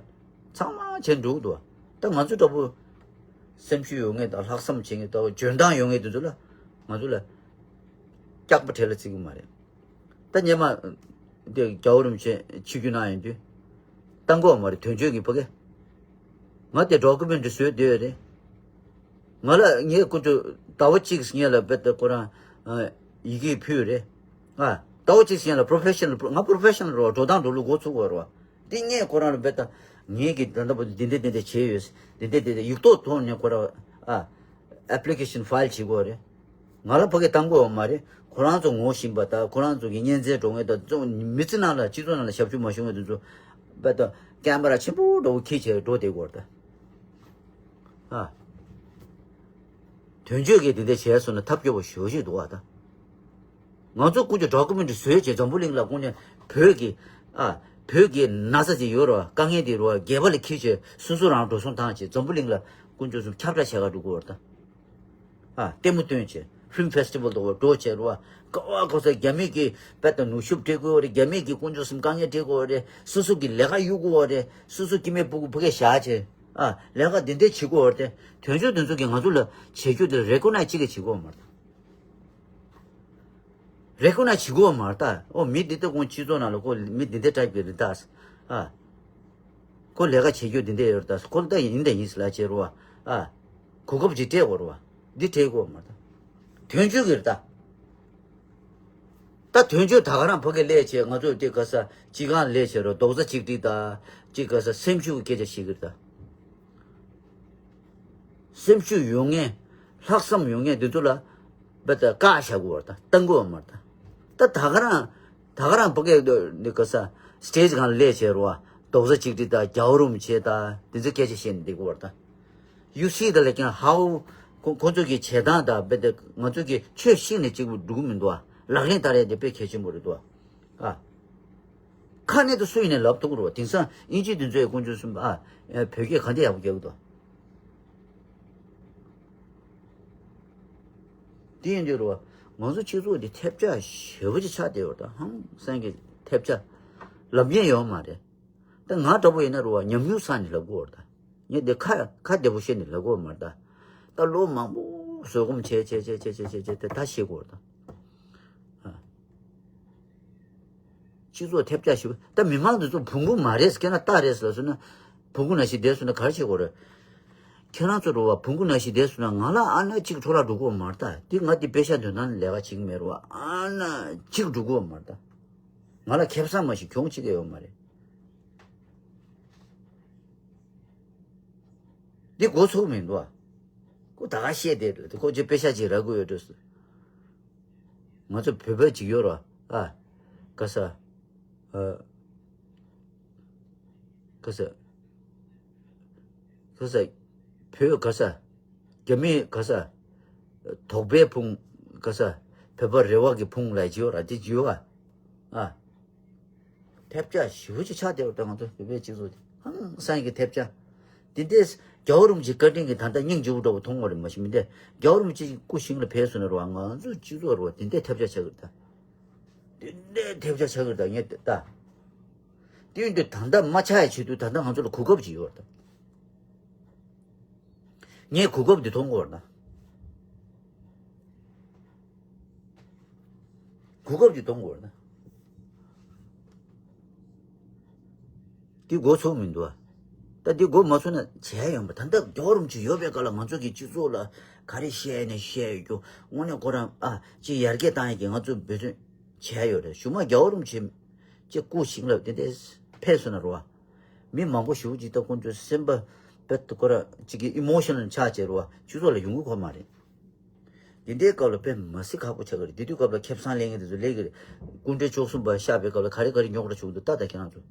ཚང་མ་བྱས་འགྲོ་གི་འདུག་བ། ད་ང་ཚོ་འདྲ་པོ་སེམས་ཤུགས་ཡོད་མཁན་དང་ལྷག་བསམ་བྱེད་མཁན་དང་འཇོན་ཐང་ཡོད་མཁན་དེ་ཚོ་ལ་ང་ཚོ་ལ་སྐྱག་པ་བྲེལ་ལ་བརྩི་གི་མ་རེད། ད་སྔོན་མ་དེ་རྒྱལ་བ་རིན་པོ་ཆེ་ཆིབས་བསྒྱུར་གནང་ཡོང་དུས་བཏང་གོ་མ་རེད། དོན་གཅོད་ཀྱི་ཕ་གི། ང་དེ་ཌོ་ཀུ་མེན་ཊི་བཟོས་བསྡད་ཡོད་རེད། ང་ལ་ངའི་སྐུ་མགྲོན་ཟླ་བ་གཅིག་སྔོན་ལ་བེད་ཁོ་རང་ཡི་གེ་ཕུལ་རེད། ཨ། ཟླ་བ་གཅིག་སྔོན་ལ་པོ་རོ་ཕེ་ཤ་ནལ་ང་པོ་རོ་ཕེ་ཤ་ནལ་རོ་འགྲོ་སྟངས་འགྲོ་ལུགས་འགོ་ཚུགས་པ་རོ། དེ་ངས་ཁོ་རང་ལ་བེད་ངེད་ཀྱི་ད་ལྟ་བར་དུ་འདི་འདྲ་འདི་འདྲ་བྱས་ཡོད། འདི་འདྲ་འདི་འདྲ་ཡིག་ཐོག་ཐོག་ནས་ཁོ་རང་ཨ་ཨེབ་ལི་ཀེ་ཤན་ཕ་ཡིལ་བྱེད་དགོས་རེད། ང་ལ་ཕ་གིར་བཏང་དགོས་པ་མ་རེད། ཁོ་རང་ཚོ་ངོ་ཤེས་པ་དང་ཁོ་རང་ཚོ་གི་གཉེན་ཚན་འགྲོ་མཁན་དང་ཚོ་མི་ཚེ་ནང་ལ་སྤྱི་ཚོགས་ནང་ལ་ཞབས་ཞུ་མ་བྱུང་བའི་དེ་ཚོ་བེད་ཀེམ་ར་ཆེན་པོ་འདྲ་བོ་འཁྱེར་བྱས་འགྲོ་བསྡད་དགོས་རེད་ད། ཨ། དོན་གཅོད་ཀྱིས་དེ་འདྲ་བྱས་སོང་ན་ཐབས་སྐྱོ་པོ་ཞེ་པོ་ཅིག་འདུག་བ་ད། ང་ཚོ་ཀུན་གྱིས་ཌོ་ཀུ་མེན་ཊི་བཟོས་བྱས་འཛམ་བུ་གླིང་ལ་ཀུན་ནས་བོད་ཀྱི་ཨ་བོད་ཀྱི་ན་ཚ་ཅིག་ཡོད་རོ། དཀའ་ངལ་དེ་རོ་སྒལ་པ་ལ་འཁྱེར་བྱས་སོ་སོ་རང་འགྲོ་སོང་བཏང་བྱས་འཛམ་བུ་གླིང་ལ་ཀུན་སྤྱོད་གསུམ་ཁྱབ་བསྒྲགས་བྱས་ག་འགྲོ་དགོས་རེད་ད། ཨ་ལྟད་མོ་སྟོན་བྱས་ཕིལམ་ཕེ་སི་ཊི་ཝལ་དུ་འགྲོ་བྱས་རོ། ཀ་བ་ཀ་ས་རྒྱ་མི་གི་བེད་ནུས་ཤུགས་སྤྲད་དགོས་རེད། རྒྱ་མི་གི་ཀུན་སྤྱོད་གསུམ་དཀའ་ངལ་སྤྲད་དགོས་རེད། སོ་སོ་གི་ལས་ཀ་གཡུག་དགོས་རེད། སོ་སོ་སྐྱེ་དམན་སྤུ་གུ་ཕ་གིར་བཞག་བྱས་ཨ་ལས་ཀ་འདི་འདྲ་བྱེད་དགོས་རེད། དོན་གཅོད་དེ་ཚོ་གིས་ང་ཚོ་ལ་བྱེད་རྒྱུ་དེ་རེ་ཀོ་ནའི་ཛི་གཅིག་གིས་བྱེད་དགོས་མ་རེད། རེ་ཀོ་ནའི་ཛི་བྱེད་དགོས་མ་རེད་ད། ཨོ་མི་འདི་ལྟ་ཁོང་སྤྱི་ཚོགས་ནང་ལ་ཁོ་མི་འདི་འདྲ་ཊའིབ་ཀྱི་རེད་ད། ཨ། ཁོ་ལས་ཀ་བྱེད་རྒྱུ་འདི་འདྲ་ཡོད་རེད་ད། ཁོ་ལ་ད་ཡིན་ད་ཡིན་ཟེར་ལབ་བྱས་རོ། ཨ། གོ་སྐབས་ཅིག་སྤྲད་དགོས་རེད་བ། འདི་སྤྲད་དགོས་མ་རེད་ད། དོན་གཅོད་ཀྱི་རེད་ད། ད་དོན་གཅོད་ད་ག་རང་ཕ་གིར་སླེབས་བྱས་ང་ཚོ་དེ་ག་ས་སྤྱི་ཁང་སླེབས་བྱས་རོ་རྡོག་རྩ་གཅིག་སྒྲིལ་དང་གཅིག་ག་ས་སེམས་ཤུགས་ཀྱི་སྐད་ཆ་བཤད་ཀྱི་རེད་ད། སེམས་ཤུགས་ཡོད་མཁན། ལྷག་བསམ་ཡོད་མཁན་འདི་ཚོ་ལ་བེད་བཀག་བཞག་དགོས་པ་རེད་ད། བཏང་དགོས་པ་མ་རེད་ད། ད་ད་ག་རང་ད་ག་རང་ཕ་གིར་འདི་ག་ས་སི་ཊེ་ཇི་སྒང་ལ་སླེབས་བྱས་རོ། རྡོག་རྩ་གཅིག་སྒྲིལ་དང་རྒྱལ་བ་རིན་པོ་ཆེ་དང་འདི་ཚོའི་སྐད་ཆ་བཤད་ནས་བསྡད་དགོས་པ་རེད་ད། You see the, like, you know, how ཁོ་ཁོ་ཚོ་གི་བྱེད་སྟངས་དང་བེད་ང་ཚོ་གི་ཆོས་ཤིག་ནས་གཅིག་པུ་འགྲོ་གི་མི་འདུག་ཨ། ལག་ལེན་བསྟར་ཡ་དེ་དཔེ་གལ་ཆེན་པོ་རེད་འདུག་ཨ། ཨ། ཁ་ནས་ད་སུ་ཡིན་ནས་ལབ་ཐུབ་ཀྱི་རེད་བ། དེང་སང་དབྱིན་ཇི་དེ་ཚོས་དཀོན་མཆོག་གསུམ་ཨ། བོད་སྐད་ག་འདྲ་ཡག་པོ་རྒྱག་གི་འདུག་དེ་ཡིན་དུས་རེད་བ། ང་ཚོ་སྤྱི་ཚོགས་འདི་ཐེབས་ཆག་ཞེ་པོ་ཅིག་ཆགས་བསྡད་ཡོད་རེད་ད། ཧང་སང་གི་ཐེབས་ཆག་ལབ་མཁན་ཡོད་མ་རེད། ད་ང་འདྲ་པོ་ཡིན་ན་རེད་བ་ཉམས་མྱོང་ཚང་ནས་ལབ་དགོས་རེད་ད། ངས་འདི་ཁ་ཁ་བདེ་པོ་བཤད་ནས་ལབ་དགོས་མ་རེད་ད། ད་ལོ་མང་པོ་བཟོད་སྒོམ་བྱས་བྱས་བྱས་བྱས་བྱས་བྱས་བྱས་དེ་ད་ཤེས་དགོས་རེད་ད། ཨ། སྤྱི་ཚོགས་ཐེབས་རྒྱག་ཞུ། ད་མི་མང་འདི་ཚོ་བོང་བུ་མ་རེད། ཁྱེད་རང་སྟག་རེད་ལབ་སོང་ན། བོང་བུ་ནང་བཞིན་བསྡད་སོང་ན་ག་རེ་བྱེད་དགོས་རེད། ཁྱེད་རང་ཚོ་རོ་བ་བོང་བུ་ནང་བཞིན་བསྡད་སོང་ན་ང་ལ་ཨ་ན་གཅིག་འཕྲོ་བརླག་འགྲོ་གི་ཡོད་མ་རེད་ད། འདི་ང་འདི་པེ་ཤ་འདོན་སྟངས་ལས་ཀ་བྱེད་ཀྱི་མེད་རོ་བ། ཨ་ན་གཅིག་འགྲོ་གི་ཡོད་མ་རེད་ད། ང་ལ་ཁེ་བཟང་མ་ཞིག་གྱོང་གཅིག་ཡོད་མ་རེད། འདི་མགོ་ཚོས་མི་འདུག་ཨ། ཁོ་ད་ག་བཤད་དེ་ཁོ་ཅི་པེ་ཤ་ཅིག་རག་གི་ཡོད་འགྲོ་སོང་། ང་ཚོ་བོད་པ་ཅིག་ཡོད་ར། ཨ། ག་ས། ཨ། ག་ས། ག་ས། བོད་ག་ས། རྒྱ་མི་ག་ས། དོགས་པའི་ཕུང་ག་ས། བོད་པ་རེ་བ་གི་ཕུང་ལ་ཅིག་ཡོད་ར་དེ་ཅིག་ཡོད་ཨ། ཨ། ཐེབས་ཆག་ཞེ་པོ་ཅིག་ཆགས་བསྡད་པ་ད་ང་ཚོ་བོད་པའི་སྤྱི་ཚོགས་དེ་ཧང་སང་གི་ཐེབས་ཆག་དེ་འདྲས་རྒྱལ་བ་རིན་པོ་ཆེ་བཀའ་དྲིན་གྱི་ད་ལྟ་སྙིང་རྗེ་པོ་འདྲ་པོ་མཐོང་བ་རེད་མ་གཞི་མི་འདྲ། རྒྱལ་བ་རིན་པོ་ཆེ་སྐུ་ཞིང་ལ་ཕེབས་སོང་ན་རེད་བ། ང་ཚོ་སྤྱི་ཚོགས་རེད་བ་དེ་འདྲས་ཐེབས་ཆག་ཆགས་ཀྱི་རེད་ད། དེ་འདྲས་ཐེབས་ཆག་ཆགས་ཀྱི་རེད་ད་ངས་ད། དེ་ཡིན་དུས་ད་ལྟ་མ་ཆག་ཡ་ཆེད་དུ་ད་ལྟ་ང་ཚོ་ལ་གོ་སྐབས་ཅིག་ཡོད་རེད་ད། ངས་གོ་སྐབས་འདི་མཐོང་གི་ཡོད་རེད་ད། གོ་སྐབས་ཅིག་གཏོང་དགོས་ན། འདི་མགོ་ཚོས་མི་འདུག་ཨ། ད་འདི་མགོ་མ་ཚོས་ན་བྱས་ཡོང་པ། ད་ལྟ་རྒྱལ་བ་རིན་པོ་ཆེ་ཡོད་པའི་སྐབས་ལ་ང་ཚོ་གི་སྤྱི་ཚོགས་ལ་ག་རེ་བཤད་ནས་བཤད་ཡོད་རྒྱུ་དངོས་གནས་ཁོ་རང་ཨ་ཅིག་ཡར་རྒྱས་བཏང་ཡས་ཀྱི་ང་ཚོ་འབད་བརྩོན་བྱས་ཡོད་རེད། གཞུག་མ་རྒྱལ་བ་རིན་པོ་ཆེ་ཅིག་སྐུ་ཞིང་ལ་དེ་འདྲ་ཕེབས་སོང་ན་རེད་བ། མི་མང་པོ་ཞེ་པོ་ཅིག་ད་ཁོང་ཚོའི་སེམས་པ་དཔེ་ཁོ་རང་ཅིག་གི་ཨི་མོ་ཤི་ནལ་ཆགས་བྱས་རེད་བ། སྤྱི་ཚོགས་ལ་ཡོང་གི་ཁོ་མ་རེད། འདི་འདྲའི་སྐབས་ལ་དཔེ་མི་སྲིད་ཁག་པོ་ཆགས་ཀྱི་རེད། འདི་དུས་སྐབས་ལ་ཁེ་བཟང་ལེན་མཁན་དེ་ཚོ་ལས་ཀྱི་རེད། སྐུ་ཕྲེང་བཅུ་གསུམ་པ་གཤེགས་པའི་སྐབས་ལ་ག་རེ་ག་རེ་ཉོག་དྲ་བྱུང་འདུག་ལྟ་ད་ཁྱེད་རང་ཚོ།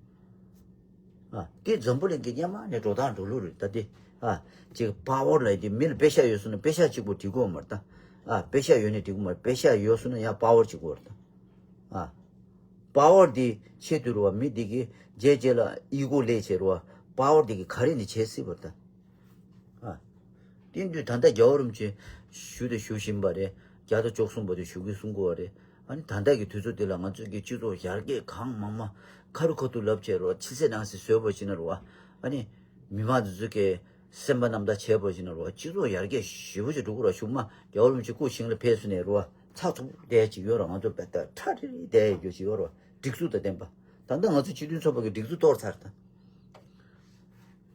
ཨ། འདི་འཛམ་བུ་གླིང་གི་སྔོན་མ་ནས་འགྲོ་སྟངས་འགྲོ་ལུགས་རེད་ད་འདི། ཨ། ཅིག་པ་ཝར་ལབ་དེ་མི་ལ་པེ་ཤ་ཡོད་སོང་ན་པེ་ཤ་གཅིག་པོ་འགྲིག་གི་ཡོད་མ་རེད་ད། ཨ། པེ་ཤ་ཡོད་ནས་འགྲིག་གི་མ་རེད། པེ་ཤ་ཡོད་སོང་ན་ཡང་པ་ཝར་གཅིག་པོ་རེད་ད། ཨ། པ་ཝར་འདི་ཆེད་དུ་རེད་བ། མི་འདི་གི་རྗེས་རྗེས་ལ་ཨི་གོ་ལས་བྱེད་རེད་བ། པ་ཝར་འདི་གི་ག་རེ་ནས་བྱེད་སྲིད་པ་རེད་ད། ཨ། དེ་དུས་ད་ལྟ་རྒྱལ་བ་རིན་པོ་ཆེ་བཞུགས་དང་བཞུགས་བཞིན་པ་རེད། བརྒྱ་དང་བཅུ་གསུམ་པ་དུ་བཞུགས་ཀྱི་གསུང་གི་ཡོད་རེད། ཨ་ནི་ད་ལྟ་གི་དུས་ཚོད་འདི་ལ་ང་ཚོས་ཀྱི་སྤྱི་ཚོགས་ཡར་རྒྱས་གང་མང་མང་ཁ་རུ་ཁ་ཐུག་ལབ་བྱས་རོགས། ཕྱི་གསལ་ནང་གསལ་བཟོས་པ་ཕྱིན་ན་རོགས། ཨ་ནི་མི་མང་དེ་ཚོས་ཀྱི་སེམས་པ་རྣམ་དག་བྱས་པ་ཕྱིན་ན་རོགས། སྤྱི་ཚོགས་ཡར་རྒྱས་ཞེ་པོ་ཅིག་འགྲོ་གི་རོགས། གཞུག་མ་རྒྱལ་བ་རིན་པོ་ཆེ་སྐུ་ཞིང་ལ་ཕེབས་སོང་ནས་རོགས། ཚགས་ཚུད་བསྡད་ཅིག་ཡོད་རོགས། ང་ཚོ་དཔེ་ལྟ་ཁྲ་ཁྲི་རི་བསྡད་ཡོད་ཅིག་ཡོད་རོགས། སྒྲིག་འཛུགས་དང་ལྡན་པ། ད་ལྟ་ང་ཚོ་སྤྱི་མཐུན་ཚོགས་པ་གི་སྒྲིག་འཛུགས་གཏོར་ཚར་ད།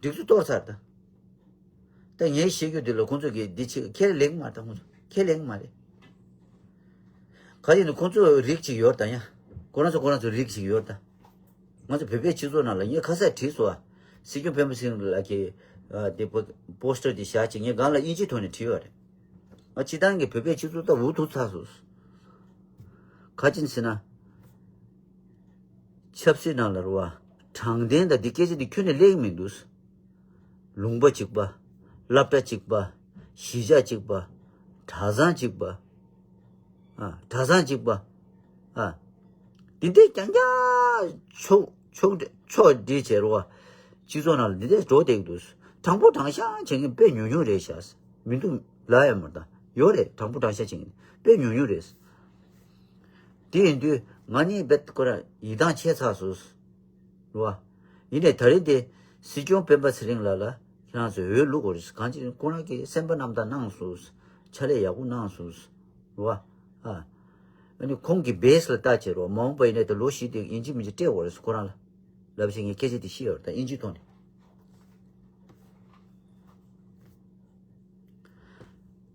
སྒྲིག་འཛུགས་གཏོར་ཚར་ད། ད་ངས་བཤད་རྒྱུ་འདི་ལ་ཁོང་ཚོ་གིས་འདི་ཆེ་ཁས་ལེན་མ་ད། ཁོང་ཚོ་ཁས་ལེན་མ་རེད། ག་ཡིན་ན་ཁོང་ཚོ་རིགས་གཅིག་ཡོད་ད་ཡ། ཁོ་རང་ཚོ་ཁོ་རང་ཚོ་རིགས་གཅིག་ཡོད་ད། ང་ཚོ་བོད་པའི་སྤྱི་ཚོགས་ནང་ལ་ངས་ཁ་གསལ་བྲིས་སོང་ཨ། སྲིད་སྐྱོང་སྤེན་པ་ཚེ་རིང་ལགས་ཀྱིས་ཨ་དེ་པོ་པོ་སི་ཊར་དེ་བཞག་བྱས་ངས་སྒང་ལ་དབྱིན་ཇིའི་ཐོག་ནས་བྲིས་པ་རེད། ང་སྤྱི་བཏང་གི་བོད་པའི་སྤྱི་ཚོགས་ད་འུ་ཐུག་ཚར་སོང་། ག་ཅིན་ཟེར་ན། ཆབ་སྲིད་ནང་ལ་རེད་བ། དྲང་བདེན་དང་འདི་སྐད་ཆ་འདི་ཁྱོན་ནས་སླེབས་ཀྱི་མི་འདུག་ལུང་པ་གཅིག་པ། སློབ་གྲྭ་གཅིག་པ། གཞིས་ཆགས་གཅིག་པ། གྲྭ་ཚང་གཅིག་པ། ཨ། གྲྭ་ཚང་གཅིག་པ། ཨ། འདི་འདྲས་རྐྱང་རྐྱང་ཕྱོགས་ཕྱོགས་ཕྱོགས་སྒྲིལ་བྱས་རེད་བ། སྤྱི་ཚོགས་ནང་ལ་འདི་འདྲས་འགྲོ་བསྡད་ཀྱི་འདུག་དྲང་པོ་དྲང་བཞག་བྱེད་མཁན་དཔེ་ཉུང་ཉུང་རེད་ཤག་མི་འདུག་ལབ་ཡ་མ་རེད་ད། ཡོད་རེད། དྲང་པོ་དྲང་བཞག་བྱེད་མཁན་དཔེ་ཉུང་ཉུང་རེད། དེ་ཡིན་དུས་ང་གཉིས་རྦད་ཁོ་རང་ཡིད་ཐང་ཆད་ཚར་སོང་། རེད་བ། ཡིན་ནའི་ད་རིང་དེ་སྲིད་སྐྱོང་སྤེན་པ་ཚེ་རིང་ལགས་ལ་ཁྱེད་རང་ཚོས་འོས་བླུག་དགོས་རེད། གང་ཅི་ཁོ་རང་གིས་སེམས་པ་རྣམ་དག་གནང་སོང་། ཕྱག་ལས་ཡག་པོ་གནང་སོང་། རེད་བ། ཨ། ཨ་ནི་ཁོང་གི་བེ་སི་ལ་བལྟ་བྱས་རོགས། མ་འོངས་པ་ཡིན་ནའི་ད་ལོ་བཞི་དེ་ཡིན་གཅིག་མིན་གཅིག་སྤྲད་དགོས་རེད་ཁོ་རང་ལ། ལབ་བྱས་ངས་སྐད་ཆ་དེ་བཤད་ཡོད་རེད་ད་དབྱིན་ཇིའི་ཐོག་ནས།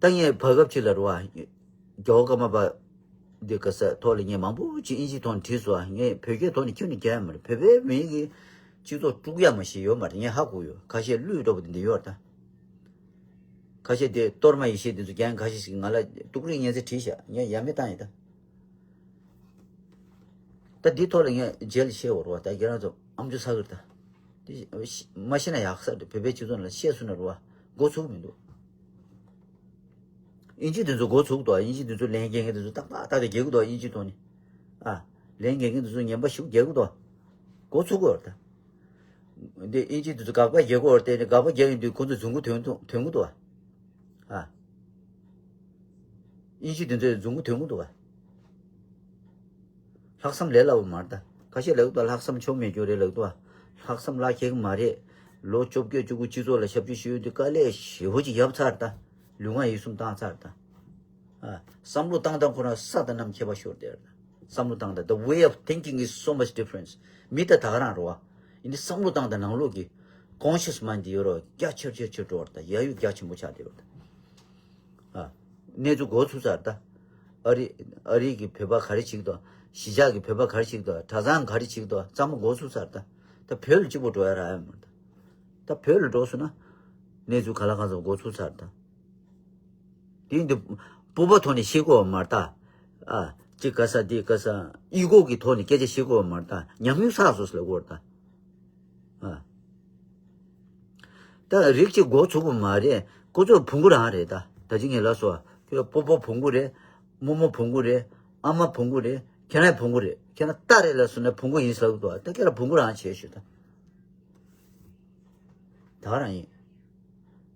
ད་ངས་བར་སྐབས་ཅིག་ལ་རེད་བ། རྒྱལ་བ་ཀརྨ་པ་འདི་ག་ས་ཐོག་ལ་ངས་མང་པོ་ཅིག་དབྱིན་ཇིའི་ཐོག་ནས་བྲིས་སོང་། ངས་བོད་སྐད་ཐོག་ནས་ཁྱོན་ནས་རྒྱག་ཡ་མ་རེད། བོད་པའི་མི་གི་སྤྱི་ཚོགས་དཀྲུག་ཡ་མ་ཞིག་ཡོད་མ་རེད། ངས་ཧ་གོ་ཡོད། ཁ་ཤས་གླུད་འགྲོ་བ་དེ་འདྲ་ཡོད་རེད་ད། ཁ་ཤས་དེ་གཏོར་མ་ཡེ་ཤེས་དེ་ཚོ་རྒྱག་ཁ་ཤས་ཤིག་ང་ལ་ཏུག་རིགས་ངན་ཚད་བྲིས་ཤག་ངས་ཡ་མེད་བཏང་ཡིན་ད། ད་འདི་ཐོག་ལ་ངས་རྗེས་ལ་བཤད་འོར་བ་ད་ཁྱེད་རང་ཚོ་ཨམ་ཅོག་ཚ་གི་རེད་ད། འདི་མ་ཤེས་ན་ཡག་ས་རེད། བོད་པའི་སྤྱི་ཚོགས་ནང་ལ་བཤད་སོང་ན་རེད་བ། མགོ་ཚོས་མི་འདུག་དབྱིན་ཇི་དེ་ཚོ་མགོ་ཚོས་འདུག་དབྱིན་ཇི་དེ་ཚོ་ལན་རྒྱག་མཁན་དེ་ཚོ་ཏག་ཏག་ཏག་ཏག་རྒྱག་གི་འདུག་དབྱིན་ཇིའི་ཐོག་ནས། ཨ། ལན་རྒྱག་མཁན་དེ་ཚོ་ངན་པ་ཞིག་རྒྱག་གི་འདུག་མགོ་ཚོས་གི་རེད་ད། འདི་དབྱིན་ཇི་དེ་ཚོ་དགག་པ་རྒྱག་གི་ཡོད་རེད་དེ། དགག་པ་རྒྱག་ཡོང་དུས་ཁོ་ཚོ་རྫུན་གོ་ཐོན་ཐོན་གི་འདུག་བ། ཨ། དབྱིན་ཇི་དེ་ཚོས་རྫུན་གོ་ཐོན་གི་འདུག་བ། ལྷག་བསམ་ལས་སླ་བོ་མ་རེད་ད། ཁ་ཤས་ལབ་གི་འདུག་ལྷག་བསམ་ཆོ་མེད་རྒྱུ་རེད་ལབ་གི་འདུག་བ། ལྷག་བསམ་ལ་ཁེག་མ་རེད། ལོ་བཅོ་བརྒྱད་བཅུ་དགུ་སྤྱི་ཚོགས་ལ་ཞབས་ཕྱི་ཞུས་ཡོང་དུས་དཀའ་ལས་ཞེ་པོ་ཅིག་བརྒྱབ་ཚར་ད། ལུས་ངག་ཡིད་གསུམ་བཏང་ཚར་ད། ཨ། བསམ་བློ་བཏང་སྟངས་ཁོ་རང་ས་དང་གནམ་ཁྱད་པར་ཤོར་བསྡད་རེད་ད། བསམ་བློ་བཏང་དང་། The way of thinking is so much difference. མི་ད་ད་ག་རང་རེད་བ། ཡིན་དེ་བསམ་བློ་བཏང་དང་ནང་ལོགས་ཀྱི་conscious mind དེ་ཡོད་རོ། རྒྱ་ཆེར་ཆེར་ཆེར་འགྲོ་བར་ད་ཡ་ཡུ་རྒྱ་ཆེན་པོ་ཆགས་བསྡད་པར་ད། ཨ། གནས་ཚུལ་འགོ་ཚུགས་ཚར་ད། ཨ་རི་ཨ་རི་གི་བོད་པ་ག་རེ་བྱེད་ཀྱི་འདུག་གཞིས་ཆགས་ཀྱི་བོད་པ་ག་རེ་བྱེད་ཀྱི་འདུག་གྲྭ་ཚང་ག་རེ་བྱེད་ཀྱི་འདུག་གཙང་མ་འགོ་ཚུགས་ཚར་ད། ད་བོད་ལ་གཅིག་པོ་འགྲོ་ཡ་རག་ཡ་མ་རེད་ད། ད་བོད་ལ་འགྲོ་སོང་ན་གནས་ཚུལ་ག་ལ་གང་འཚམ་འགོ་ཚུགས་ཚར་ད། དེ་འདི་སྤོབས་པ་ཐོག་ནས་བཤད་དགོས་པ་མ་རེད་ད། ཨ། ཅིག་ག་ས་འདི་ག་ས་ཨི་གོ་གི་ཐོག་ནས་སྐད་ཆ་བཤད་དགོས་པ་མ་རེད་ད། ཉམས་མྱོང་བསགས་སོང་ཟེར་ལབ་དགོས་རེད་ད། ཨ། ད་རིགས་གཅིག་འགོ་ཚུགས་པ་མ་རེད། ཁོ་ཚོ་བོང་གུ་རང་རེད་ད། ད་ཅི་ངས་ལབ་སོང་། ཁྱོད་སྤོ་སྤོ་བོང་གུ་རེད། རྨོ་མོ་བོང་གུ་རེད། ཨ་མ་བོང་གུ་རེད། ཁྱེད་རང་བོང་གུ་རེད། ཁྱེད་རང་རྟ་རེད་ལབ་སོང་ན་བོང་གུ་ཡིན་ཟེར་གི་འདུག་ད་ཁྱེད་རང་བོང་གུ་རང་བྱས་ཤོག་ད། ད་ག་རང་ཡིན།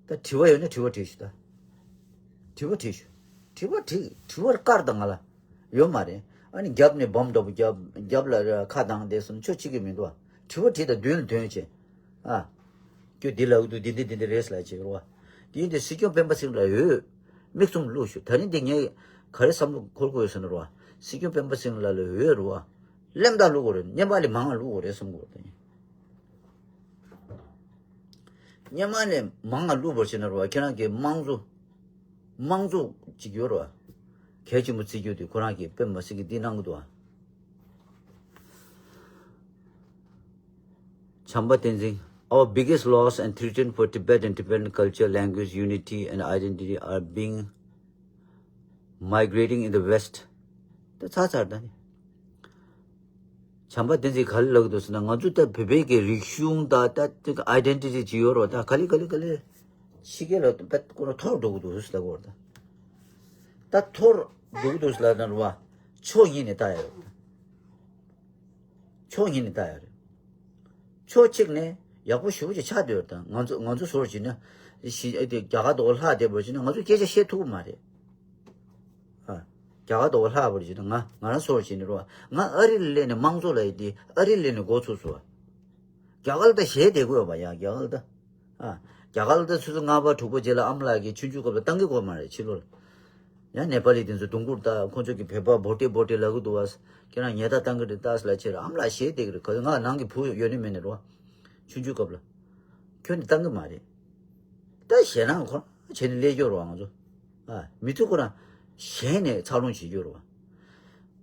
ད་དྲི་བ་ཡོད་ན་དྲི་བ་དྲིས་ཤོག་ད། དྲི་བ་དྲིས་ཤོག་དྲི་བ་དྲིས། དྲི་བ་དཀར་དང་ང་ལ་ཡོད་མ་རེད། ཨ་ནི་རྒྱབ་ནས་སྦོམ་འདྲ་པོ་རྒྱབ་རྒྱབ་ལ་ཁ་བཏང་བསྡད་སོང་ན་ཆོ་ཅིག་གི་མི་འདུག་ཨ། དྲི་བ་དྲིས་དང་མདུན་ལ་དོན་བྱེད། ཨ། ཁྱོད་འདི་ལབ་འདུག་འདི་འདི་འདི་འདི་རེད་ལབ་བྱེད་རོགས། དེ་ཡིན་དུས་སྲིད་སྐྱོང་སྤེན་པ་ཚེ་རིང་ལ་འོས། མིག་བཙུམ་བླུགས་ཤོག་ད་རིང་འདི་ངས་ག་རེ་བསམ་བློ་འཁོར་དགོས་ཡོད་ཟེར་ན་རོགས། སྲིད་སྐྱོང་སྤེན་པ་ཚེ་རིང་ལ་ལ་འོས་རོགས། སླེབས་དང་བླུགས་དགོས་རེད། སྔོན་མ་ལས་མང་བ་བླུགས་དགོས་རེད་བསམ་གི་རེད། སྔོན་མ་ལས་མང་བ་བླུགས་པར་བྱེད་ན་རོགས། ཁྱེད་རང་གི་དམངས་གཙོ། དམངས་གཙོ་ཅིག་ཡོད་རོགས། གལ་ཆེན་པོ་བརྩི་རྒྱུ་དེ་ཁོ་རང་གིས་དཔེ་མ་སྲིད་ཀྱི་འདི་གནང་གི་འདུག་ཨ། བྱམས་པ་བསྟན་འཛིན། Our biggest loss and threat for Tibet and Tibetan culture, language, unity and identity are being migrating in the West. ད་ཚར་ཚར་ད་ནི། བྱམས་པ་བསྟན་འཛིན་ག་རེ་ལབ་ཀྱི་འདུག་ཟེར་ན། ང་ཚོ་ད་བོད་པའི་གི་རིག་གཞུང་ད་ད་དེ་གི་ཨའི་ཌེན་ཊི་ཊི་ཅིག་ཡོད་རོགས། ད་ག་ལེ་ག་ལེ་ག་ལེ་ཕྱི་རྒྱལ་ལ་ད་ཁོ་རང་འཐོར་འགྲོ་གི་འདུག་ཟེར་ལབ་ཀྱི་ཡོད་རེད་ད། ད་འཐོར་འགྲོ་གི་འདུག་ཟེར་ལབ་ན་རོགས། ཕྱོགས་གཉིས་ནས་ལྟ་ཡ་ཡོད་རེད། ཕྱོགས་གཉིས་ནས་ལྟ་ཡ་རེད། ཕྱོགས་གཅིག་ནས་ཡག་པོ་ཞེ་པོ་ཅིག་ཆགས་བསྡད་ཡོད་རེད་ད། ང་ཚོ་ང་ཚོ་བཟོ་བྱས་ན་ཞི་ཨེ་དེ་རྒྱ་གར་དུ་ལྷག་བསྡད་པ་བྱས་ན་ང་ཚོ་སྐད་ཆ་བཤད་ཐུབ་ཀྱི་མ་རེད། ཨ། རྒྱ་གར་དུ་ལྷག་པ་བྱས་ན་ང་ང་རང་བཟོ་བྱས་ནས་རོགས། ང་ཨ་རི་ལ་སླེབས་ནས་དམངས་གཙོ་ལབ་ཡ་དེ་ཨ་རི་ལ་སླེབས་ནས་འགོ་ཚུགས་སོང་། རྒྱ་གར་ལ་ད་ཞེད་བསྡད་དགོས་པ་ཡ། རྒྱ་གར་ལ་ད། ཨ། རྒྱ་གར་ལ་ད་ཆུ་ཚོད་ལྔ་པ་དྲུག་པ་རྗེས་ལ་ཨ་མ་ལགས་ཀྱིས་ཆུང་ཆུང་སྐབས་ལ་བཏང་གི་ཡོད་མ་རེད་ཕྱི་ལོགས་ལ། ཡང་ནེ་པ་ལི་དེ་ཚོ་རྡུང་རྡེག་ད་ཁོ་ཚོ་གི་བོད་པ་བྷོ་ཊི་བྷོ་ཊི་ལབ་གི་འདུག་བ། ཁྱེད་རང་ཉེས་རྡུང་བཏང་གི་རེད་ད་ཟེར་ལབ་བྱས་ར། ཨ་མ་ལགས་ཞེད་བསྡད་ཀྱི་རེད། ག་ང་ནང་གི་བུ་ཡོད་ནི་མེད་ནི་རོ། ཆུང་ཆུང་སྐབས་ལ། ཁྱོན་ནས་བཏང་གི་མ་རེད། ད་ཞེད་སྣང་ཁོ་རང་བྱས་ནས་སླེབས་ཀྱི་ཡོད་རེད་བ་ང་ཚོ། ཨ། མི་ཚོ་ཁོ་རང་ཞེད་ནས་འཚར་ལོངས་བྱེད་ཀྱི་ཡོད་རེད་བ།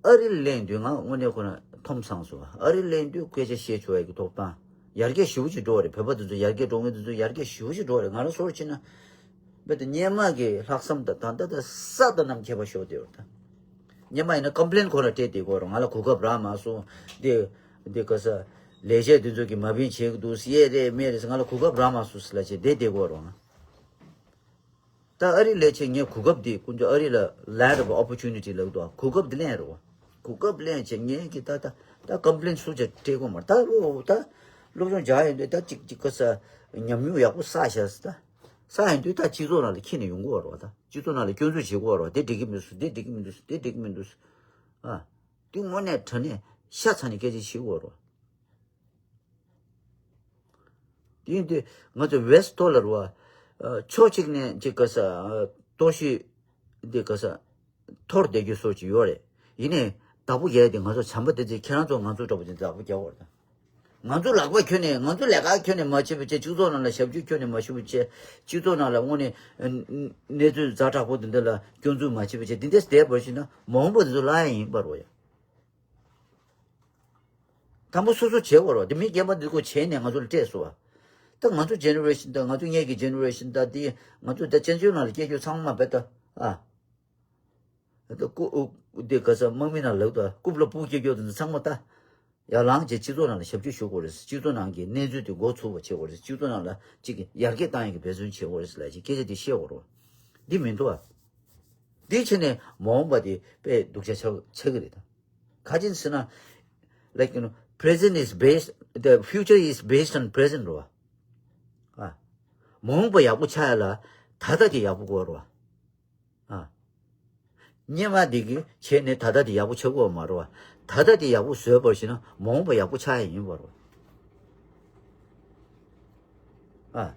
ཨ་རི་སླེབས་དུས་ང་དངོས་གནས་ཁོ་རང་འཐོམ་སངས་སོང་བ། ཨ་རི་སླེབས་དུས་སྐད་ཆ་བཤད་ཆོག་ཡ་གི་ཐོབ་ཐང་ཡར་རྒྱས་ཞེ་པོ་ཅིག་འགྲོ་བ་རེད། བོད་པ་དེ་ཚོ་ཡར་རྒྱས་འགྲོ་མཁན་དེ་ཚོ་ཡར་རྒྱས་ཞེ་པོ་ཅིག་འགྲོ་བ་རེད། ང་རང་ཚོར་བྱས་ན། རྦད་དེ་སྔོན་མ་གི་ལྷག་བསམ་དང་ད་ལྟ་ད་ས་དང་གནམ་ཁྱད་པར་ཤོར་བསྡད་ཡོད་རེད་ད། སྔོན་མ་ཡིན་ན་ཀམ་པི་ལེན་ཁོ་རང་སྤྲད་བསྡད་ཀྱི་ཡོད་རེད། ང་ལ་གོ་སྐབས་རག་མ་སོང་། འདི་འདི་ག་ས་ལས་བྱེད་དེ་ཚོ་གིས་མ་བིན་བྱེད་ཀྱི་འདུག་གཡས་རེད་མེད་རེད་ཟེར། ང་ལ་གོ་སྐབས་རག་མ་སོང་ཟེར་ལབ་བྱས་བསྡད་བསྡད་ཀྱི་ཡོད་རེད་ང་། ད་ཨ་རི་སླེབས་བྱས་ངས་གོ་སྐབས་འདི་ཀུན་སྤྱོད་ཨ་རི་ལ་land of opportunity ལབ་འདུག་གོ་སྐབས་འདི་ལེན་རེད་བ། གོ་སྐབས་ལེན་བྱས་ངས་ཀྱི་ད་ད་ད་ཀམ་པི་ལེན་སུ་ཅིག་སྤྲད་དགོས་མ་རེད། ད་འོ་ད་སློབ་སྦྱོང་སྦྱངས་ཡོང་དུས་ད་ཅིག་ཅིག་ག་ས་ཉམས་མྱོང་ཡག་པོ་བསགས་བཞག་ཟེར། ད་བསགས་ཡོང་དུས་ད་སྤྱི་ཚོགས་ནང་ལ་འཁྱེར་ནས་ཡོང་དགོས་རེད་བ། ད་སྤྱི་ཚོགས་ནང་ལ་སྐྱོན་འཛུགས་བྱེད་དགོས་རེད་བ། དེ་འགྲིག་གི་མི་འདུག་དེ་འགྲིག་གི་མི་འདུག་དེ་འགྲིག་གི་མི་འདུག་ཨ། དེ་དངོས་གནས་དྲང་གནས་ཤ་ཚ་ནས་སྐད་ཆ་བཤད་དགོས་རེད་བ། དེ་ཡིན་དུས་ང་ཚོ་ཝེ་སི་ཊི་ཐོག་ལ་རུ་བ། ཕྱོགས་གཅིག་ནས་ཅིག་ག་ས་གཏོར་བཤིག་འདི་ག་ས་འཐོར་བསྡད་རྒྱུ་སོགས་ཀྱི་ཡོད་རེད། ཡིན་ནའི་བདག་པོ་རྒྱག་ཡ་དེ་ང་ཚོ་བྱམས་པ་བསྟན་འཛིན་ཁྱེད་རང་ཚོ་ང་ཚོ་འདྲ་པོ་ཅིག་བདག་པོ་རྒྱག་དགོས་རེད་ད། ང་ཚོ་ལག་པ་ཁྱོན་ནས་ང་ཚོ་ལས་ཀ་ཁྱོན་ནས་མ་བྱེད་པ་བྱས། སྤྱི་ཚོགས་ནང་ལ་ཞབས་ཞུ་ཁྱོན་ནས་མ་ཞུ་བ་བྱས། སྤྱི་ཚོགས་ནང་ལ་དངོས་གནས་གནས་ཚུལ་ཛ་དྲག་པོ་འདི་འདྲ་ལ་སྐྱོན་འཛུགས་མ་བྱེད་པ་བྱས། འདི་འདྲ་བསྡད་པར་ཞིག་ན་མ་འོངས་པ་འདི་ཚོ་བརླག་ཡ་ཡིན་པ་རེད་བ་ཡ། དང་པོ་སོ་སོ་བྱེད་དགོས་རེད་བ། དེ་མི་རྒན་པ་འདི་ཚོ་བྱས་ནས་ང་ཚོ་ལ་སྤྲད་སོང་བ། ད་ང་ཚོ་ཇེ་ནེ་རེ་ཤན་དང་ང་ཚོ་སྔོན་གྱི་ཇེ་ནེ་རེ་ཤན་དང་དེ་ང་ཚོ་ད་བཙན་བྱོལ་ནང་ལ་སྐྱེས་རྒྱུ་ཚང་མ་བས་ད། ཨ། ད་ཀུ་དེ་ག་ས་དམག་མི་ནང་ལབ་ད་རྐུབ་ལ་སྤུ་སྐྱེས་རྒྱུ་དེ་ཚོ་ཚང་མ་ད། ཡར་ལངས་བྱས་སྤྱི་ཚོགས་ནང་ལ་ཞབས་ཞུ་ཞུ་དགོས་རེད། སྤྱི་ཚོགས་ནང་གི་གནས་ཚུལ་དེ་འགོ་ཚུགས་པ་བྱེད་དགོས་རེད། སྤྱི་ཚོགས་ནང་ལ་གཅིག་གི་ཡར་རྒྱས་བཏང་ཡག་གི་འབད་བརྩོན་བྱེད་དགོས་རེད་ཟེར་ལབ་ཅིག་སྐད་ཆ་དེ་བཤད་དགོས་རེད་བ། འདི་མི་འདུག་ཨ། འདི་བྱས་ནས་མ་འོངས་པ་དེ་དཔེ་སྡུག་ཅག་ཆགས་ཆགས་ཀྱི་རེད་ད། ག་ཅི་ཟེར་ན། Like, you know, present is based, the future is based on present རོ། ཨ། མ་འོངས་པ་ཡག་པོ་ཆགས་ཡ་ལ་ད་ལྟ་དེ་ཡག་པོ་དགོས་རོ། ཨ། སྔོན་མ་དེ་གི་བྱས་ནས་ད་ལྟ་དེ་ཡག་པོ་ཆགས་དགོས་མ་རོ། ད་ལྟ་དེ་ཡག་པོ་བཟོས་པར་ཞིག་ན་མ་འོངས་པ་ཡག་པོ་ཆགས་ཡ་ཡིན་པ་རོ། ཨ།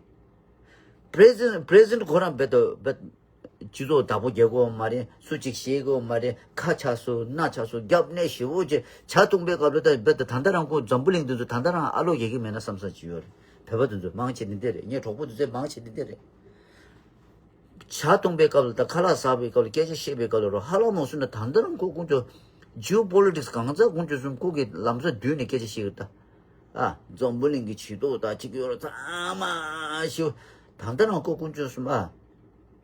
present, present ཁོ་རང་བེད་དོ་བེད། སྤྱི་ཚོགས་བདག་པོ་རྒྱག་དགོས་མ་རེད། སུ་གཅིག་ཤེས་དགོས་མ་རེད། ཁ་ཆག་སོང་། སྣ་ཆག་སོང་། རྒྱབ་ནས་ཞེ་པོ་ཅིག་ཇ་འཐུང་པའི་སྐབས་ལ་ད་རྦད་དེ་ད་ལྟ་རང་ཁོ་འཛམ་བུ་གླིང་འདི་ཚོ་ད་ལྟ་རང་ཨ་ལོ་རྒྱག་གི་མེད་ན་བསམ་བསམ་ཅིག་ཡོད་རེད། བོད་པ་འདི་ཚོ་མང་ཆེ་འདི་འདྲ་རེད། ངའི་གྲོགས་པོ་འདི་ཚོ་མང་ཆེ་འདི་འདྲ་རེད། ཇ་འཐུང་པའི་སྐབས་ལ་དང་ཁ་ལག་ཟ་བའི་སྐབས་ལ་སྐད་ཆ་བཤད་པའི་སྐབས་ལ་རོ་ཧ་ལམ་མང་སུ་ན་ད་ལྟ་རང་ཁོ་ཀུན་སྤྱོད་ཇིའོ་པོ་ལི་ཊིག་སི་གང་ཟག་ཀུན་སྤྱོད་གསུམ་ཁོ་གི་ལམ་སང་བསྡུས་ནས་སྐད་ཆ་བཤད་ཀྱི་ད། ཨ། འཛམ་བུ་གླིང་གི་ཇུས་གཏོགས་དང་གཅིག་ཡོད་ར་ཚང་མ་ཤི། ད་ལྟ་རང་ཁོ་ཀུན་སྤྱོད་གསུམ་ཨ།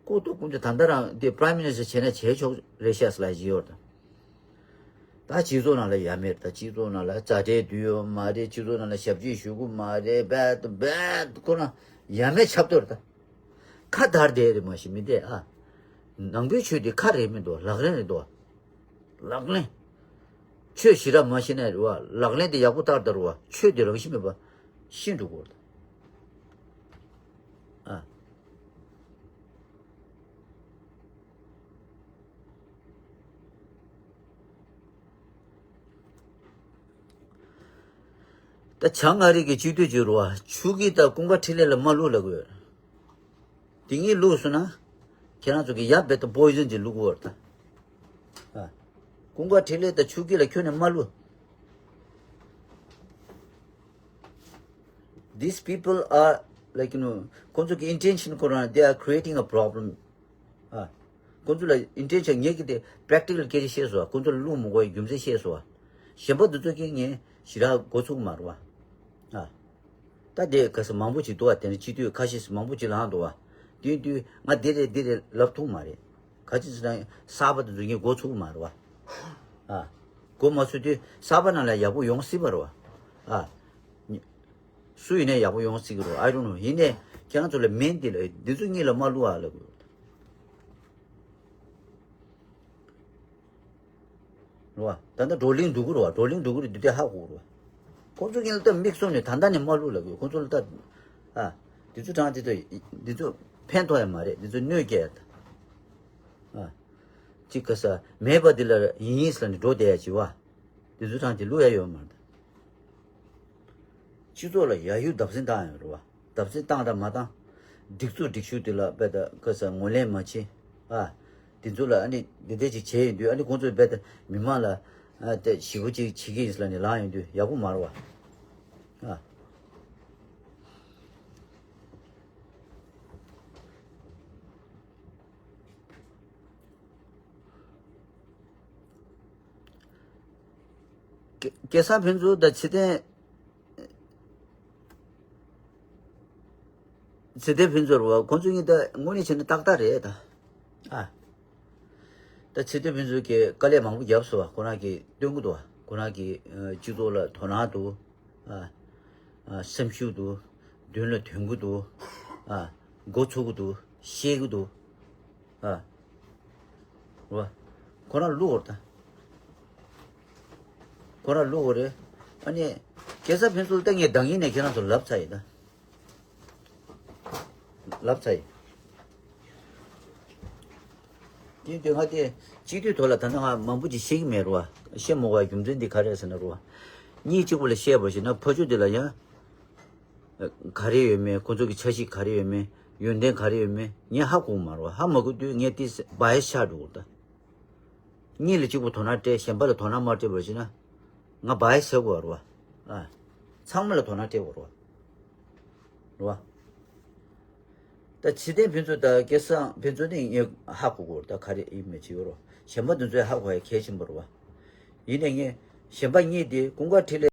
ཁོ་ཏོ་ཀུན་སྤྱོད་ད་ལྟ་རང་དེ་པ་རའིམ་མི་ནི་སི་ཊར་བྱས་ན་བྱས་ཆོག་རེད་ཤག་ལ་ཡི་ཡོད་ད། ད་སྤྱི་ཚོགས་ནང་ལ་ཡ་མེད་ད། སྤྱི་ཚོགས་ནང་ལ་མཛའ་འབྲེལ་འདུས་ཡོད་མ་རེད། སྤྱི་ཚོགས་ནང་ལ་ཞབས་ཕྱི་ཞུ་གི་མ་རེད། རྦད་རྦད་ཁོ་རང་ཡ་མེད་ཆགས་བསྡད་རེད་ད། ཁ་བརྡར་བསྡད་རེད་མ་གཞི་མི་བསྡད་ཨ། ནང་པའི་ཆོས་དེ་ཁ་རེད་མི་འདུག་ལག་ལེན་རེད་འདུག་ལག་ལེན། ཆོས་ཞེ་དྲག་མ་ཤེས་ན་རེད་བ། ལག་ལེན་དེ་ཡག་པོ་བསྟར་བསྡད་རེད་བ། ཆོས་དེ་རང་བཞིན་མེད་པ་ཤེས་འགྲོ་དགོས་རེད། ཨ། ད་བྱང་ཨ་རི་གི་སྤྱི་འཐུས་ཅིག་རེད་བ། ཆུ་སྐྱིད་དང་ཀུན་དགའ་འཕྲིན་ལས་ལ་མ་བླུགས་ལབ་དགོས། དེ་གཉིས་བླུགས་སོང་ན། ཁྱེད་རང་ཚོ་གི་ཡ་རྦད་དེ་པོའི་ཛོན་ཅིག་བླུགས་དགོས་རེད་ད། ཨ། ཀུན་དགའ་འཕྲིན་ལས་དང་ཆུ་སྐྱིད་ལ་ཁྱོན་ནས་མ་བླུགས། These people are, like, you know, ཁོང་ཚོ་གི་ཨིན་ཊེན་ཤན་ཁོ་རང་they are creating a problem. ཨ། ཁོང་ཚོ་ལ་ཨིན་ཊེན་ཤན་ངས་ཀྱི་དེ་པེ་རེག་ཊི་ཀལ་སྐད་ཆ་བཤད་སོང་བ། ཁོང་ཚོ་ལ་བླུགས་མི་དགོས་པའི་རྒྱུ་མཚན་བཤད་སོང་བ། གཞན་པ་འདི་ཚོ་གིས་ངས་ཞེ་དྲག་མགོ་ཚོད་མ་རེད་བ། ཨ། ད་དེ་ག་ས་མང་པོ་ཅིག་འདུག་བ། དེ་ནས་སྤྱི་འཐུས་ཁ་ཤས་མང་པོ་ཅིག་ལངས་འདུག་བ། དེ་དུས་ང་འདི་རེད་འདི་རེད་ལབ་ཐུབ་མ་རེད། ག་ཅི་ཟེར་ན་གསར་པ་དེ་ཚོ་ངས་མགོ་ཚོད་མ་རེད་བ། ཨ། མགོ་མ་ཚོད་དུས་གསར་པ་ནང་ལ་ཡག་པོ་ཡོང་སྲིད་པ་རེད་བ། ཨ། སུ་ཡིན་ནའི་ཡག་པོ་ཡོང་སྲིད་ཀྱི་རེད། I don't know. ཡིན་ནའི་ཁྱེད་རང་ཚོ་ལ་མེན་འདི་ལ་འདི་ཚོ་གཉིས་ལ་མ་བླུགས་ཨ་ལབ་དགོས། རེད་བ། ད་ལྟ་བགྲོ་གླེང་འགྲོ་གི་རེད་བ། བགྲོ་གླེང་འགྲོ་གི་རེད། འདི་དེ་ཧ་གོ་གི་རེད་བ། ཁོང་ཚོ་གཉིས་ལ་ད་མིག་བཙུམ་ནས་ད་ལྟ་ནས་མ་བླུགས་ལབ་དགོས། ཁོང་ཚོ་ལ་ད། ཨ། འདི་ཚོ་གྲངས་འདི་ཚོ་འདི་ཚོ་ཕན་ཐོགས་ཡ་མ་རེད། འདི་ཚོ་གནོད་སྐྱེལ་ཡ་ད། ཨ། གཅིག་ག་ས་མེད་པ་འདི་ལ་ཡིན་ཡིན་ཟེར་ནས་འགྲོ་བསྡད་ཡ་ཅིག་བ། འདི་ཚོ་གྲངས་ཀྱི་བླུག་ཡ་ཡོད་མ་རེད། སྤྱི་ཚོགས་ལ་ཡ་ཡུ་བརྡབ་གསིག་བཏང་ཡོད་རེད་བ། བརྡབ་གསིག་བཏང་དང་མ་བཏང་། སྒྲིག་འཛུགས་སྒྲིག་ཞུགས་དེ་ལ་དཔེ་ད་ག་ས་ངོས་ལེན་མ་བྱེད། ཨ། འདི་ཚོ་ལ་ཨ་ནི་འདི་འདྲ་ཅིག་བྱས་ཡོང་དུས་ཨ་ནི་ཁོང་ཚོས་དཔེ་ད་མི་མང་ལ་ཨ་དེ་ཞེ་པོ་ཅིག་བྱེད་ཀྱི་ཡིན་ཟེར་ལབ་ནས་ལངས་ཡོང་དུས་ཡག་པོ་མ་རེད་བ། ཨ། སྐལ་སྐལ་བཟང་ཕུན་ཚོགས་དང་ཚེ་བརྟན། ཚེ་བརྟན་ཕུན་ཚོགས་རེད་བ། ཁོང་ཚོ་གཉིས་ད་དངོས་གནས་བྱས་ན་ཏག་ཏག་རེད་ད། ཨ། ད་ཚེ་བརྟན་ཕུན་ཚོགས་ཀྱིས་དཀའ་ལས་མང་པོ་བརྒྱབ་སོང་བ། ཁོ་རང་གིས་སྟོན་གྱི་འདུག་བ། ཁོ་རང་གིས་ཨ་སྤྱི་ཚོགས་ལ་དོ་སྣང་འདུག་ཨ། ཨ། སེམས་ཤུགས་འདུག་མདུན་ལ་ཐོན་གྱི་འདུག་ཨ། མགོ་ཚོད་ཀྱི་འདུག་ཤེས་ཀྱི་འདུག་ཨ། རེད་བ། ཁོ་རང་བླུགས་ཡོད་རེད་ད། ཁོ་རང་བླུགས་ཡོད་རེད། ཨ་ནི། སྐལ་བཟང་ཕུན་ཚོགས་ལ་ལྟ་ངས་འདང་ཡིན་ནས་ཁྱེད་རང་ཚོ་ལབ་ཚར་ཡིན་ད། ལབ་ཚར་ཡིན། དེ་དུས་ང་དེ་སྤྱི་འཐུས་ཐོག་ལ་ད་ལྟ་ང་མང་པོ་ཅིག་ཤེས་ཀྱི་མེད་རེད་བ། ཤེས་མ་དགོས་པའི་རྒྱུ་མཚན་འདི་ག་རེ་རེད་ཟེར་ན་རེད་བ། གཉིས་གཅིག་པུ་ལ་བཤད་པ་ཞིག་ན་ཕ་ཆོས་འདི་ལ་ཡང་ག་རེ་ཡོད་མེད། ཁོ་ཚོ་གི་འཆར་གཞི་ག་རེ་ཡོད་མེད། ཡོན་ཏན་ག་རེ་ཡོད་མེད་ངས་ཧ་གོ་གི་མ་རེད་བ། ཧ་མ་གོ་དུས་ངས་དེ་བ་ཡ་ཤ་འགྲོ་གི་རེད་ད། གཉིས་ལ་གཅིག་པུ་དོ་སྣང་སྤྲད། གཞན་པ་ལ་དོ་སྣང་མ་སྤྲད་པར་བྱས་ན། ང་བ་ཡ་ཟེར་དགོས་རེད་བ། ཨ། ཚང་མ་ལ་དོ་སྣང་སྤྲད་དགོས་རེད་བ། རེད་བ། ད་ཚེ་བརྟན་ཕུན་ཚོགས་དང་སྐལ་བཟང་ཕུན་ཚོགས་ནི་ངས་ཧ་གོ་གི་རེད། ད་ག་རེ་ཡིན་མིན་ཅི་ཡོད་རེད་བ། གཞན་པ་དེ་ཚོས་ཧ་གོ་ཡ་གལ་ཆེན་པོ་རེད་བ། ཡིན་ནའི་ངས་གཞན་པ་གཉིས་དེ་ཀུན་དགའ་འཕྲིན་ལས།